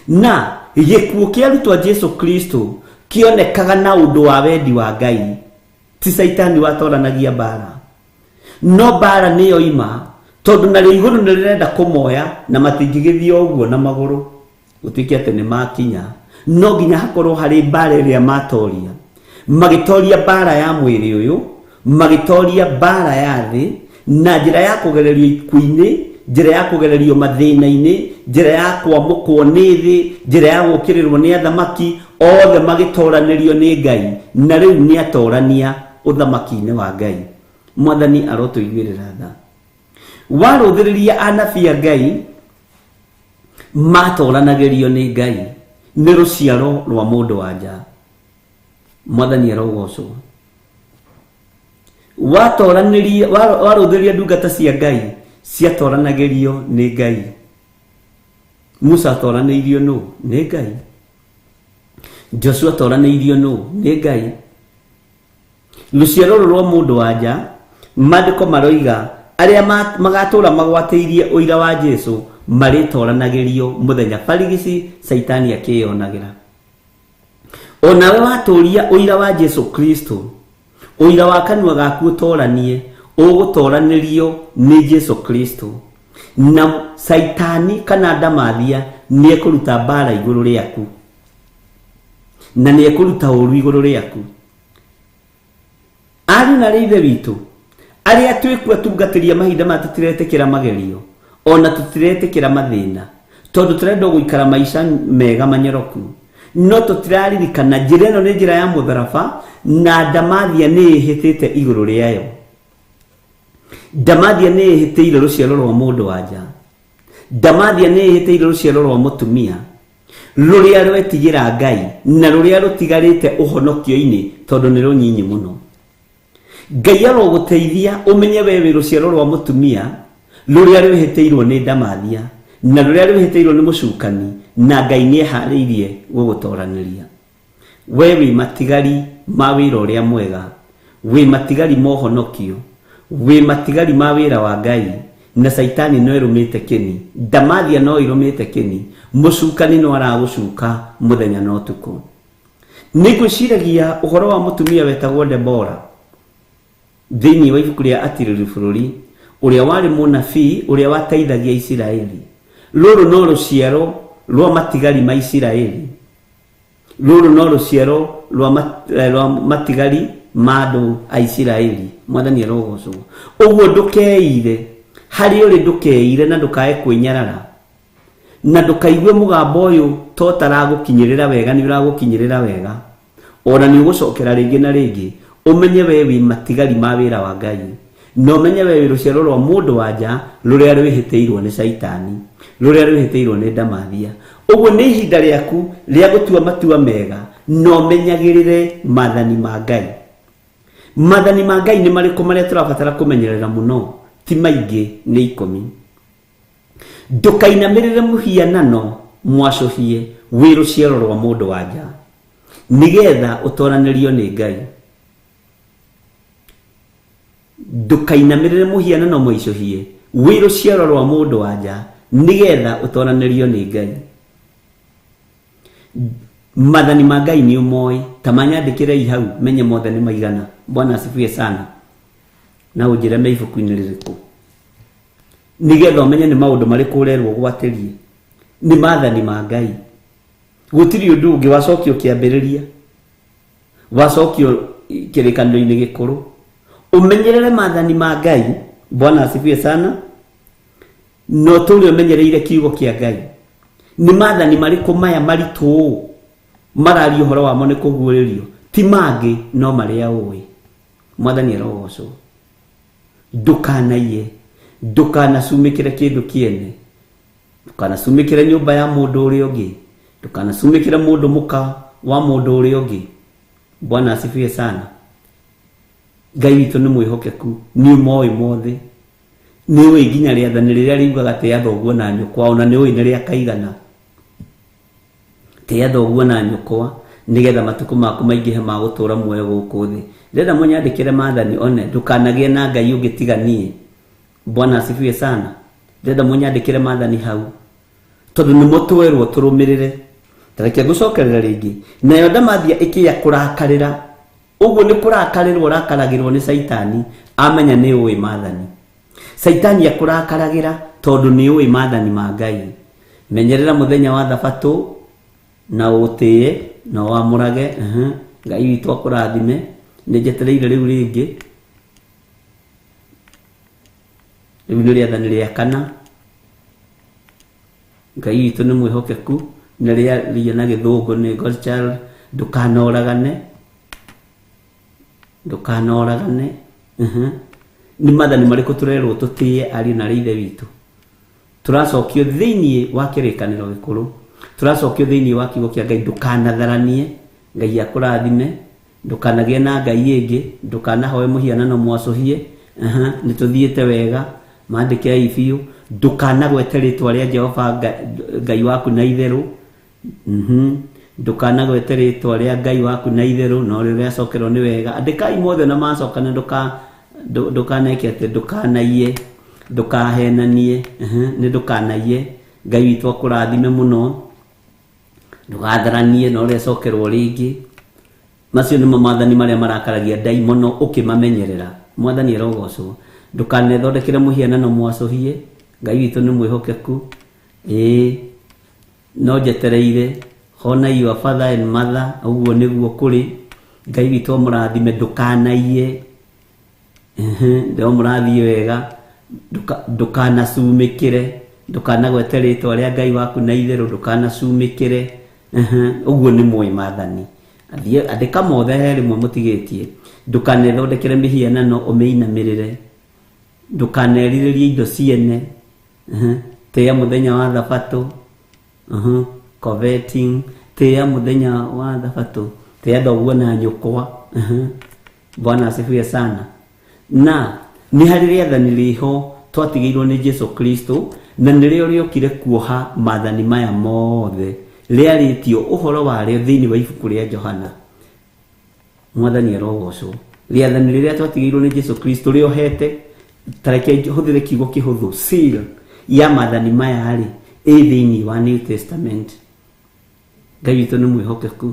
[SPEAKER 6] Na gĩkuũ kĩa arutwo a Jesu Kristo kĩonekaga na ũndũ wa wendi wa Ngai, ti Caitani watoranagia mbara. No mbara nĩyo ima, tondũ narĩo igũrũ nĩ rĩrenda kũmoya na matingĩgĩthiĩ o ũguo na magũrũ gũtuĩke atĩ nĩ makinya. No nginya hakorwo harĩ mbara ĩrĩa matoria. Magĩtoria mbara ya mwĩrĩ ũyũ, magĩtoria mbara ya thĩ, na njĩra ya kũgererio ikuũ-inĩ, njĩra ya kũgererio mathĩna-inĩ, njĩra ya kwamũkwo nĩ thĩ, njĩra ya gũũkĩrĩrwo nĩ athamaki, othe magĩtoranĩrio nĩ Ngai, na rĩu nĩ atorania ũthamaki-inĩ wa Ngai. Mwathani arotũiguĩrĩra tha. Warũthĩrĩria anabii a Ngai matoranagĩrio nĩ Ngai, nĩ rũciaro rwa mũndũ wa nja. Mwathani arogocwo. Watoranĩria, warũthĩrĩria ndungata cia Ngai ciatoranagĩrio nĩ Ngai. Musa atoranĩirio nũ? Nĩ Ngai. Joshua atoranĩirio nũ? Nĩ Ngai. Rũciaro rũrũ rwa mũndũ wa nja, maandĩko maroiga arĩa magatũra magwatĩirie ũira wa Jesu marĩtoranagĩrio mũthenya barigici Caitani akĩyonagĩra. Onawe watũria ũira wa Jesu Kristo, ũira wa kanua gaku ũtoranie, ũgũtoranĩrio nĩ Jesu Kristo. Na Caitani kana ndamathia nĩ ekũruta mbara igũrũ rĩaku, na nĩ ekũruta ũru igũrũ rĩaku. Ariũ na arĩ ithe witũ, arĩa twĩkua tungatĩria mahinda maya tũtiretĩkĩra magerio, ona tũtiretĩkĩra mathĩna, tondũ tũrenda gũikara maica mega manyoroku. No tũtiraririkana njĩra ĩno nĩ njĩra ya mũtharaba, na ndamathia nĩ ĩhĩtĩte igũrũ rĩayo. Ndamathia nĩ ĩhĩtĩire rũciaro rwa mũndũ wa nja. Ndamathia nĩ ĩhĩtĩire rũciaro rwa mũtumia, rũrĩa rwetigĩra Ngai na rũrĩa rũtigarĩte ũhonokio-inĩ tondũ nĩ rũnyinyi mũno. Ngai arogũteithia ũmenye we wĩ rũciaro rwa mũtumia rũrĩa rwĩhĩtĩirwo nĩ ndamathia na rũrĩa rwĩhĩtĩirwo nĩ mũcukani, na Ngai nĩ eharĩirie gũgũtoranĩria. We wĩ matigari ma wĩra ũrĩa mwega, wĩ matigari ma ũhonokio, wĩ matigari ma wĩra wa Ngai, na Caitani no ĩrũmĩte kĩni, ndamathia no ĩrũmĩte kĩni, mũcukani no aragũcuka mũthenya na ũtukũ. Nĩ ngwĩciragia ũhoro wa mũtumia wetagwo Debora thĩinĩ wa ibuku rĩa Atirĩrĩri bũrũri, ũrĩa warĩ mũnabii ũrĩa wateithagia Isiraeli. Rũrũ no rũciaro rwa matigari ma Isiraeli. Rũrũ no rũciaro rwa matigari ma andũ a Isiraeli. Mwathani arogocwo. Ũguo ndũkeire, harĩ ũrĩ ndũkeire na ndũkae kwĩnyarara, na ndũkaigue mũgambo ũyũ to ũtaragũkinyĩrĩra wega, nĩ ũragũkinyĩrĩra wega, ona nĩ ũgũcokera rĩngĩ na rĩngĩ. Ũmenye we wĩ matigari ma wĩra wa Ngai, na ũmenye we wĩ rũciaro rwa mũndũ wa nja rũrĩa rwĩhĩtĩirwo nĩ Caitani, rũrĩa rwĩhĩtĩirwo nĩ ndamathia. Ũguo nĩ ihinda rĩaku rĩa gũtua matua mega, na ũmenyagĩrĩre maathani ma Ngai. Maathani ma Ngai nĩ marĩkũ marĩa tũrabatara kũmenyerera mũno? Ti maingĩ, nĩ 10. Ndũkainamĩrĩre mũhianano mwacũhie wĩ rũciaro rwa mũndũ wa nja, nĩgetha ũtoranĩrio nĩ Ngai. Ndũkainamĩrĩre mũhianano mwacũhie wĩ rũciaro rwa mũndũ wa nja, nĩgetha ũtoranĩrio nĩ Ngai. Maathani ma Ngai nĩ ũmoĩ, ta manyandĩkĩrei hau menye mothe nĩ maigana. Bwana asifiwe sana. Na ũnjĩre me ibuku-inĩ rĩrĩkũ, nĩgetha ũmenye nĩ maũndũ marĩkũ ũrerwo ũgwatĩrie. Nĩ maathani ma Ngai, gũtirĩ ũndũ ũngĩ. Wacokio kĩambĩrĩria, wacokio kĩrĩkanĩro-inĩ gĩkũrũ, ũmenyerere maathani ma Ngai. Bwana asifiwe sana. Na ũtũre ũmenyereire kiugo kĩa Ngai. Nĩ maathani marĩkũ maya maritũ ũũ mararia ũhoro wamo nĩ kũguũrĩrio? Ti mangĩ no marĩa ũĩ. Mwathani arogocwo. Ndũkanaiye, ndũkanacumĩkĩre kĩndũ kĩene, ndũkanacumĩkĩre nyũmba ya mũndũ ũrĩa ũngĩ, ndũkanacumĩkĩre mũndũ mũka wa mũndũ ũrĩa ũngĩ. Bwana asifiwe sana. Ngai witũ nĩ mwĩhokeku, nĩ ũmoĩ mothe, nĩ ũĩ nginya rĩathani rĩrĩa riugaga tĩa thoguo na nyũkwa, ona nĩ ũĩ nĩ rĩa kaigana. Tĩa thoguo na nyũkwa. Nĩgetha matukũ maku maingĩhe ma gũtũũra muoyo gũkũ thĩ. Ndĩrenda mũnyandĩkĩre maathani one, ndũkanagĩe na Ngai ũngĩ tiga niĩ. Bwana asifiwe sana. Ndĩrenda mũnyandĩkĩre maathani hau, tondũ nĩmo twerwo tũrũmĩrĩre. Tareke ngũcokerera rĩngĩ. Nayo ndamathia ĩkĩya kũrakarĩra. Ũguo nĩ kũrakarĩrwo ũrakaragĩrwo nĩ Caitani, amenya nĩ ũĩ maathani. Caitani akũrakaragĩra tondũ nĩ ũĩ maathani ma Ngai. Menyerera mũthenya wa thabatũ na ũtĩe na wamũrage. Ngai witũ akũrathime. Nĩ njetereire rĩu rĩngĩ. Rĩu nĩ rĩathani rĩa kana. Ngai witũ nĩ mwĩhokeku, nĩ rĩaria na gĩthũngũ nĩ God's child. Ndũkanoragane, ndũkanoragane. Nĩ maathani marĩkũ tũrerwo tũtĩe ariũ na arĩ ithe witũ? Tũracokio thĩinĩ wa kĩrĩkanĩro gĩkũrũ, tũracokio thĩinĩ wa kiugo kĩa Ngai. Ndũkanatharanie, Ngai akũrathime. Ndũkanagĩe na Ngai ĩngĩ, ndũkanahoe mũhianano mwacũhie. Nĩ tũthiĩte wega, maandĩkei biũ. Ndũkanagwete rĩtwa rĩa Jehova Ngai waku na itherũ. Ndũkanagwete rĩtwa rĩa Ngai waku na itherũ, no rĩrĩa rĩacokerwo nĩ wega. Andĩkai mothe na macokane. Ndũkaneke atĩ, ndũkanaiye, ndũkahenanie. Nĩ ndũkanaiye. Ngai witũ akũrathime mũno. Ndũgatharanie, no rĩacokerwo rĩngĩ. Macio nĩmo maathani marĩa marakaragia ndaimono ũkĩmamenyerera. Mwathani arogocwo. Ndũkanethondekere mũhianano mwacũhie. Ngai witũ nĩ mwĩhokeku. Ĩĩ, no njetereire. Honor your father and mother, ũguo nĩguo kũrĩ. Ngai witũ amũrathime. Ndũkanaiye, ndĩro mũrathiĩ wega. Ndũkanacumĩkĩre, ndũkanagwete rĩtwa rĩa Ngai waku na itherũ, ndũkanacumĩkĩre. Ũguo nĩ mũĩ maathani. Andĩka mothe, he rĩmwe mũtigĩtie. Ndũkanethondekere mĩhianano ũmĩinamĩrĩre. Ndũkanerirĩrie indo ciene. Tĩĩa mũthenya wa thabatũ. Coveting. Tĩĩa mũthenya wa thabatũ, tĩĩa thoguo na nyũkwa. Bwana asifiwe sana. Na nĩ harĩ rĩathani rĩho twatigĩirwo nĩ Jesu Kristo, na nĩrĩo rĩokire kuoha maathani maya mothe, rĩarĩtio ũhoro warĩo thĩinĩ wa ibuku rĩa Johana. Mwathani arogocwo. Rĩathani rĩrĩa twatigĩirwo nĩ Jesu Kristo rĩohete, tareke hũthĩre kiugo kĩhũthũ, seal ya maathani maya rĩ ĩ thĩinĩ wa New Testament. Ngai witũ nĩ mwĩhokeku.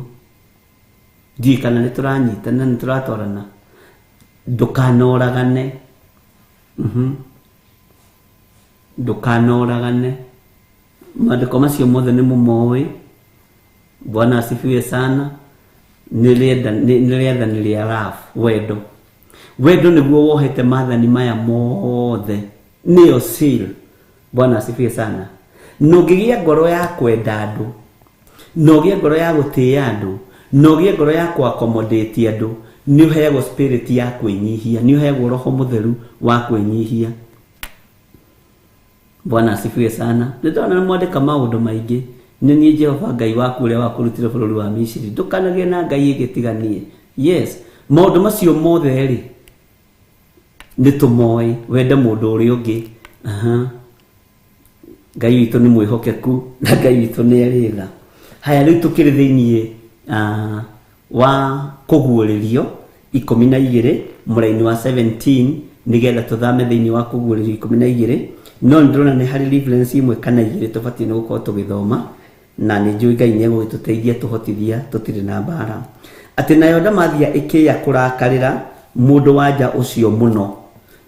[SPEAKER 6] Ndiũĩ kana nĩ tũranyitana, nĩ tũratwarana. Ndũkanoragane. Ndũkanoragane. Maandĩko macio mothe nĩ mũmoĩ. Bwana asifiwe sana. Nĩ rĩathani rĩa love, wendo. Wendo nĩguo wohete maathani maya mothe, nĩyo seal. Bwana asifiwe sana. Na ũngĩgĩa ngoro ya kwenda andũ, na ũgĩe ngoro ya gũtĩĩa andũ, na ũgĩe ngoro ya kũ-accommodate andũ, nĩ ũheagwo spirit ya kwĩnyihia, nĩ ũheagwo roho mũtheru wa kwĩnyihia. Bwana asifiwe sana. Nĩ ndona nĩ mwandĩka maũndũ maingĩ. Nĩ niĩ Jehova Ngai waku ũrĩa wakũrutire bũrũri wa Misiri, ndũkanagĩe na Ngai ĩngĩ tiga niĩ. Yes, maũndũ macio mothe rĩ nĩ tũmoĩ. Wende mũndũ ũrĩa ũngĩ. Ngai witũ nĩ mwĩhokeku na Ngai witũ nĩ arĩ tha. Haya, rĩu tũkĩrĩ thĩiniĩ wa kũguũrĩrio 12 mũraini wa 17, nĩgetha tũthame thĩiniĩ wa kũguũrĩrio 12. No nĩ ndĩrona nĩ harĩ reference ĩmwe kana igĩrĩ tũbatiĩ nĩ gũkorwo tũgĩthoma, na nĩ njũĩ Ngai nĩ egũgĩtũteithia tũhotithia, tũtirĩ na mbara. Atĩ nayo ndamathia ĩkĩya kũrakarĩra mũndũ wanja ũcio mũno.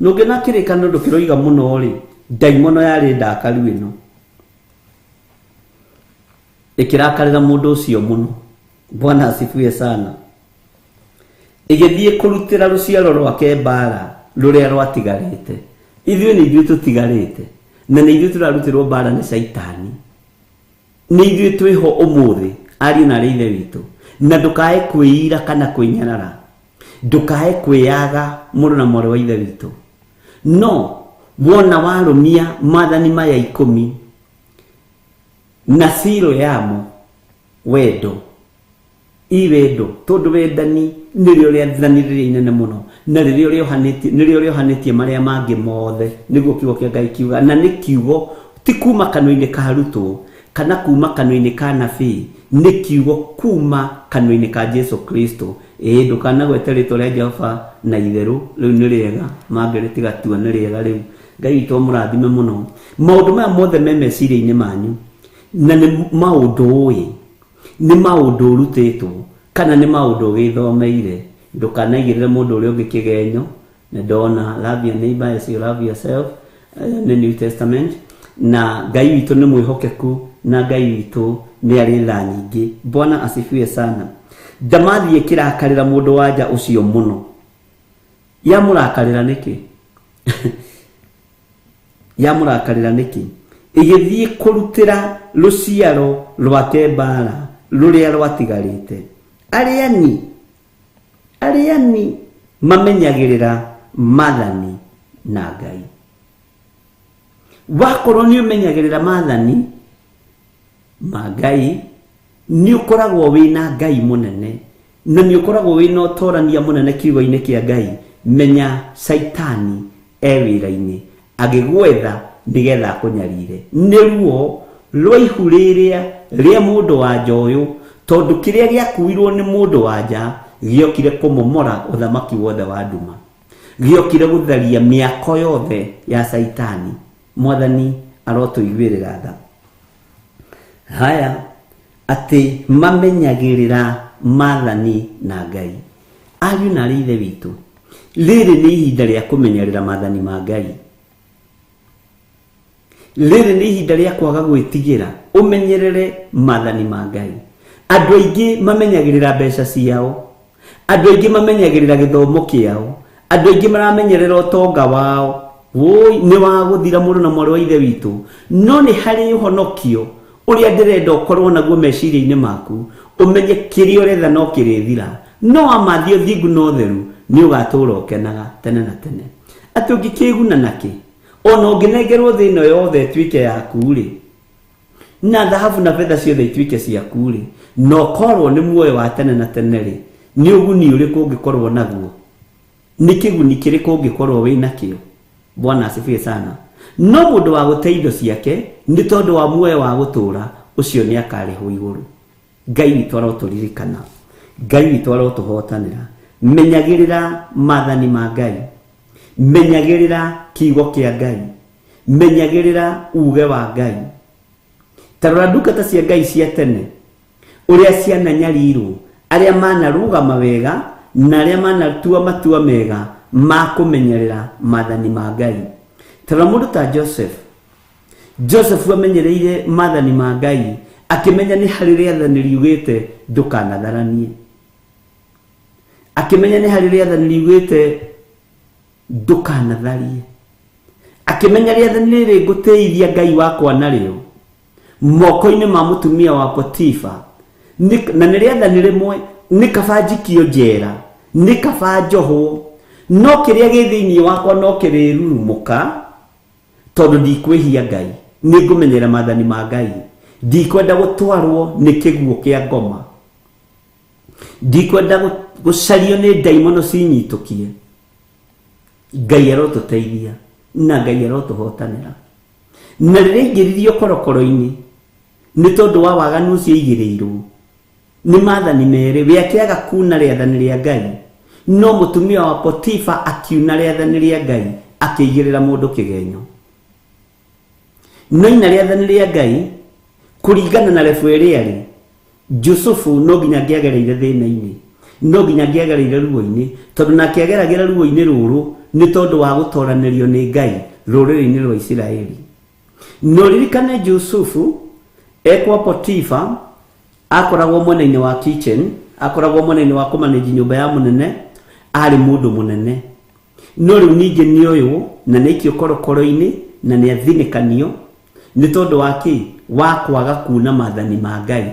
[SPEAKER 6] Nũngĩona kĩrĩkanĩro ndũkĩroiga mũno rĩ, ndaimono yarĩ ndakaru ĩno ĩkĩrakarĩra mũndũ ũcio mũno. Bwana asifiwe sana. Ĩgĩthiĩ kũrutĩra rũciaro rwake mbara rũrĩa rwatigarĩte. Ithuĩ nĩ ithuĩ tũtigarĩte, na nĩ ithuĩ tũrarutĩrwo mbara nĩ Caitani. Nĩ ithuĩ twĩho ũmũthĩ, ariũ na arĩ ithe witũ. Na ndũkae kwĩira kana kwĩnyarara, ndũkae kwĩyaga, mũrũ na mwarĩ wa ithe witũ. No wona warũmia maathani maya 10 na ciro yamo, wendo, i wendo, tondũ wendani nĩrĩo rĩathani rĩrĩa inene mũno, na rĩrĩo rĩohanĩtie, nĩrĩo rĩohanĩtie marĩa mangĩ mothe. Nĩguo kiugo kĩa Ngai kiuga, na nĩ kiugo ti kuma kanua-inĩ ka arutwo. Kana kuma kanua-inĩ ka nabii, nĩ kiugo kuma kanua-inĩ ka Jesu Kristo. Ĩĩ, ndũkanagwete rĩtwa rĩa Jehova na itherũ, rĩu nĩ rĩega, mangĩrĩtiga tua nĩ rĩega rĩu. Ngai witũ amũrathime mũno. Maũndũ maya mothe me meciria-inĩ manyu, na nĩ maũndũ ũĩ, nĩ maũndũ ũrutĩtwo, kana nĩ maũndũ ũgĩthomeire. Ndũkanaigĩrĩre mũndũ ũrĩa ũngĩ kĩgenyo. Nĩ ndona love your neighbor as you love yourself, nĩ New Testament. Na Ngai witũ nĩ mwĩhokeku, na Ngai witũ nĩ arĩ tha nyingĩ. Bwana asifiwe sana. Ndamathiĩ kĩrakarĩra mũndũ wa nja ũcio mũno. Yamũrakarĩra nĩkĩ? Yamũrakarĩra nĩkĩ? Ĩgĩthiĩ kũrutĩra rũciaro rwake mbara rũrĩa rwatigarĩte. Arĩani, arĩani mamenyagĩrĩra maathani na Ngai. Wakorwo nĩ ũmenyagĩrĩra maathani ma Ngai, nĩ ũkoragwo wĩna Ngai mũnene, na nĩ ũkoragwo wĩna ũtorania mũnene kiugo-inĩ kĩa Ngai. Menya Caitani e wĩra-inĩ agĩgwetha nĩgetha akũnyarire. Nĩ ruo rwa ihu rĩrĩa rĩa mũndũ wa nja ũyũ, tondũ kĩrĩa gĩakuirwo nĩ mũndũ wa nja gĩokire kũmomora ũthamaki wothe wa nduma, gĩokire gũtharia mĩako yothe ya Caitani. Mwathani arotũiguĩrĩra tha. Haya, atĩ mamenyagĩrĩra maathani na Ngai. Ariũ na arĩ ithe witũ, rĩrĩ nĩ ihinda rĩa kũmenyerera maathani ma Ngai. Rĩrĩ nĩ ihinda rĩa kwaga gwĩtigĩra, ũmenyerere maathani ma Ngai. Andũ aingĩ mamenyagĩrĩra mbeca ciao, andũ aingĩ mamenyagĩrĩra gĩthomo kĩao, andũ aingĩ maramenyerera ũtonga wao. Wũi, nĩ wa gũthira mũrũ na mwarĩ wa ithe witũ. No nĩ harĩ ũhonokio ũrĩa ndĩrenda ũkorwo naguo meciria-inĩ maku, ũmenye kĩrĩa ũretha no kĩrĩthira, no wamathia ũthingu na ũtheru nĩ ũgatũũra ũkenaga tene na tene. Atĩ ũngĩkĩguna nakĩ? Ona ũngĩnengerwo thĩ ĩno yothe ĩtuĩke yaku-rĩ, na thahabu na betha ciothe ituĩke ciaku-rĩ, na ũkorwo nĩ muoyo wa tene na tene-rĩ, nĩ ũguni ũrĩkũ ũngĩkorwo naguo? Nĩ kĩguni kĩrĩkũ ũngĩkorwo wĩ nakĩo? Bwana asifiwe sana. No mũndũ wa gũte indo ciake nĩ tondũ wa muoyo wa gũtũũra, ũcio nĩ akarĩhwo igũrũ. Ngai witũ arotũririkana, Ngai witũ arotũhotanĩra. Menyagĩrĩra maathani ma Ngai, menyagĩrĩra kiugo kĩa Ngai, menyagĩrĩra uge wa Ngai. Ta rora ndungata cia Ngai cia tene, ũrĩa ciananyarirwo, arĩa manarũgama wega na arĩa manatua matua mega ma kũmenyerera maathani ma Ngai. Ta rora mũndũ ta Joseph. Joseph amenyereire maathani ma Ngai, akĩmenya nĩ harĩ rĩathani riugĩte ndũkanatharanie, akĩmenya nĩ harĩ rĩathani riugĩte ndũkanatharie, akĩmenya rĩathani rĩrĩ ngũtĩithia Ngai wakwa narĩo moko-inĩ ma mũtumia wa Potifa, na nĩ rĩathani rĩmwe, nĩ kaba njikio njera, nĩ kaba njohwo, no kĩrĩa gĩ thĩinĩ wakwa no kĩrĩrurumũka, tondũ ndikwĩhia Ngai, nĩ ngũmenyera maathani ma Ngai, ndikwenda gũtwarwo nĩ kĩguũ kĩa ngoma, ndikwenda gũcario nĩ ndaimono cinyitũkie. Ngai arotũteithia na Ngai arotũhotanĩra. Na rĩrĩa aingĩririo korokoro-inĩ nĩ tondũ wa waganu ũcio aigĩrĩirwo nĩ maathani merĩ, we akĩaga kuna rĩathani rĩa Ngai, no mũtumia wa Potifa akiuna rĩathani rĩa Ngai, akĩigĩrĩra mũndũ kĩgenyo. No ina rĩathani rĩa Ngai kũringana na rebu ĩrĩa rĩ, Jusufu no nginya angĩagereire thĩna-inĩ, no nginya angĩagereire ruo-inĩ, tondũ nake ageragĩra ruo-inĩ rũrũ nĩ tondũ wa gũtoranĩrio nĩ Ngai rũrĩrĩ-inĩ rwa Isiraeli. No ririkane Jusufu ekwa Potifa akoragwo mwena-inĩ wa kitchen, akoragwo mwena-inĩ wa kũmanĩji nyũmba ya mũnene, arĩ mũndũ mũnene. No rĩu ningĩ nĩ ũyũ na nĩ aikio korokoro-inĩ na nĩ athinĩkanio nĩ tondũ wa kĩ? Wa kwaga kuna maathani ma Ngai.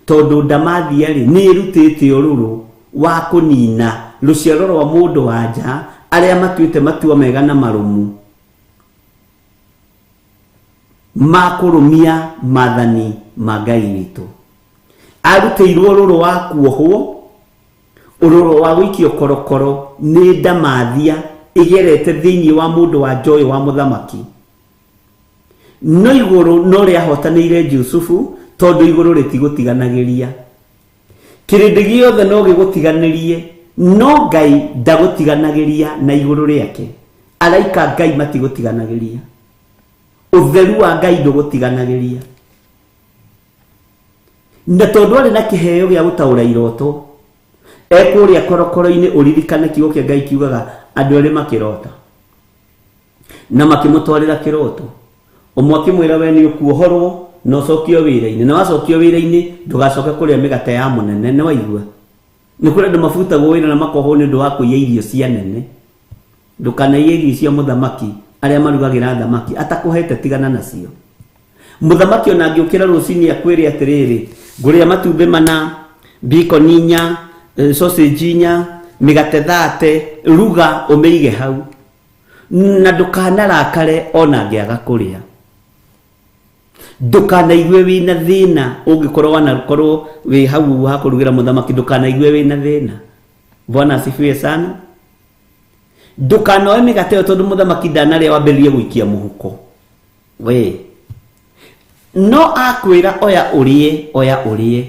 [SPEAKER 6] Tondũ ndamathia rĩ, nĩ ĩrutĩte ũrũrũ wa kũnina rũciaro rwa mũndũ wa nja arĩa matuĩte matua mega na marũmu ma kũrũmia maathani ma Ngai witũ. Arutĩirwo ũrũrũ wa kuohwo, ũrũrũ wa gũikio korokoro nĩ ndamathia ĩgerete thĩinĩ wa mũndũ wa nja ũyũ wa mũthamaki. No igũrũ no rĩahotanĩire Jusufu tondũ igũrũ rĩtigũtiganagĩria. Kĩrĩndĩ gĩothe no gĩgũtiganĩrie, no Ngai ndagũtiganagĩria na igũrũ rĩake. Araika Ngai matigũtiganagĩria. Ũtheru wa Ngai ndũgũtiganagĩria. Na tondũ arĩ na kĩheo gĩa gũtaũra iroto, ekũrĩa korokoro-inĩ ũririkane kiugo kĩa Ngai kiugaga andũ erĩ makĩrota na makĩmũtwarĩra kĩroto. Ũmwe akĩmwĩra we nĩ ũkuohorwo na ũcokio wĩra-inĩ, na wacokio wĩra-inĩ ndũgacoke kũrĩa mĩgate ya mũnene. Nĩ waigua? Nĩ kũrĩ andũ mabutagwo wĩra na makohwo nĩ ũndũ wa kũiya irio cia nene. Ndũkanaiye irio cia mũthamaki arĩa marugagĩra thamaki atakũhete, tigana nacio. Mũthamaki ona angĩũkĩra rũcinĩ akwĩre atĩrĩrĩ, ngũrĩa matumbĩ mana, bacon inya, sausage inya, mĩgate 30, ruga ũmĩige hau na ndũkanarakare ona angĩaga kũrĩa. Ndũkanaigue wĩna thĩna ũngĩkorwo wanakorwo wĩ hau ha kũrugĩra mũthamaki, ndũkanaigue wĩna thĩna. Bwana asifiwe sana. Ndũkanoe mĩgate ĩyo tondũ mũthamaki ndanarĩa wambĩrĩrie gũikia mũhuko. We no akwĩra oya ũrĩe, oya ũrĩe.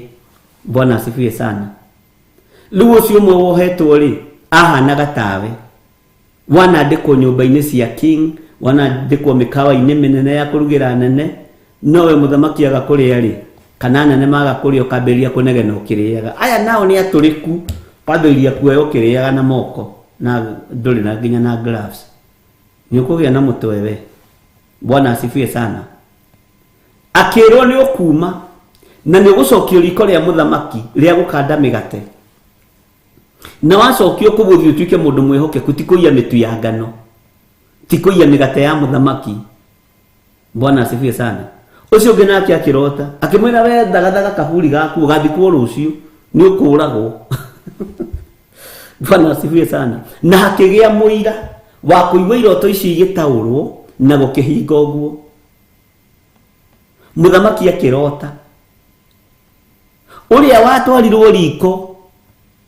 [SPEAKER 6] Bwana asifiwe sana. Rĩu ũcio ũmwe wohetwo rĩ, ahanaga tawe wanandĩkwo nyũmba-inĩ cia king, wanandĩkwo mĩkawa-inĩ mĩnene ya kũrugĩra nene, nowe mũthamaki aga kũrĩa rĩ, kana nene maga kũrĩa ũkambĩrĩria kũnegena ũkĩrĩaga. Aya nao nĩ atũrĩku, kwambĩrĩria kuoya ũkĩrĩaga na moko na ndũrĩ na nginya na gloves. Nĩ ũkũgĩa na mũtwe we. Bwana asifiwe sana. Akĩrwo nĩ ũkuma na nĩ ũgũcokio riko rĩa mũthamaki rĩa gũkanda mĩgate, na wacokio kũu ũthiĩ ũtuĩke mũndũ mwĩhokeku, ti kũiya mĩtu ya ngano, ti kũiya mĩgate ya mũthamaki. Bwana asifiwe sana. Ũcio ũngĩ nake akĩrota akĩmwĩra we thagathaga kaburi gaku ũgathikwo rũciũ nĩ ũkũragwo. Bwana asifiwe sana. Na hakĩgĩa mũira wa kũigua iroto icio igĩtaũrwo na gũkĩhinga ũguo. Mũthamaki akĩrota ũrĩa watwarirwo riko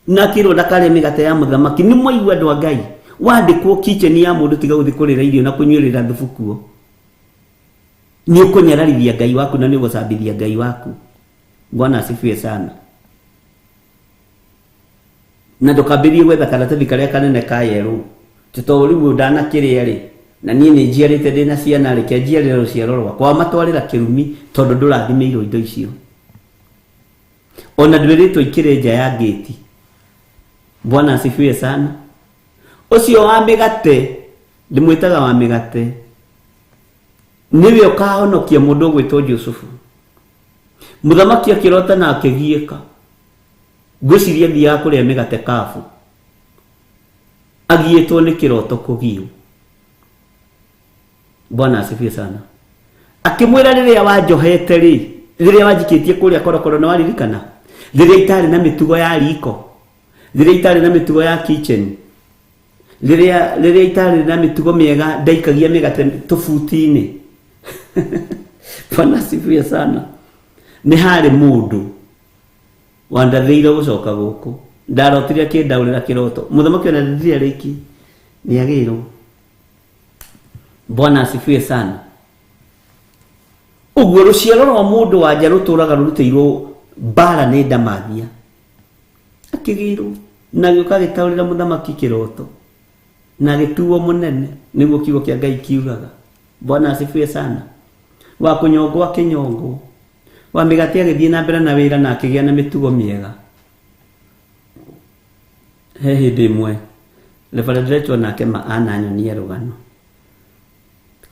[SPEAKER 6] na akĩrwo ndakarĩe mĩgate ya mũthamaki. Nĩ mwaigua andũ a Ngai, wandĩkwo kitchen ya mũndũ tiga gũthiĩ kũrĩra irio na kũnyuĩrĩra thubu kuo. Nĩ ũkũnyararithia Ngai waku na nĩ ũgũcambithia Ngai waku. Bwana asifiwe sana. Na ndũkambĩrĩrie gwetha karatathi karĩa kanene ka yerũ, tondũ rĩu ndanakĩrĩa rĩ, na niĩ nĩ njiarĩte ndĩna ciana rĩ, ke njiarĩre rũciaro rwakwa. Wamatwarĩra kĩrumi tondũ ndũrathimĩirwo indo icio. Ona ndwĩrĩtwo ikĩre nja ya ngĩti. Bwana asifiwe sana. Ũcio wa mĩgate, ndĩmwĩtaga wa mĩgate, nĩwe ũkahonokia mũndũ ũgwĩtwo Jusufu. Mũthamaki akĩrota na akĩgiĩka. Ngwĩciria athiaga kũrĩa mĩgate kabu. Agiĩtwo nĩ kĩroto kũgio. Bwana asifiwe sana. Akĩmwĩra rĩrĩa wanjohete rĩ, rĩrĩa wanjikĩtie kũrĩa korokoro na waririkana, rĩrĩa itarĩ na mĩtugo ya riko, rĩrĩa itarĩ na mĩtugo ya kitchen, rĩrĩa itarĩ na mĩtugo mĩega, ndaikagia mĩgate tũbuti-inĩ. Bwana asifiwe sana. Nĩ harĩ mũndũ wandathĩire gũcoka gũkũ, ndarotire akĩndaũrĩra kĩroto. Mũthamaki ona ndirĩa rĩki nĩ agĩrwo. Bwana asifiwe sana. Ũguo rũciaro rwa mũndũ wa nja rũtũraga rũrutĩirwo mbara nĩ ndamathia. Akĩgĩrwo na agĩũka agĩtaũrĩra mũthamaki kĩroto na agĩtuo mũnene, nĩguo kiugo kĩa Ngai kiugaga. Bwana asifiwe sana. Wa kũnyongwo akĩnyongwo, wa mĩgate agĩthiĩ na mbere na wĩra na akĩgĩa na mĩtugo mĩega. He hĩndĩ ĩmwe Reverend Rachel nake ma ananyonia rũgano.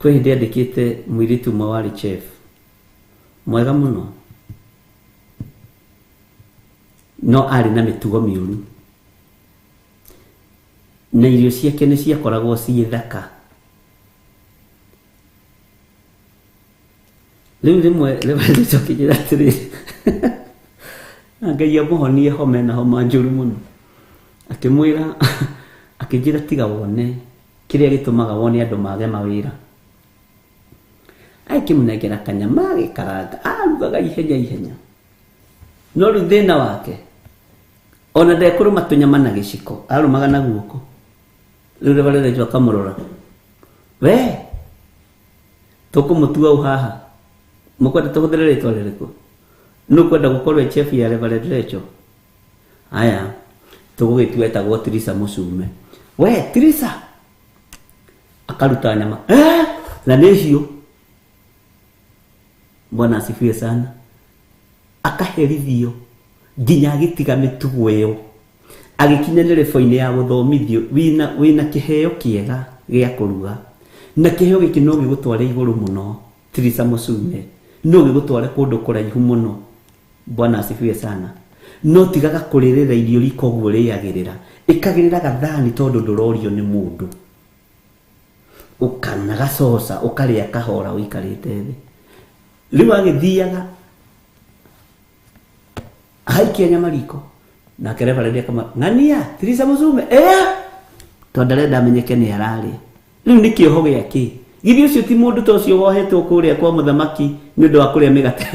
[SPEAKER 6] Kwĩ hĩndĩ andĩkĩte mũirĩtu ũmwe warĩ chef mwega mũno, no arĩ na mĩtugo mĩũru, na irio ciake nĩ ciakoragwo ciĩ thaka. Rĩu rĩmwe Reverend Rachel akĩnjĩra atĩrĩrĩ, na Ngai amũhonie homa ĩna homa njũru mũno. Akĩmwĩra, akĩnjĩra tiga wone kĩrĩa gĩtũmaga wone andũ mage mawĩra. Agĩkĩmũnengera kanyama agĩkaranga, arugaga ihenya ihenya. No rĩu thĩna wake, ona ndekũrũma tũnyama na gĩciko, arũmaga na guoko. Rĩu Reverend Rachel akamũrora, we Tũkũmũtua ũ haha? Mũkwenda tũhũthĩre rĩtwa rĩrĩkũ? Nũ ũkwenda gũkorwo e chef ya Reverend Rachel? Aya, tũgũgĩtua etagwo Tirisa Mũcume. We Tirisa akaruta nyama eh, na nĩ hiũ. Bwana asifiwe sana. Akaherithio nginya agĩtiga mĩtugo ĩyo, agĩkinya ndereba-inĩ ya gũthomithio. Wĩna kĩheo kĩega gĩa kũruga, na kĩheo gĩkĩ no gĩgũtware igũrũ mũno. Tirisa Mũcume, no gĩgũtware kũndũ kũraihu mũno. Bwana asifiwe sana. No tigaga kũrĩrĩra irio riko ũguo ũrĩagĩrĩra, ĩkagĩrĩra gathani tondũ ndũrorio nĩ mũndũ, ũkana gacoca ũkarĩa kahora ũikarĩte thĩ. Rĩu agĩthiaga ahaikia nyama riko, nake reverend akama ng'ania Tirisa Mũcume tondũ ndarenda amenyeke nĩ ararĩa. Rĩu nĩ kĩoho gĩa kĩ? Githĩ ũcio ti mũndũ ta ũcio wohetwo kũrĩa kwa mũthamaki nĩ ũndũ wa kũrĩa mĩgate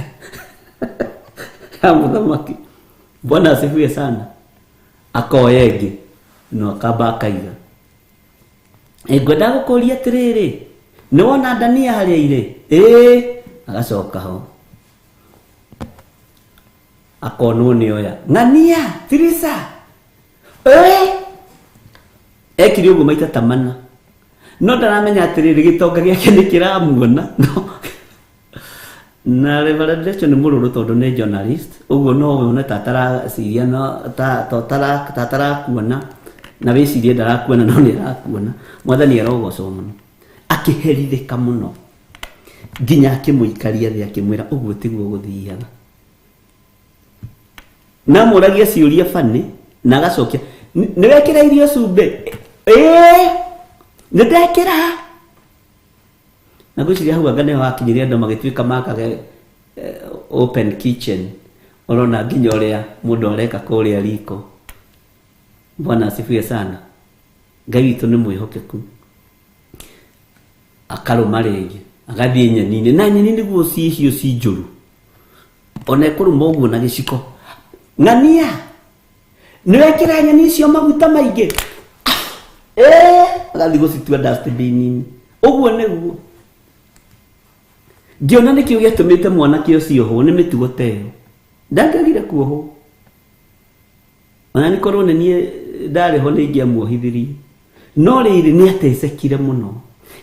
[SPEAKER 6] ya mũthamaki? Bwana asifiwe sana. Akoya ĩngĩ no akamba akaiga. Ngwenda gũkũria atĩrĩrĩ, nĩ wona ndania harĩa irĩ? Ĩĩ. Agacoka ho akonwo nĩ oya ng'ania Tirisa. Ekire ũguo maita ta mana, no ndaramenya atĩrĩrĩ gĩtonga gĩake nĩ kĩramuona. No na Reverend Rachel nĩ mũrũrũ tondũ nĩ journalist, ũguo no wone ta ataraciria, no ta atarakuona, na wĩcirie ndarakuona, no nĩ arakuona. Mwathani arogocwo mũno. Akĩherithĩka mũno nginya akĩmũikaria thĩ akĩmwĩra ũguo tiguo gũthiaga. Na amũragia ciũria bani na agacokia, nĩ wekĩra irio cumbĩ? Ĩĩ nĩ ndekĩra. Na ngwĩciria hau anga nĩho hakinyire andũ magĩtuĩka makage open kitchen, ũrona nginya ũrĩa mũndũ areka kũrĩa riko. Bwana asifiwe sana. Ngai witũ nĩ mwĩhokeku. Akarũma rĩngĩ agathiĩ nyeni-inĩ, na nyeni nĩguo ciĩ hiũ ci njũru, ona ĩkũrũma ũguo na gĩciko. Ng'ania nĩ wekĩra nyeni icio maguta maingĩ? Agathiĩ gũcitua dustbin-inĩ. Ũguo nĩguo ngĩona nĩkĩo gĩatũmĩte mwanake ũcio ohwo, nĩ mĩtugo ta ĩyo. Ndangĩagire kuohwo, ona nĩ korwo nĩ niĩ ndarĩ ho nĩ ingĩamuohithirie. No rĩrĩ, nĩ atecekire mũno,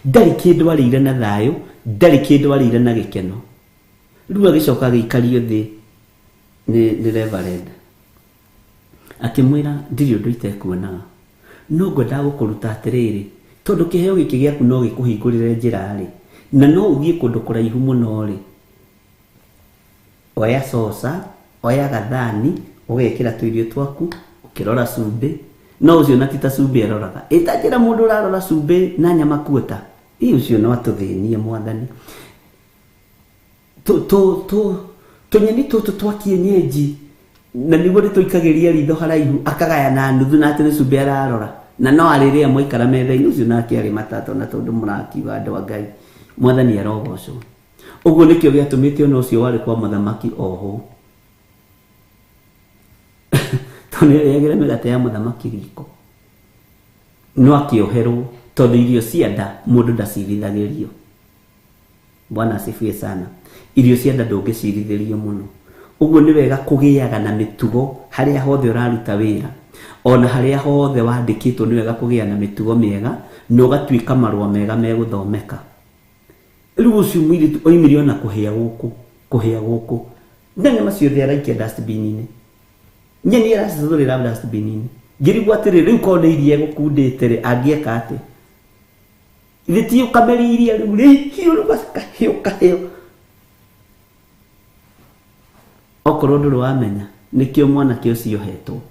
[SPEAKER 6] ndarĩ kĩndũ arĩire na thayũ, ndarĩ kĩndũ arĩire na gĩkeno. Rĩu agĩcoka agĩikario thĩ nĩ Reverend, akĩmwĩra ndirĩ ũndũ itekuonaga, no ngwendaga gũkũruta atĩrĩrĩ, tondũ kĩheo gĩkĩ gĩaku no gĩkũhingũrĩre njĩra rĩ, na no ũthiĩ kũndũ kũraihu mũno rĩ, oya coca, oya gathani, ũgekĩra tũirio twaku ũkĩrora cumbĩ. No ũcio na ti ta cumbĩ aroraga, ĩtanjĩra mũndũ ũrarora cumbĩ na nyama kuota, ĩ ũcio no atũthĩnie mwathani. Tũnyeni tũtũ twa kienyeji na nĩguo nĩtũikagĩria ritho haraihu, akagaya na nuthu na atĩ nĩ cumbĩ ararora, na no arĩrĩa mwaikara metha-inĩ. Ũcio nake arĩ matata, ona tondũ mũrakiuga andũ a Ngai. Mwathani arogocwo. Ũguo nĩkĩo gĩatũmĩte ona ũcio warĩ kwa mũthamaki oho, tondũ nĩarĩagĩra mĩgate ya mũthamaki riko, no akĩoherwo tondũ irio cia nda mũndũ ndacirithagĩrio. Bwana asifiwe sana. Irio cia nda ndũngĩcirithĩrio mũno. Ũguo nĩ wega kũgĩaga na mĩtugo harĩa hothe ũraruta wĩra, ona harĩa hothe wandĩkĩtwo, nĩ wega kũgĩa na mĩtugo mĩega na ũgatuĩka marũa mega megũthomeka. Rĩu ũcio mũirĩtu oimire ona kũhĩa gũkũ, kũhĩa gũkũ, na nyama ciothe araikia dustbin-inĩ, nyeni aracithũrĩra dustbin-inĩ. Ngĩrigwo atĩrĩ, rĩu korwo nĩ iria egũkundĩte rĩ, angĩeka atĩa? Ithe ti ũkameria iria rĩu rĩhiũ, rĩu kahĩũ kahĩũ. Okorwo ndũrĩ wamenya nĩkĩo mwanake ũcio ohetwo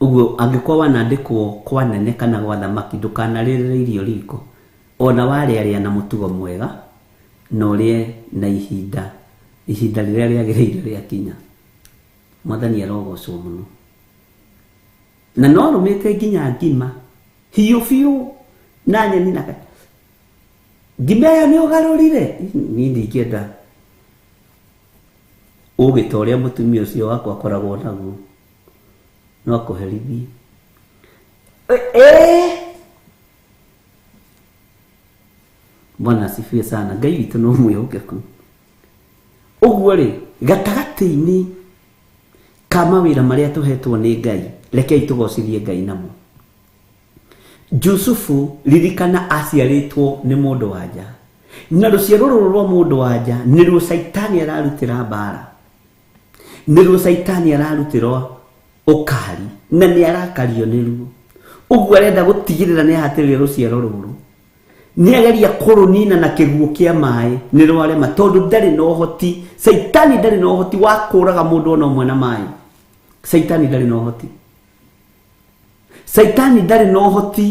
[SPEAKER 6] ũguo, angĩkorwo wanandĩkwo kwa nene kana gwa thamaki, ndũkanarĩrĩre irio riko. Ona warĩa, rĩa na mũtugo mwega, na ũrĩe na ihinda, ihinda rĩrĩa rĩagĩrĩire rĩakinya. Mwathani arogocwo mũno. Na no arũmĩte nginya ngima hiũ biũ na nyeni na ngima ĩyo nĩ ũgarũrire. Niĩ ndingĩenda ũgĩ ta ũrĩa mũtumia ũcio wakwa akoragwo naguo, no akũherithie. Bwana asifiwe sana. Ngai witũ no mwĩhokeku. Ũguo rĩ, gatagatĩ-inĩ ka mawĩra marĩa tũhetwo nĩ Ngai, rekei tũgocithie Ngai namo. Jusufu, ririkana, aciarĩtwo nĩ mũndũ wa nja, na rũciaro rũrũ rwa mũndũ wa nja nĩruo Caitani ararutĩra mbara, nĩruo Caitani ararutĩra ũkari, na nĩ arakario nĩruo. Ũguo arenda gũtigĩrĩra nĩ ahatĩrĩria rũciaro rũrũ, nĩ ageria kũrũnina na kĩguũ kĩa maĩ, nĩ rwarema, tondũ ndarĩ na ũhoti. Caitani ndarĩ na ũhoti wa kũraga mũndũ ona ũmwe na maĩ. Caitani ndarĩ na ũhoti. Caitani ndarĩ na ũhoti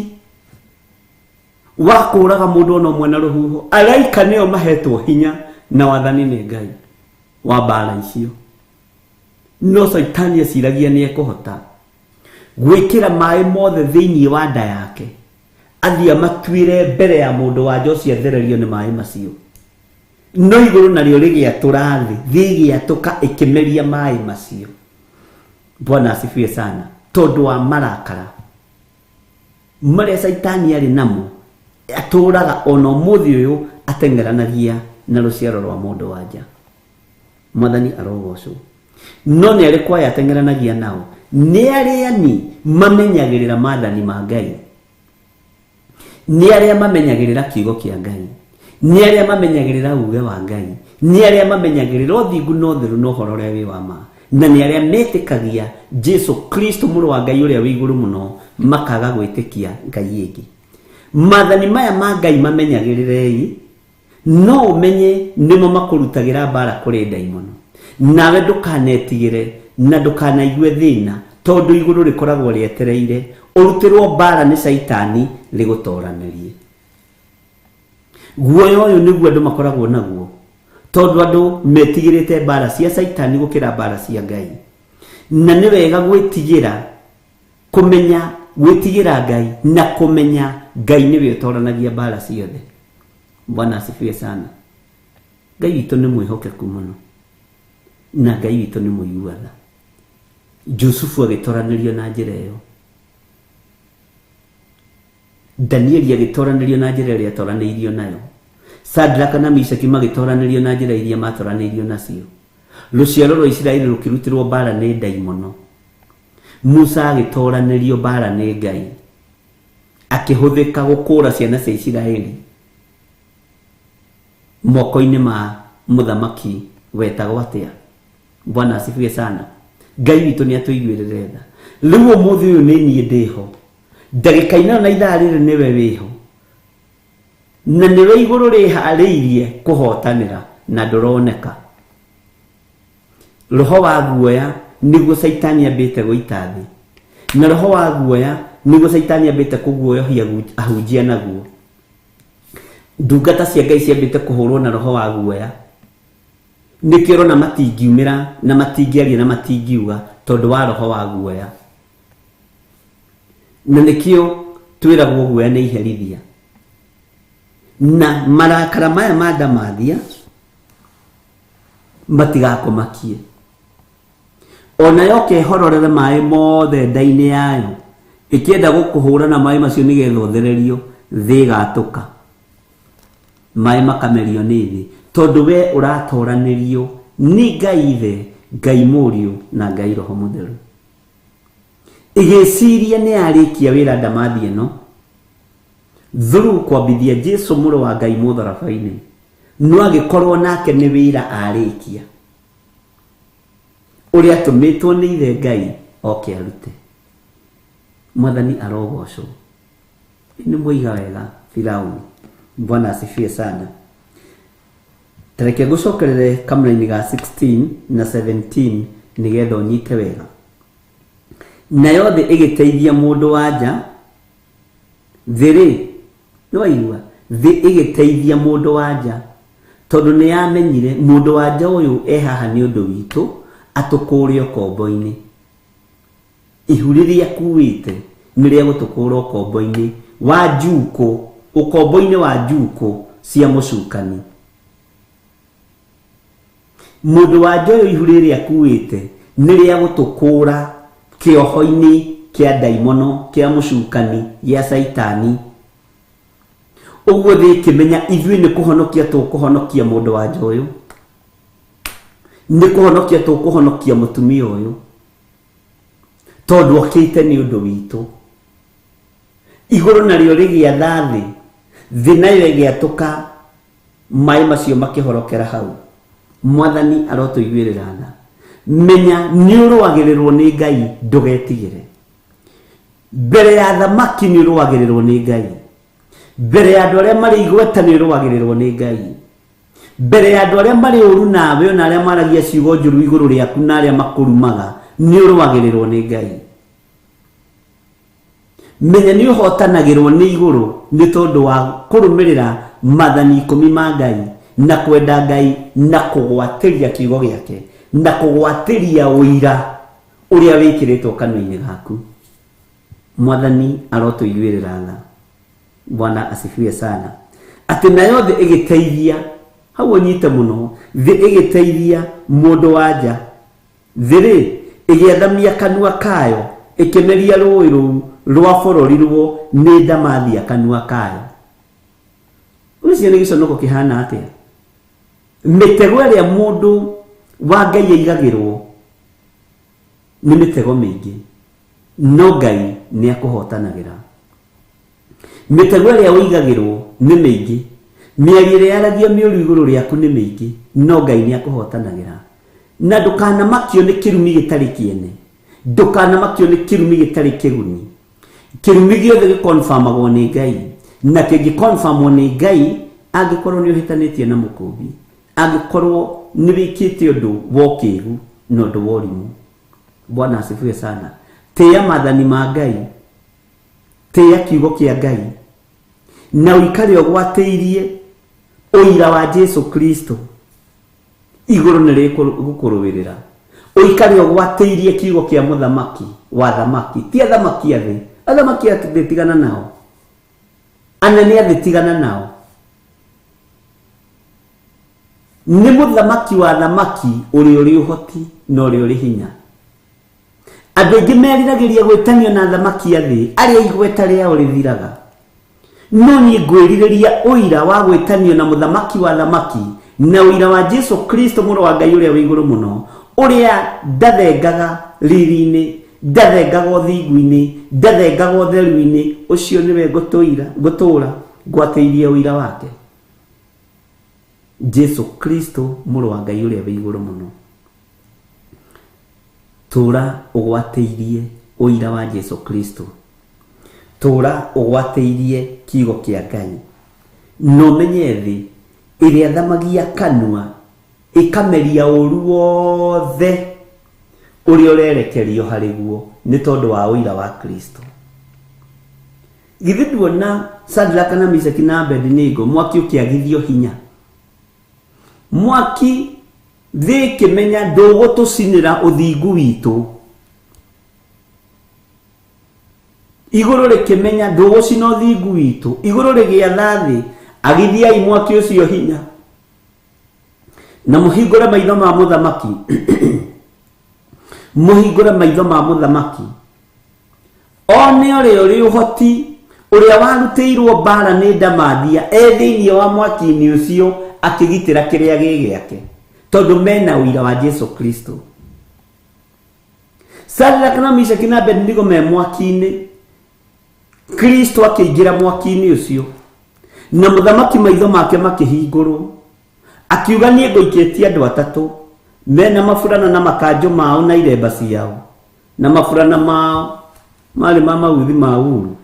[SPEAKER 6] wa kũraga mũndũ ona ũmwe na rũhuho. Araika nĩo mahetwo hinya na wathani nĩ Ngai wa mbara icio. No Caitani eciragia nĩ ekũhota gwĩkĩra maĩ mothe thĩinĩ wa nda yake, athiĩ amatuĩre mbere ya mũndũ wa nja ũcio athererio nĩ maĩ macio. No igũrũ narĩo rĩgĩatũra thĩ, thĩ ĩgĩatũka ĩkĩmeria maĩ macio. Bwana asifiwe sana. Tondũ wa marakara marĩa Caitani arĩ namo, atũraga ona ũmũthĩ ũyũ ateng'eranagia na rũciaro rwa mũndũ wa nja. Mwathani arogocwo. No nĩ arĩkũ aya ateng'eranagia nao? Nĩ arĩani mamenyagĩrĩra maathani ma Ngai, nĩ arĩa mamenyagĩrĩra kiugo kĩa Ngai, nĩ arĩa mamenyagĩrĩra uge wa Ngai, nĩ arĩa mamenyagĩrĩra ũthingu na ũtheru na ũhoro ũrĩa wĩ wa ma, na nĩ arĩa metĩkagia Jesu Kristo mũrũ wa Ngai ũrĩa wĩ igũrũ mũno, makaga gwĩtĩkia Ngai ĩngĩ. Maathani maya ma Ngai mamenyagĩrĩrei, no ũmenye nĩmo makũrutagĩra mbara kũrĩ ndaimono. Nawe ndũkanetigĩre na ndũkanaigue thĩna, tondũ igũrũ rĩkoragwo rĩetereire ũrutĩrwo mbara nĩ Caitani rĩgũtoranĩrie. Guoya ũyũ nĩguo andũ makoragwo naguo, tondũ andũ metigĩrĩte mbara cia Caitani gũkĩra mbara cia Ngai. Na nĩ wega gwĩtigĩra, kũmenya gwĩtigĩra Ngai na kũmenya Ngai nĩwe ũtoranagia mbara ciothe. Bwana asifiwe sana. Ngai witũ nĩ mwĩhokeku mũno, na Ngai witũ nĩ mũigua tha. Jusufu agĩtoranĩrio na njĩra ĩyo, Danieli agĩtoranĩrio na njĩra ĩrĩa atoranĩirio nayo, Sadraka na Mishaki magĩtoranĩrio na njĩra iria matoranĩirio nacio, rũciaro rwa Isiraeli rũkĩrutĩrwo mbara nĩ ndaimono, Musa agĩtoranĩrio mbara nĩ Ngai, akĩhũthĩka gũkũra ciana cia Isiraeli moko-inĩ ma mũthamaki wetagwo atĩa. Bwana asifiwe sana. Ngai witũ nĩ atũiguĩrĩre tha. Rĩu ũmũthĩ ũyũ nĩ niĩ ndĩho, ndagĩka ĩno na ithaa rĩrĩ nĩwe wĩho, na nĩwe igũrũ rĩharĩirie kũhotanĩra na ndũroneka. Roho wa guoya nĩguo Caitani ambĩte gũita thĩ, na roho wa guoya nĩguo Caitani ambĩte kũguoyohia ahunjia naguo. Ndungata cia Ngai ciambĩte kũhũrwo na roho wa guoya, nĩkĩo ũrona matingiumĩra na matingĩaria na matingiuga, tondũ wa roho wa guoya. Na nĩkĩo twĩragwo guoya nĩ iherithia. Na marakara maya ma ndamathia matigakũmakie, ona yoka ĩhororere maĩ mothe nda-inĩ yayo ĩkĩenda gũkũhũra na maĩ macio nĩgetha ũthererio, thĩ ĩgatũka, maĩ makamerio nĩ thĩ, tondũ we ũratoranĩrio nĩ Ngai Ithe, Ngai Mũriũ na Ngai Roho Mũtheru. Ĩgĩciria nĩ yarĩkia wĩra ndamathi ĩno through kwambithia Jesu mũrũ wa Ngai mũtharaba-inĩ, no agĩkorwo nake nĩ wĩra arĩkia ũrĩa atũmĩtwo nĩ Ithe Ngai oke arute. Mwathani arogocwo. Nĩ mwoiga wega Firauni. Bwana asifiwe sana. Tareke ngũcokerere kamũraini ga 16 na 17 nĩgetha ũnyite wega. Nayo thĩ ĩgĩteithia mũndũ wa nja, thĩ rĩ, nĩwaigua, thĩ ĩgĩteithia mũndũ wa nja, tondũ nĩ yamenyire mũndũ wa nja ũyũ e haha nĩ ũndũ witũ, atũkũũre ũkombo-inĩ. Ihu rĩrĩa akuĩte nĩ rĩa gũtũkũũra ũkombo-inĩ wa njukũ, ũkombo-inĩ wa njukũ cia mũcukani. Mũndũ wa nja ũyũ ihu rĩrĩa akuĩte nĩ rĩa gũtũkũũra kĩoho-inĩ kĩa ndaimono, kĩa mũcukani, gĩa Caitani. Ũguo thĩ ĩkĩmenya ithuĩ nĩ kũhonokia tũkũhonokia mũndũ wa nja ũyũ, nĩ kũhonokia tũkũhonokia mũtumia ũyũ, tondũ okĩte nĩ ũndũ witũ. Igũrũ narĩo rĩgĩatha thĩ, thĩ nayo ĩgĩatũka, maĩ macio makĩhorokera hau. Mwathani arotũiguĩrĩra tha. Menya nĩ ũrũagĩrĩrwo nĩ Ngai, ndũgetigĩre. Mbere ya thamaki nĩ ũrũagĩrĩrwo nĩ Ngai. Mbere ya andũ arĩa marĩ igweta nĩ ũrũagĩrĩrwo nĩ Ngai. Mbere ya andũ arĩa marĩ ũru nawe, ona arĩa maragia ciugo njũru igũrũ rĩaku na arĩa makũrumaga, nĩ ũrũagĩrĩrwo nĩ Ngai. Menya nĩ ũhotanagĩrwo nĩ igũrũ nĩ tondũ wa kũrũmĩrĩra mathani ikũmi ma Ngai na kwenda Ngai na kũgwatĩria kiugo gĩake na kũgwatĩria ũira ũrĩa wĩkĩrĩtwo kanua-inĩ gaku. Mwathani arotũiguĩrĩra tha. Bwana asifiwe sana. Atĩ nayo thĩ ĩgĩteithia, hau ũnyite mũno, thĩ ĩgĩteithia mũndũ wa nja. Thĩ-rĩ, ĩgĩathamia kanua kayo, ĩkĩmeria rũũĩ rũu rwabororirwo nĩ ndamathia kanua kayo. Ũreciria nĩ gĩconoko kĩhana atĩa? Mĩtego ĩrĩa mũndũ wa Ngai aigagĩrwo nĩ mĩtego mĩingĩ, no Ngai nĩ akũhotanagĩra. Mĩtego ĩrĩa ũigagĩrwo nĩ mĩingĩ, mĩario ĩrĩa yaragio mĩũru igũrũ rĩaku nĩ mĩingĩ, no Ngai nĩ akũhotanagĩra. Na ndũkanamakio nĩ kĩrumi gĩtarĩ kĩene, ndũkanamakio nĩ kĩrumi gĩtarĩ kĩguni. Kĩrumi gĩothe gĩkonfamagwo nĩ Ngai, na kĩngĩkonfamwo nĩ Ngai angĩkorwo nĩ ũhĩtanĩtie na mũkũmbi, angĩkorwo nĩ wĩkĩte ũndũ wa ũkĩgu na ũndũ wa ũrimũ. Bwana asifiwe sana. Tĩĩa mathani ma Ngai, tĩĩa kiugo kĩa Ngai, na ũikare ũgwatĩirie ũira wa Jesu Kristo. Igũrũ nĩ rĩgũkũrũĩrĩra. Ũikare ũgwatĩirie kiugo kĩa mũthamaki wa athamaki, ti athamaki a thĩ. Athamaki a thĩ tigana nao, anene a thĩ tigana nao. Nĩ mũthamaki wa athamaki ũrĩa ũrĩ ũhoti na ũrĩa ũrĩ hinya. Andũ aingĩ meriragĩria gwĩtanio na athamaki a thĩ arĩa igweta rĩao rĩthiraga. No niĩ ngwĩrirĩria ũira wa gwĩtanio na mũthamaki wa athamaki na ũira wa Jesu Kristo mũrũ wa Ngai ũrĩa wĩ igũrũ mũno, ũrĩa ndathengaga riri-inĩ, ndathengaga ũthingu-inĩ, ndathengaga ũtheru-inĩ, ũcio nĩwe ngũtũira, ngũtũũra ngwatĩirie ũira wake. Jesu Kristo mũrũ wa Ngai ũrĩa wĩ igũrũ mũno. Tũũra ũgwatĩirie ũira wa Jesu Kristo. Tũũra ũgwatĩirie kiugo kĩa Ngai. Na ũmenye thĩ ĩrĩa thamagia kanua ĩkameria ũru wothe ũrĩa ũrerekerio harĩ guo nĩ tondũ wa ũira wa Kristo. Githĩ nduona Shadraka na Meshaki na Abednego mwaki ũkĩagithio hinya? Mwaki thĩ ĩkĩmenya ndũgũtũcinĩra ũthingu witũ. Igũrũ rĩkĩmenya ndũgũcina ũthingu witũ. Igũrũ rĩgĩatha thĩ, agithiai mwaki ũcio hinya na mũhingũre maitho ma mũthamaki. Mũhingũre maitho ma mũthamaki one ũrĩa ũrĩ ũhoti, ũrĩa warutĩirwo mbara nĩ ndamathia e thĩinĩ wa mwaki-inĩ ũcio akĩgitĩra kĩrĩa gĩ gĩake, tondũ mena ũira wa Jesu Kristo. Shadraka na Meshaki na Abednego me mwaki-inĩ, Kristo akĩingĩra mwaki-inĩ ũcio, na mũthamaki maitho make makĩhingũrwo, akiuga niĩ ngũikĩtie andũ atatũ mena maburana na makanjũ mao na iremba ciao, na maburana mao marĩ ma mauthi ma uru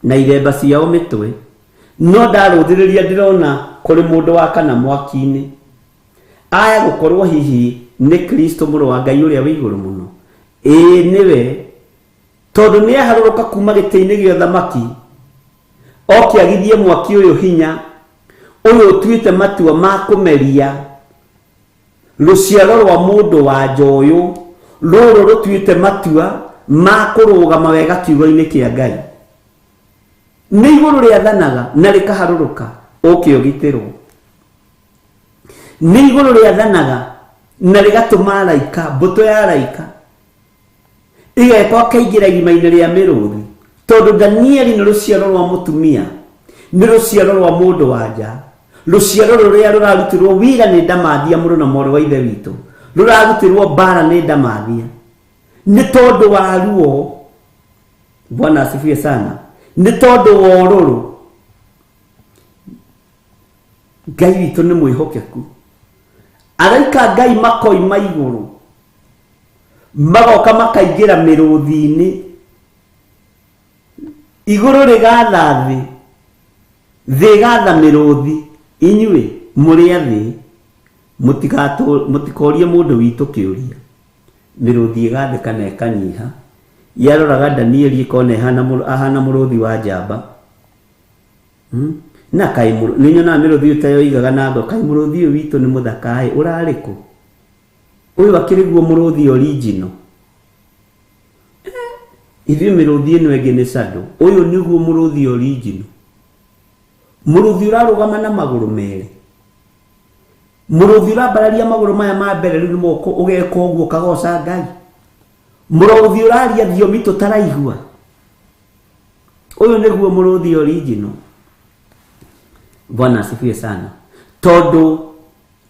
[SPEAKER 6] na iremba ciao mĩtwe, no ndarũthĩrĩria ndĩrona kũrĩ mũndũ wa kana mwaki-inĩ. Aya gũkorwo hihi nĩ Kristo mũrũ wa Ngai ũrĩa wĩ igũrũ mũno. Ĩĩ nĩwe, tondũ nĩ aharũrũka kuma gĩtĩ-inĩ gĩa ũthamaki oke agithie mwaki ũyũ hinya, ũyũ ũtuĩte matua ma kũmeria rũciaro rwa mũndũ wa nja ũyũ, rũrũ rũtuĩte matua ma kũrũgama wega kiugo-inĩ kĩa Ngai. Nĩ igũrũ rĩathanaga na rĩkaharũrũka, ũke ũgitĩrwo. Nĩ igũrũ rĩathanaga na rĩgatũma araika, mbũtũ ya araika igeka ũkaingĩra irima-inĩ rĩa mĩrũthi. Tondũ Danieli nĩ rũciaro rwa mũtumia, nĩ rũciaro rwa mũndũ wa nja, rũciaro rũrĩa rũrarutirwo wĩra nĩ ndamathia mũrũ na mwarĩ wa ithe witũ, rũrarutirwo mbara nĩ ndamathia nĩ tondũ wa ruo. Bwana asifiwe sana. Nĩ tondũ wa ũrũrũ. Ngai witũ nĩ mwĩhokeku. Araika Ngai makoima igũrũ magoka makaingĩra mĩrũthi-inĩ, igũrũ rĩgatha thĩ, thĩ ĩgatha mĩrũthi. Inyuĩ mũrĩ a thĩ, mũtikorie mũndũ witũ kĩũria. Mĩrũthi ĩgatheka na ĩkanyiha, yaroraga Danieli ĩkona ahana mũrũthi wa njamba. Na kaĩ nĩ nyonaga mĩrũthi ĩyo ta yoigaga na ngoro, kaĩ mũrũthi ũyũ witũ nĩ mũthaka-ĩ, ũrarĩ kũ? Ũyũ akĩrĩ guo mũrũthi original. Ithuĩ mĩrũthi ĩno ĩngĩ nĩ shadow, ũyũ nĩguo mũrũthi original. Mũrũthi ũrarũgama na magũrũ merĩ, mũrũthi ũrambararia magũrũ maya ma mbere rĩu nĩ moko ũgeka ũguo ũkagoca Ngai, mũrũthi ũraria thiomi tũtaraigua, ũyũ nĩguo mũrũthi original. Bwana asifiwe sana. Tondũ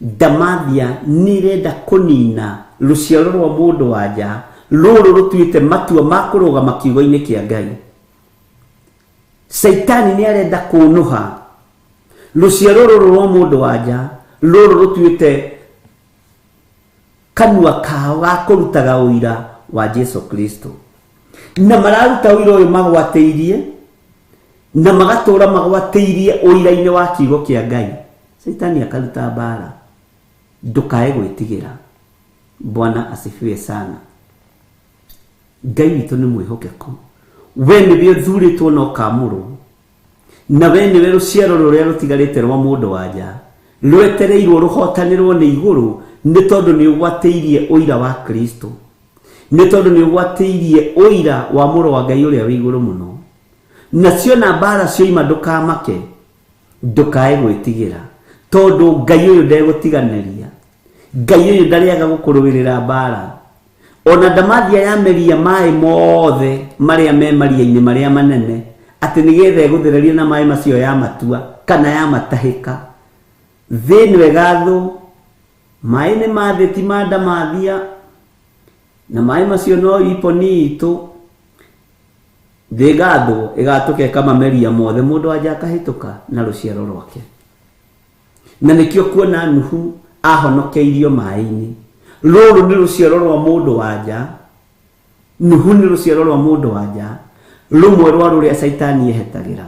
[SPEAKER 6] ndamathia nĩ ĩrenda kũnina rũciaro rwa mũndũ wa nja rũrũ rũtuĩte matua ma kũrũgama kiugo-inĩ kĩa Ngai. Caitani nĩ arenda kũnũha rũciaro rũrũ rwa mũndũ wa nja rũrũ rũtuĩte kanua kao ga kũrutaga ũira wa Jesu Kristo, na mararuta ũira ũyũ magwatĩirie na magatũra magwatĩirie ũira-inĩ wa kiugo kĩa Ngai. Caitani akaruta mbara, ndũkae gwĩtigĩra. Bwana asifiwe sana. Ngai witũ nĩ mwĩhokeku. We nĩwe ũthurĩtwo na ũkamũrwo, na we nĩwe rũciaro rũrĩa rũtigarĩte rwa mũndũ wa nja rwetereirwo rũhotanĩrwo nĩ igũrũ, nĩ tondũ nĩ ũgwatĩirie ũira wa Kristo, nĩ tondũ nĩ ũgwatĩirie ũira wa mũrũ wa Ngai ũrĩa wĩ igũrũ mũno. Nacio na mbara cioima ndũkamake, ndũkae gwĩtigĩra, tondũ Ngai ũyũ ndegũtiganĩria, Ngai ũyũ ndarĩaga gũkũrũĩrĩra mbara. Ona ndamathia yameria maĩ mothe marĩa me maria-inĩ marĩa manene, atĩ nĩgetha ĩgũthererie na maĩ macio ya matua kana ya matahĩka, thĩ ĩno ĩgathwo, maĩ nĩ ma thĩ ti ma ndamathia, na maĩ macio no iponi itũ. Thĩ ĩgathwo, ĩgatũka ĩkamameria mothe, mũndũ wa nja akahĩtũka na rũciaro rwake. Na nĩkĩo kuona Nuhu ahonokeirio maĩ-inĩ. Rũrũ nĩ rũciaro rwa mũndũ wa nja. Nuhu nĩ rũciaro rwa mũndũ wa nja, rũmwe rwa rũrĩa Caitani ehetagĩra.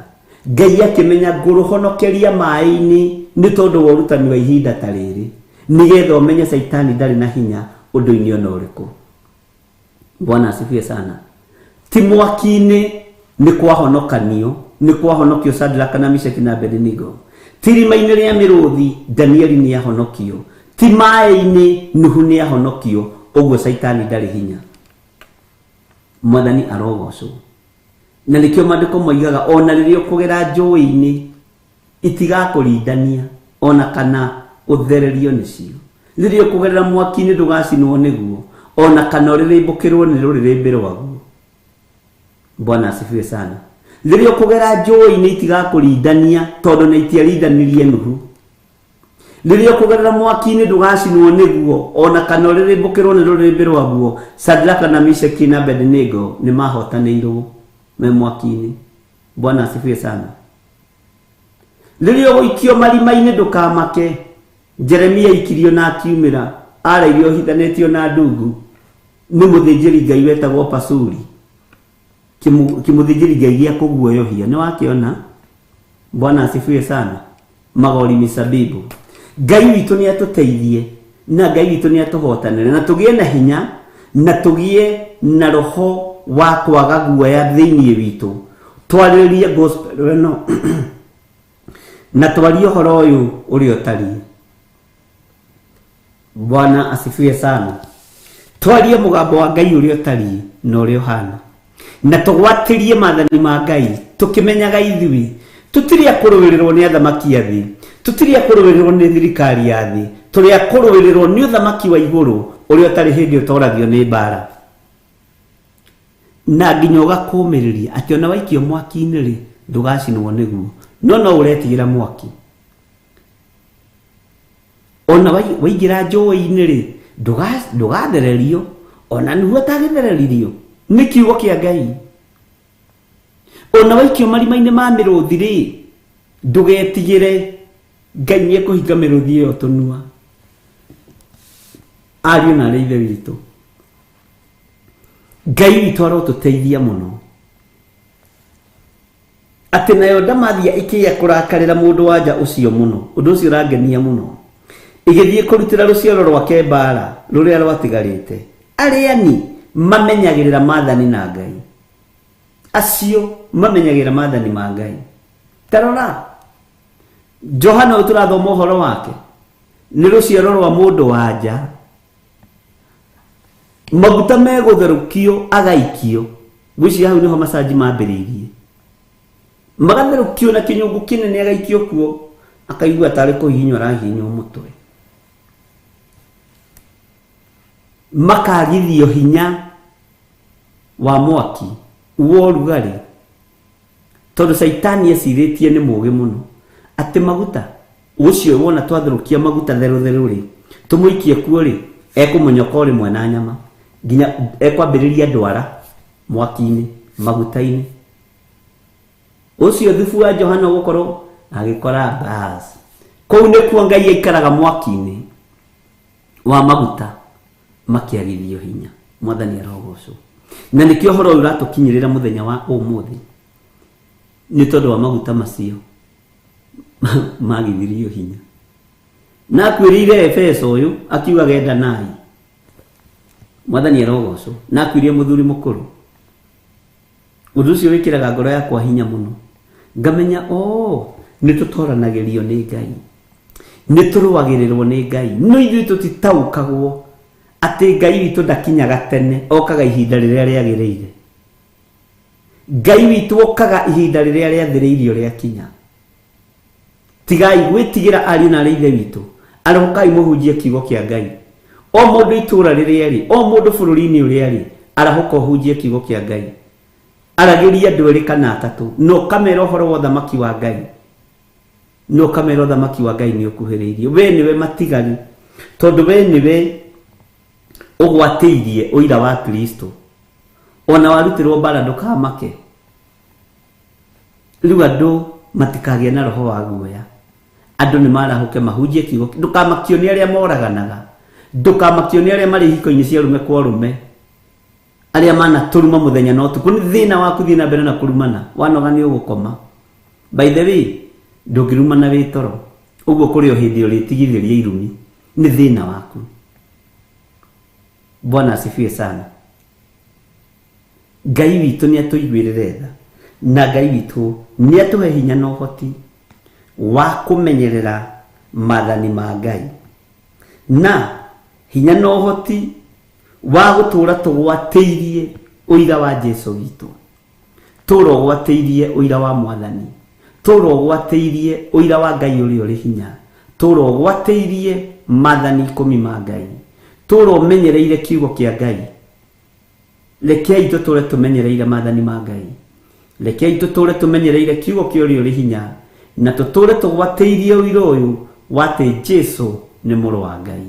[SPEAKER 6] Ngai akĩmenya ngũrũhonokeria maĩ-inĩ nĩ tondũ wa ũrutani wa ihinda ta rĩrĩ, nĩgetha ũmenye Caitani ndarĩ na hinya ũndũ-inĩ ona ũrĩkũ. Bwana asifiwe sana. Ti mwaki-inĩ nĩ kwahonokanio, nĩ kwahonokio Shadraka na Meshaki na Abednego. Ti irima-inĩ rĩa mĩrũthi Danieli nĩ ahonokio. Ti maĩ-inĩ Nuhu nĩ ahonokio. Ũguo Caitani ndarĩ hinya. Mwathani arogocwo. Na nĩkĩo maandĩko moigaga ona rĩrĩa ũkũgera njũĩ-inĩ itigakũrindania ona kana ũthererio nĩcio. Rĩrĩa ũkũgerera mwaki-inĩ ndũgacinwo nĩguo, ona kana ũrĩrĩmbũkĩrwo nĩ rũrĩrĩmbĩ rwaguo. Bwana asifiwe sana. Rĩrĩa ũkũgera njũĩ-inĩ itigakũrindania, tondũ na itiarindanirie Nuhu. Rĩrĩa ũkũgerera mwaki-inĩ ndũgacinwo nĩguo, ona kana ũrĩrĩmbũkĩrwo nĩ rũrĩrĩmbĩ rwaguo. Shadraka na Meshaki na Abednego nĩ mahotanĩirwo me mwaki-inĩ. Bwana asifiwe sana. Rĩrĩa ũgũikio marima-inĩ ndũkamake. Jeremia aikirio na akiumĩra, arairio ohithanĩtio na ndungu nĩ mũthĩnjĩri Ngai wetagwo Pasuri, kĩmũthĩnjĩri Ngai gĩa kũguoyohia. Nĩ wakĩona? Bwana asifiwe sana. Magori misabibu. Ngai witũ nĩ atũteithie, na Ngai witũ nĩ atũhotanĩre, na tũgĩe na hinya, na tũgĩe na roho wa kwaga guoya thĩinĩ witũ. Twarĩrĩrie gospel ĩno na twarie ũhoro ũyũ ũrĩa ũtariĩ. Bwana asifiwe sana. Twarie mũgambo wa Ngai ũrĩa ũtariĩ na ũrĩa ũhana, na tũgwatĩrie maathani ma Ngai tũkĩmenyaga ithuĩ tũtirĩ a kũrũĩrĩrwo nĩ athamaki a thĩ, tũtirĩ a kũrũĩrĩrwo nĩ thirikari ya thĩ, tũrĩ a kũrũĩrĩrwo nĩ ũthamaki wa igũrũ ũrĩa ũtarĩ hĩndĩ ũtoragio nĩ mbara. Na nginya ũgakũmĩrĩria atĩ ona waikio mwaki-inĩ rĩ, ndũgacinwo nĩguo. No no ũretigĩra mwaki. Ona waingĩra njũĩ-inĩ rĩ, ndũgathererio, ona nĩguo atagĩthereririo nĩ kiugo kĩa Ngai. Ona waikio marima-inĩ ma mĩrũthi rĩ, ndũgetigĩre, Ngai nĩekũhinga mĩrũthi ĩyo tũnua. Ariũ na arĩ ithe witũ, Ngai witũ arotũteithia mũno. Atĩ nayo ndamathia ĩkĩya kũrakarĩra mũndũ wanja ũcio mũno, ũndũ ũcio ũrangenia mũno. Ĩgĩthiĩ kũrutĩra rũciaro rwake mbara rũrĩa rwatigarĩte. Arĩani mamenyagĩrĩra maathani na Ngai. Acio mamenyagĩrĩra maathani ma Ngai. Ta rora, Johana ũyũ tũrathoma ũhoro wake nĩ rũciaro rwa mũndũ wanja. Maguta megũtherũkio agaikio. Ngwĩciria hau nĩho macanji mambĩrĩirie. Magatherũkio na kĩnyũngũ kĩnene agaikio kuo, akaigua tarĩ kũhihinywo arahihinywo mũtwe. Makagithio hinya wa mwaki wa ũrugarĩ, tondũ Caitani ecirĩtie nĩ mũũgĩ mũno atĩ maguta ũcio wona twatherũkia maguta therũtherũ rĩ, tũmũikie kuo rĩ, ekũmonyoka o rĩmwe na nyama, nginya ekwambĩrĩria ndwara mwaki-inĩ, maguta-inĩ. Ũcio thubu wa Johana ũgũkorwo agĩkora bas. Kũu nĩkuo Ngai aikaraga mwaki-inĩ wa maguta makĩagithio hinya. Mwathani arogocwo. Na nĩkĩo ũhoro ũyũ ũratũkinyĩrĩra mũthenya wa ũmũthĩ, nĩ tondũ wa maguta macio magithirio hinya. Na akwĩrĩire Efeso ũyũ akiuga gendanai. Mwathani arogocwo. Na akwĩrire mũthuri mũkũrũ. Ũndũ ũcio wĩkĩraga ngoro yakwa hinya mũno. Ngamenya, oh, nĩ tũtoranagĩrio nĩ Ngai. Nĩ tũrũagĩrĩrwo nĩ Ngai. No ithuĩ tũtitaũkagwo atĩ Ngai witũ ndakinyaga tene, okaga ihinda rĩrĩa rĩagĩrĩire. Ngai witũ okaga ihinda rĩrĩa rĩathĩrĩirio rĩakinya. Tigai gwĩtigĩra ariũ na arĩ ithe witũ. Arahũkai mũhunjie kiugo kĩa Ngai. O mũndũ itũũra rĩrĩa rĩ, o mũndũ bũrũri-inĩ ũrĩa rĩ, arahũka ũhunjie kiugo kĩa Ngai. Aragĩria andũ erĩ kana atatũ, na ũkamera ũhoro wa ũthamaki wa Ngai. Na ũkamera ũthamaki wa Ngai nĩ ũkuhĩrĩirie. We nĩwe matigari, tondũ we nĩwe ũgwatĩirie ũira wa Kristo. Ona warutĩrwo mbara ndũkamake. Rĩu andũ matikagĩe na roho wa guoya. Andũ nĩ marahũke mahunjie kiugo. Ndũkamakio nĩ arĩa moraganaga. Ndũkamakio nĩ arĩa marĩ ihiko-inĩ cia arũme kwa arũme. Arĩa manatũruma mũthenya na ũtukũ. Nĩ thĩna waku thiĩ na mbere na kũrumana. Wanoga nĩ ũgũkoma. By the way, ndũngĩrumana wĩ toro. Ũguo kũrĩ o hĩndĩ ũrĩtigithĩria irumi. Nĩ thĩna waku. Bwana asifiwe sana. Ngai witũ nĩ atũiguĩrĩre tha. Na Ngai witũ nĩ atũhe hinya na ũhoti wa kũmenyerera maathani ma Ngai. Na hinya na ũhoti wa gũtũũra tũgwatĩirie ũira wa Jesu witũ. Tũũra ũgwatĩirie ũira wa Mwathani. Tũũra ũgwatĩirie ũira wa Ngai ũrĩa ũrĩ hinya. Tũũra ũgwatĩirie maathani ikũmi ma Ngai. Tũũra ũmenyereire kiugo kĩa Ngai. Rekei tũtũũre tũmenyereire maathani ma Ngai. Rekei tũtũũre tũmenyereire kiugo kĩa ũrĩa ũrĩ hinya, na tũtũũre tũgwatĩirie ũira ũyũ wa atĩ Jesu nĩ mũrũ wa Ngai.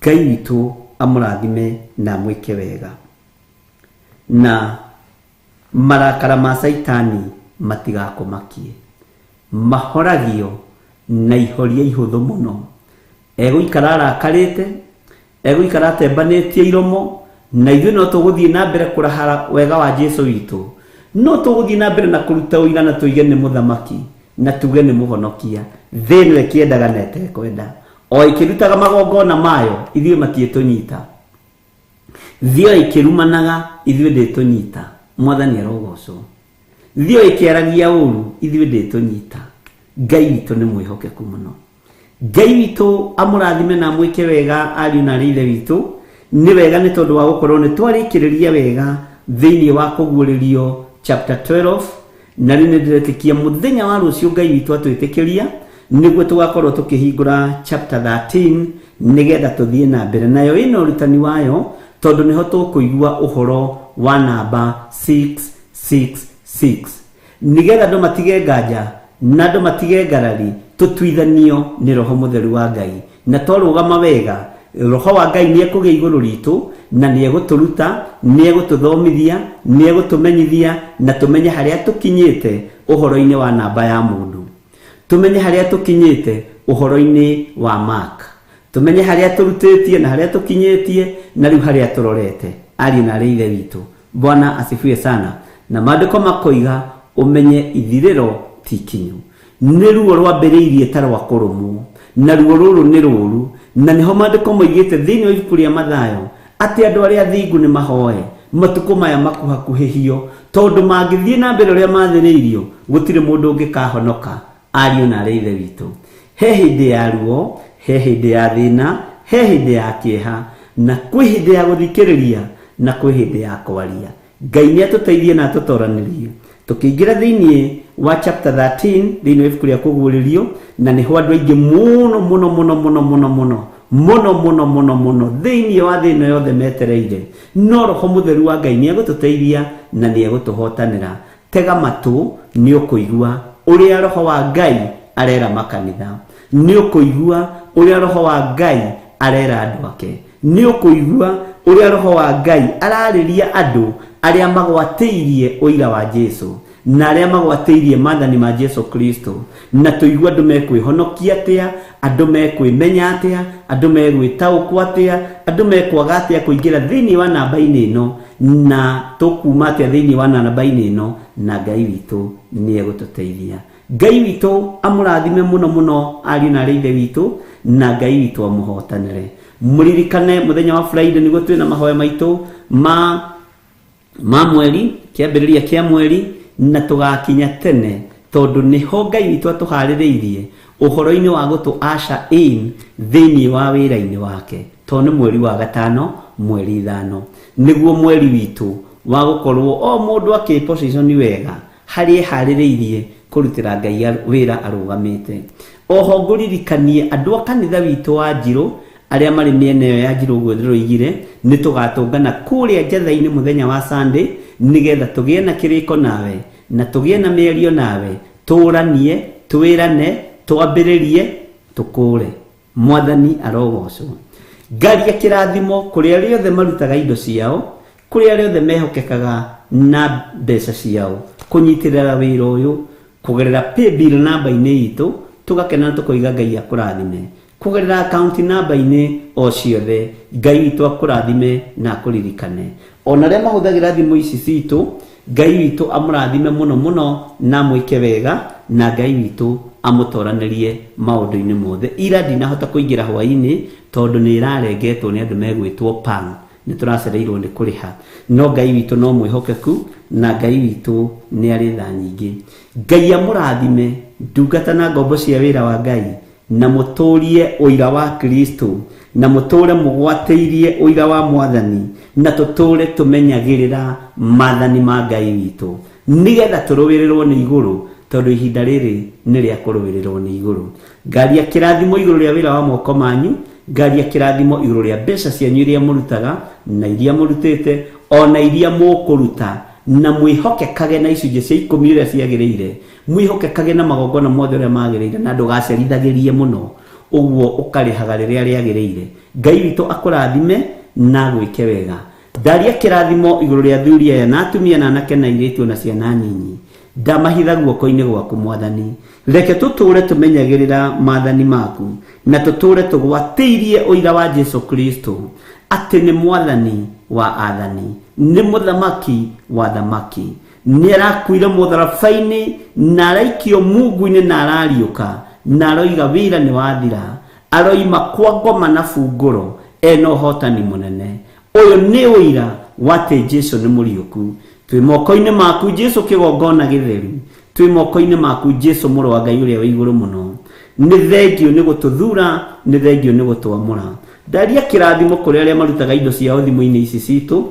[SPEAKER 6] Ngai witũ amũrathime na amwĩke wega. Na marakara ma Caitani matigakũmakie. Mahoragio na ihoria ihũthũ mũno. Egũikara arakarĩte, egũikara atembanĩtie iromo, na ithuĩ no tũgũthiĩ na mbere kũrahara wega wa Jesu witũ. No tũgũthiĩ na mbere na kũruta ũira na tũige nĩ mũthamaki, na tuge nĩ mũhonokia. Thĩ ĩno ĩkĩendaga na ĩtekwenda. O ĩkĩrutaga magongona mayo, ithuĩ matiĩtũnyita. Thĩ o ĩkĩrumanaga, ithuĩ ndĩtũnyita. Mwathani arogocwo. Thĩ o ĩkĩaragia ũru, ithuĩ ndĩtũnyita. Ngai witũ nĩ mwĩhokeku mũno. Ngai witũ amũrathime na amwĩke wega ariũ na arĩ ithe witũ. Nĩ wega nĩ tondũ wa gũkorwo nĩ twarĩkĩrĩria wega thĩinĩ wa kũguũrĩrio chapter 12, na rĩu nĩ ndĩretĩkia mũthenya wa rũciũ Ngai witũ atwĩtĩkĩria nĩguo tũgakorwo tũkĩhingũra chapter 13 nĩgetha tũthiĩ na mbere nayo. Ĩno ũrutani wayo tondũ nĩho tũkũigua ũhoro wa namba 666 nigetha andũ matige nganja na andũ matige ngarari tũtuithanio nĩ roho mũtheru wa Ngai na twarũgama wega roho wa Ngai nĩ ekũgĩa igũrũ ritũ na nĩ egũtũruta nĩ egũtũthomithia nĩ egũtũmenyithia na tũmenye harĩa tũkinyĩte ũhoro-inĩ wa namba ya mũndũ tũmenye harĩa tũkinyĩte ũhoro-inĩ wa mark tũmenye harĩa tũrutĩtie na harĩa tũkinyĩtie na rĩu harĩa tũrorete ariũ na arĩa ithe witũ. Bwana asifiwe sana. Na maandĩko makoiga ũmenye ithirĩro ti kinyu nĩ ruo rwambĩrĩirie ta rwa kũrũmwo na ruo rũrũ nĩ rũru na nĩho maandĩko moigĩte thĩinĩ wa ibuku rĩa Mathayo atĩ andũ arĩa athingu nĩ mahoe matukũ maya makuhakuhĩhio tondũ mangĩthiĩ na mbere ũrĩa mathĩrĩirio gũtirĩ mũndũ ũngĩkahonoka. Ariũ na arĩa ithe witũ, he hĩndĩ ya ruo, he hĩndĩ ya thĩna, he hĩndĩ ya kĩeha, na kwĩ hĩndĩ ya gũthikĩrĩria na kwĩ hĩndĩ ya kwaria. Ngai nĩ atũteithie na atũtoranĩrie tũkĩingĩra thĩinĩ wa chapter 13 thĩinĩ wa ibuku rĩa Kũguũrĩrio na nĩho andũ aingĩ mũno mũno mũno mũno mũno mũno mũno mũno mũno mũno thĩinĩ wa thĩ ĩno yothe metereire, no roho mũtheru wa Ngai nĩ egũtũteithia na nĩ egũtũhotanĩra. Tega matũ nĩ ũkũigua ũrĩa roho wa Ngai arera makanitha, nĩ ũkũigua ũrĩa roho wa Ngai arera andũ ake, nĩ ũkũigua ũrĩa roho wa Ngai ararĩria andũ arĩa magwatĩirie ũira wa Jesu na arĩa magwatĩirie maathani ma Jesu Kristo, na tũigue andũ mekwĩhonokia atĩa, andũ mekwĩmenya atĩa, andũ megwĩtaũkwo atĩa, andũ mekwaga atĩa kũingĩra thĩinĩ wa namba-inĩ ĩno na tũkuma atĩa thĩinĩ wa namba-inĩ ĩno, na Ngai witũ nĩ egũtũteithia. Ngai witũ amũrathime mũno mũno ariũ na arĩa ithe witũ, na Ngai witũ amũhotanĩre. Mũririkane mũthenya wa Friday nĩguo twĩna mahoya maitũ ma mweri, kĩambĩrĩria kĩa mweri, na tũgakinya tene tondũ nĩho Ngai witũ atũharĩrĩirie ũhoro-inĩ wa gũtũ usher in thĩinĩ wa wĩra-inĩ wake, tondũ nĩ mweri wa gatano mweri ithano nĩguo mweri witũ wa gũkorwo o mũndũ akĩposition wega harĩa eharĩrĩirie kũrutĩra Ngai wĩra arũgamĩte. Oho ngũririkanie andũ a kanitha witũ wa Njirũ arĩa marĩ mĩena ĩyo ya Njirũ ũguo ndĩroigire, nĩ tũgatũngana kũrĩa Njatha-inĩ mũthenya wa Sunday nĩgetha tũgĩe na kĩrĩko nawe na tũgĩe na mĩario nawe, tũranie, twĩrane, twambĩrĩrie, tũkũre. Mwathani arogocwo. Ngaria kĩrathimo kũrĩ arĩa othe marutaga indo ciao, kũrĩ arĩa othe mehokekaga na mbeca ciao kũnyitĩrĩra wĩra ũyũ kũgerera paybill namba-inĩ itũ, tũgakena na tũkoiga Ngai akũrathime. Kũgerera account namba-inĩ o ciothe, Ngai witũ akũrathime na akũririkane. Ona arĩa mahũthagĩra thimũ ici citũ, Ngai witũ amũrathime mũno mũno na amwĩke wega, na Ngai witũ amũtoranĩrie maũndũ-inĩ mothe. Ira ndinahota kũingĩra hwaĩ-inĩ tondũ nĩ ĩrarengetwo nĩ andũ megwĩtwo pang, nĩ tũracereirwo nĩ kũrĩha, no Ngai witũ no mwĩhokeku na Ngai witũ nĩ arĩ tha nyingĩ. Ngai amũrathime ndungata na ngombo cia wĩra wa Ngai, na mũtũrie ũira wa Kristo, na mũtũre mũgwatĩirie ũira wa Mwathani, na tũtũre tũmenyagĩrĩra maathani ma Ngai witũ nĩgetha tũrũĩrĩrwo nĩ igũrũ, tondũ ihinda rĩrĩ nĩ rĩa kũrũĩrĩrwo nĩ igũrũ. Ngaria kĩrathimo igũrũ rĩa wĩra wa moko manyu, ngaria kĩrathimo igũrũ rĩa mbeca cianyu iria mũrutaga na iria mũrutĩte ona iria mũkũruta, na mwĩhokekage na icunjĩ cia ikũmi ũrĩa ciagĩrĩire, mwĩhokekage na magongona mothe ũrĩa magĩrĩire, na ndũgacerithagĩrie mũno ũguo ũkarĩhaga rĩrĩa rĩagĩrĩire. Ngai witũ akũrathime na agwĩke wega. Ndaria kĩrathimo igũrũ rĩa athuri aya na atumia na anake na airĩtu na ciana nyinyi, ndamahitha guoko-inĩ gwaku Mwathani. Reke tũtũre tũmenyagĩrĩra maathani maku na tũtũre tũgwatĩirie ũira wa Jesu Kristo atĩ nĩ Mwathani wa athani, nĩ mũthamaki wa thamaki, nĩ arakuire mũtharaba-inĩ na araikio mungu-inĩ na arariũka na aroiga wĩra nĩ wathira, aroima kwa ngoma na bungũro ena ũhotani mũnene. Ũyũ nĩ ũira wa atĩ Jesu nĩ mũriũku. Twĩ moko-inĩ maku Jesu kĩgongona gĩtheru, twĩ moko-inĩ maku Jesu mũrũ wa Ngai ũrĩa wĩ igũrũ mũno. Nĩ thengio nĩ gũtũthura, nĩ thengio nĩ gũtwamũra. Ndaria kĩrathimo kũrĩ arĩa marutaga indo ciao thimũ-inĩ ici citũ,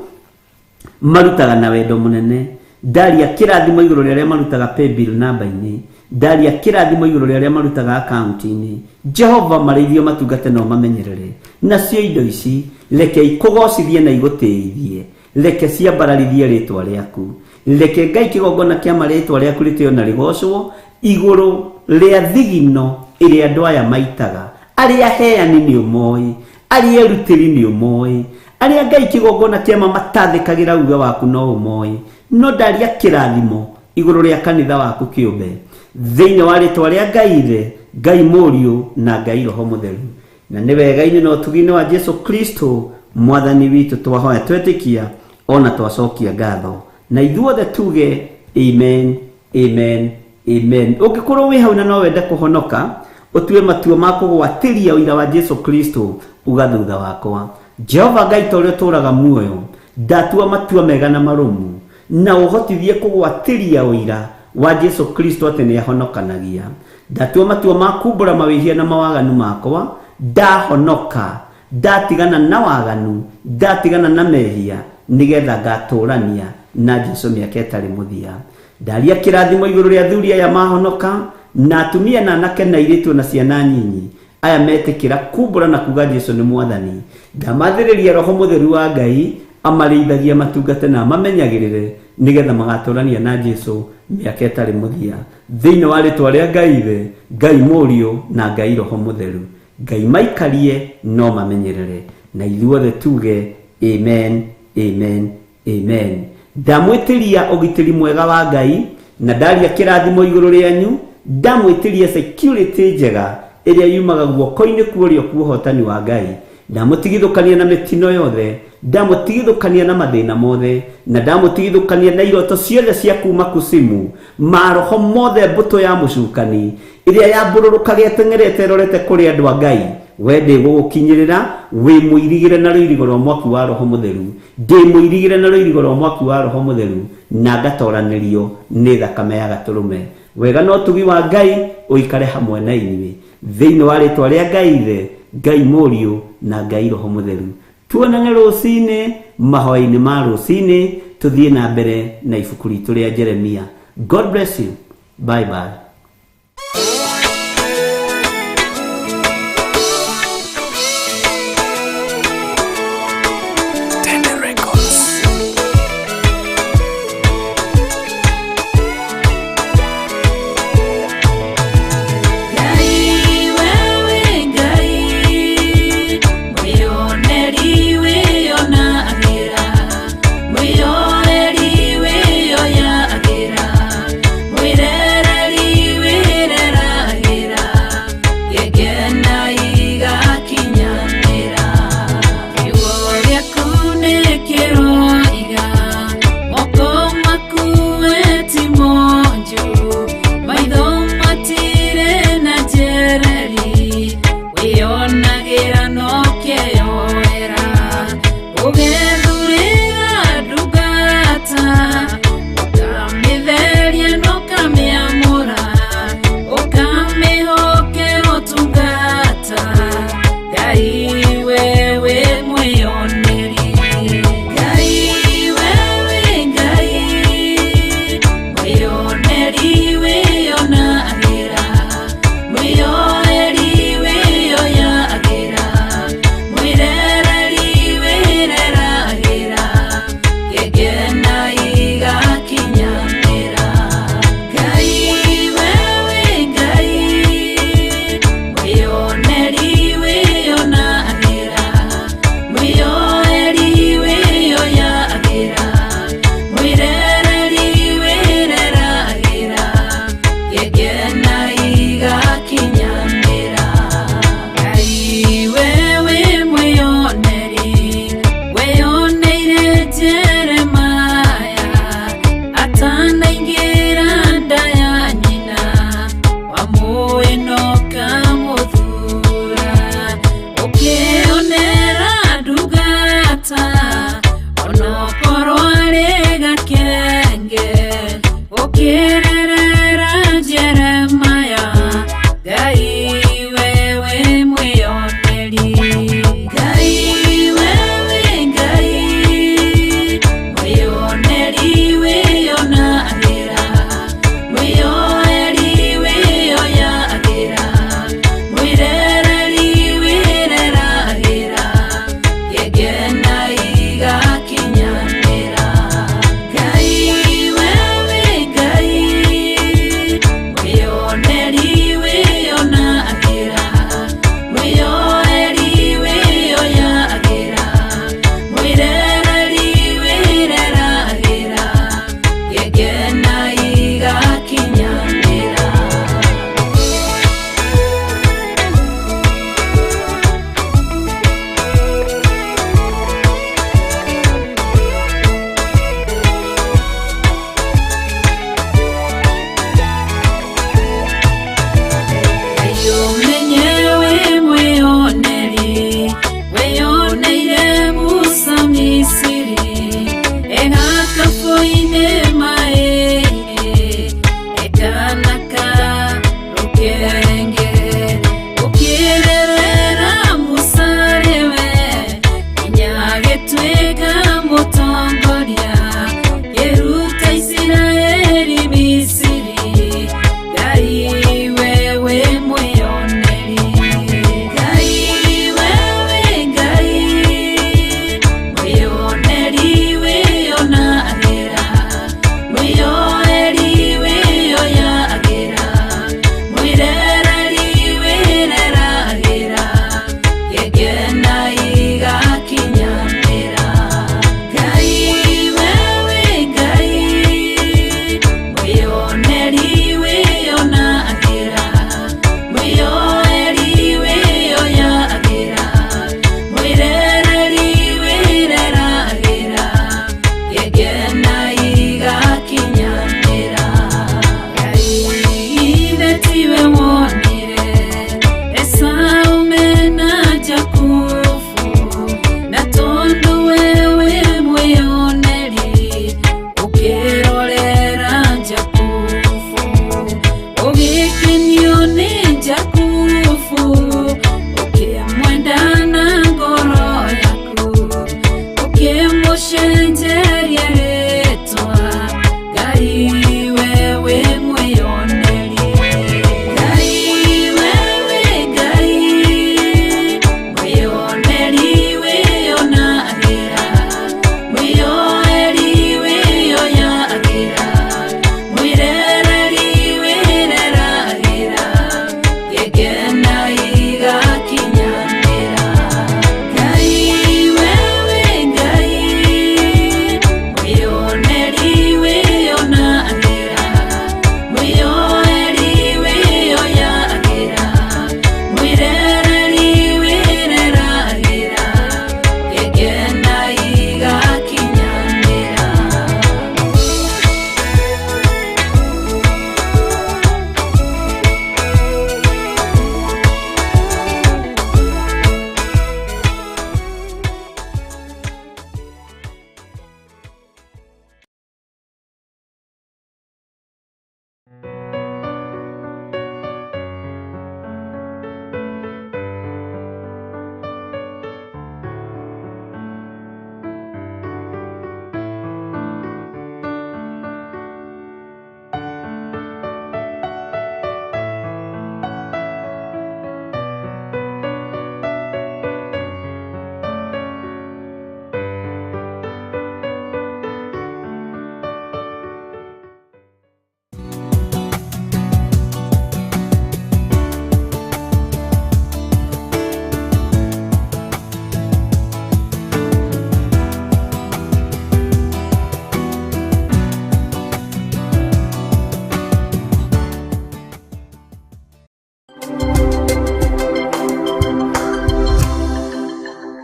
[SPEAKER 6] marutaga na wendo mũnene. Ndaria kĩrathimo igũrũ rĩa arĩa marutaga paybill namba-inĩ, ndaria kĩrathimo igũrũ rĩa arĩa marutaga akaunti-inĩ. Jehova marĩithio matungate no mamenyerere. Nacio indo ici reke ikũgocithie na igũtĩithie. Reke ciambararithie rĩtwa rĩaku. Reke Ngai kĩgongona kĩa marĩtwa rĩaku rĩtĩo na rĩgocwo igũrũ rĩa thigino ĩrĩa andũ aya maitaga. Arĩa heani nĩ ũmoĩ, arĩa erutĩri nĩ ũmoĩ, arĩa Ngai kĩgongona kĩa ma matathĩkagĩra uge waku no ũmoĩ. No ndaria kĩrathimo igũrũ rĩa kanitha waku kĩũmbe thĩinĩ wa rĩtwa rĩa Ngai Ithe, Ngai Mũriũ na Ngai Roho Mũtheru. Na nĩ wega-inĩ na ũtugi-inĩ wa Jesu Kristo mwathani witũ twahoya twetĩkia ona twacokia ngatho, na ithuothe tuge amen, amen, amen. Ũngĩkorwo wĩ hau na no wende kũhonoka, ũtue matua ma kũgwatĩria ũira wa Jesu Kristo, uga thutha wakwa, Jehova Ngai ta ũrĩa ũtũũraga muoyo, ndatua matua mega na marũmu, na ũhotithie kũgwatĩria ũira wa Jesu Kristo atĩ nĩ ahonokanagia. Ndatua matua ma kumbũra mawĩhia na mawaganu makwa, ndahonoka, ndatigana na waganu, ndatigana na mehia, nĩgetha ngatũrania na Jesu mĩaka ĩtarĩ mũthia. Ndaria kĩrathimo igũrũ rĩa athuri aya mahonoka, na atumia na anake na airĩtu na ciana nyinyi aya metĩkĩra kumbũra na kuga Jesu nĩ mwathani. Ndamathĩrĩria Roho Mũtheru wa Ngai amarĩithagia matungate na amamenyagĩrĩre nĩgetha magatũrania na Jesu mĩaka ĩtarĩ mũthia, thĩinĩ wa rĩtwa rĩa Ngai Ithe, Ngai Mũriũ na Ngai Roho Mũtheru. Ngai maikarie no mamenyerere, na ithuothe tuge amen, amen, amen. Ndamwĩtĩria ũgitĩri mwega wa Ngai, na ndaria kĩrathimo igũrũ rĩanyu. Ndamwĩtĩria security njega ĩrĩa yumaga guoko-inĩ kuorio kwa ũhotani wa Ngai. Ndamũtigithũkania na mĩtino yothe, ndamũtigithũkania na mathĩna mothe, na ndamũtigithũkania na iroto ciothe cia kuma kusimu, maroho mothe mbũtũ ya mũcukani ĩrĩa yambũrũrũkaga ĩteng'erete ĩrorete kũrĩ andũ a Ngai. We ndĩgũgũkinyĩrĩra, wĩ mũirigĩre na rũirigo rwa mwaki wa Roho Mũtheru, ndĩ mũirigĩre na rũirigo rwa mwaki wa Roho Mũtheru, na ngatoranĩrio nĩ thakame ya gatũrũme. Wega na ũtugi wa Ngai ũikare hamwe na inyuĩ, thĩinĩ wa rĩtwa rĩa Ngai Ithe, Ngai Mũriũ na Ngai Roho Mũtheru. Tuonane rũcinĩ mahoya-inĩ ma rũcinĩ, tũthiĩ na mbere na ibuku ritũ rĩa Jeremia. God bless you. Bye bye.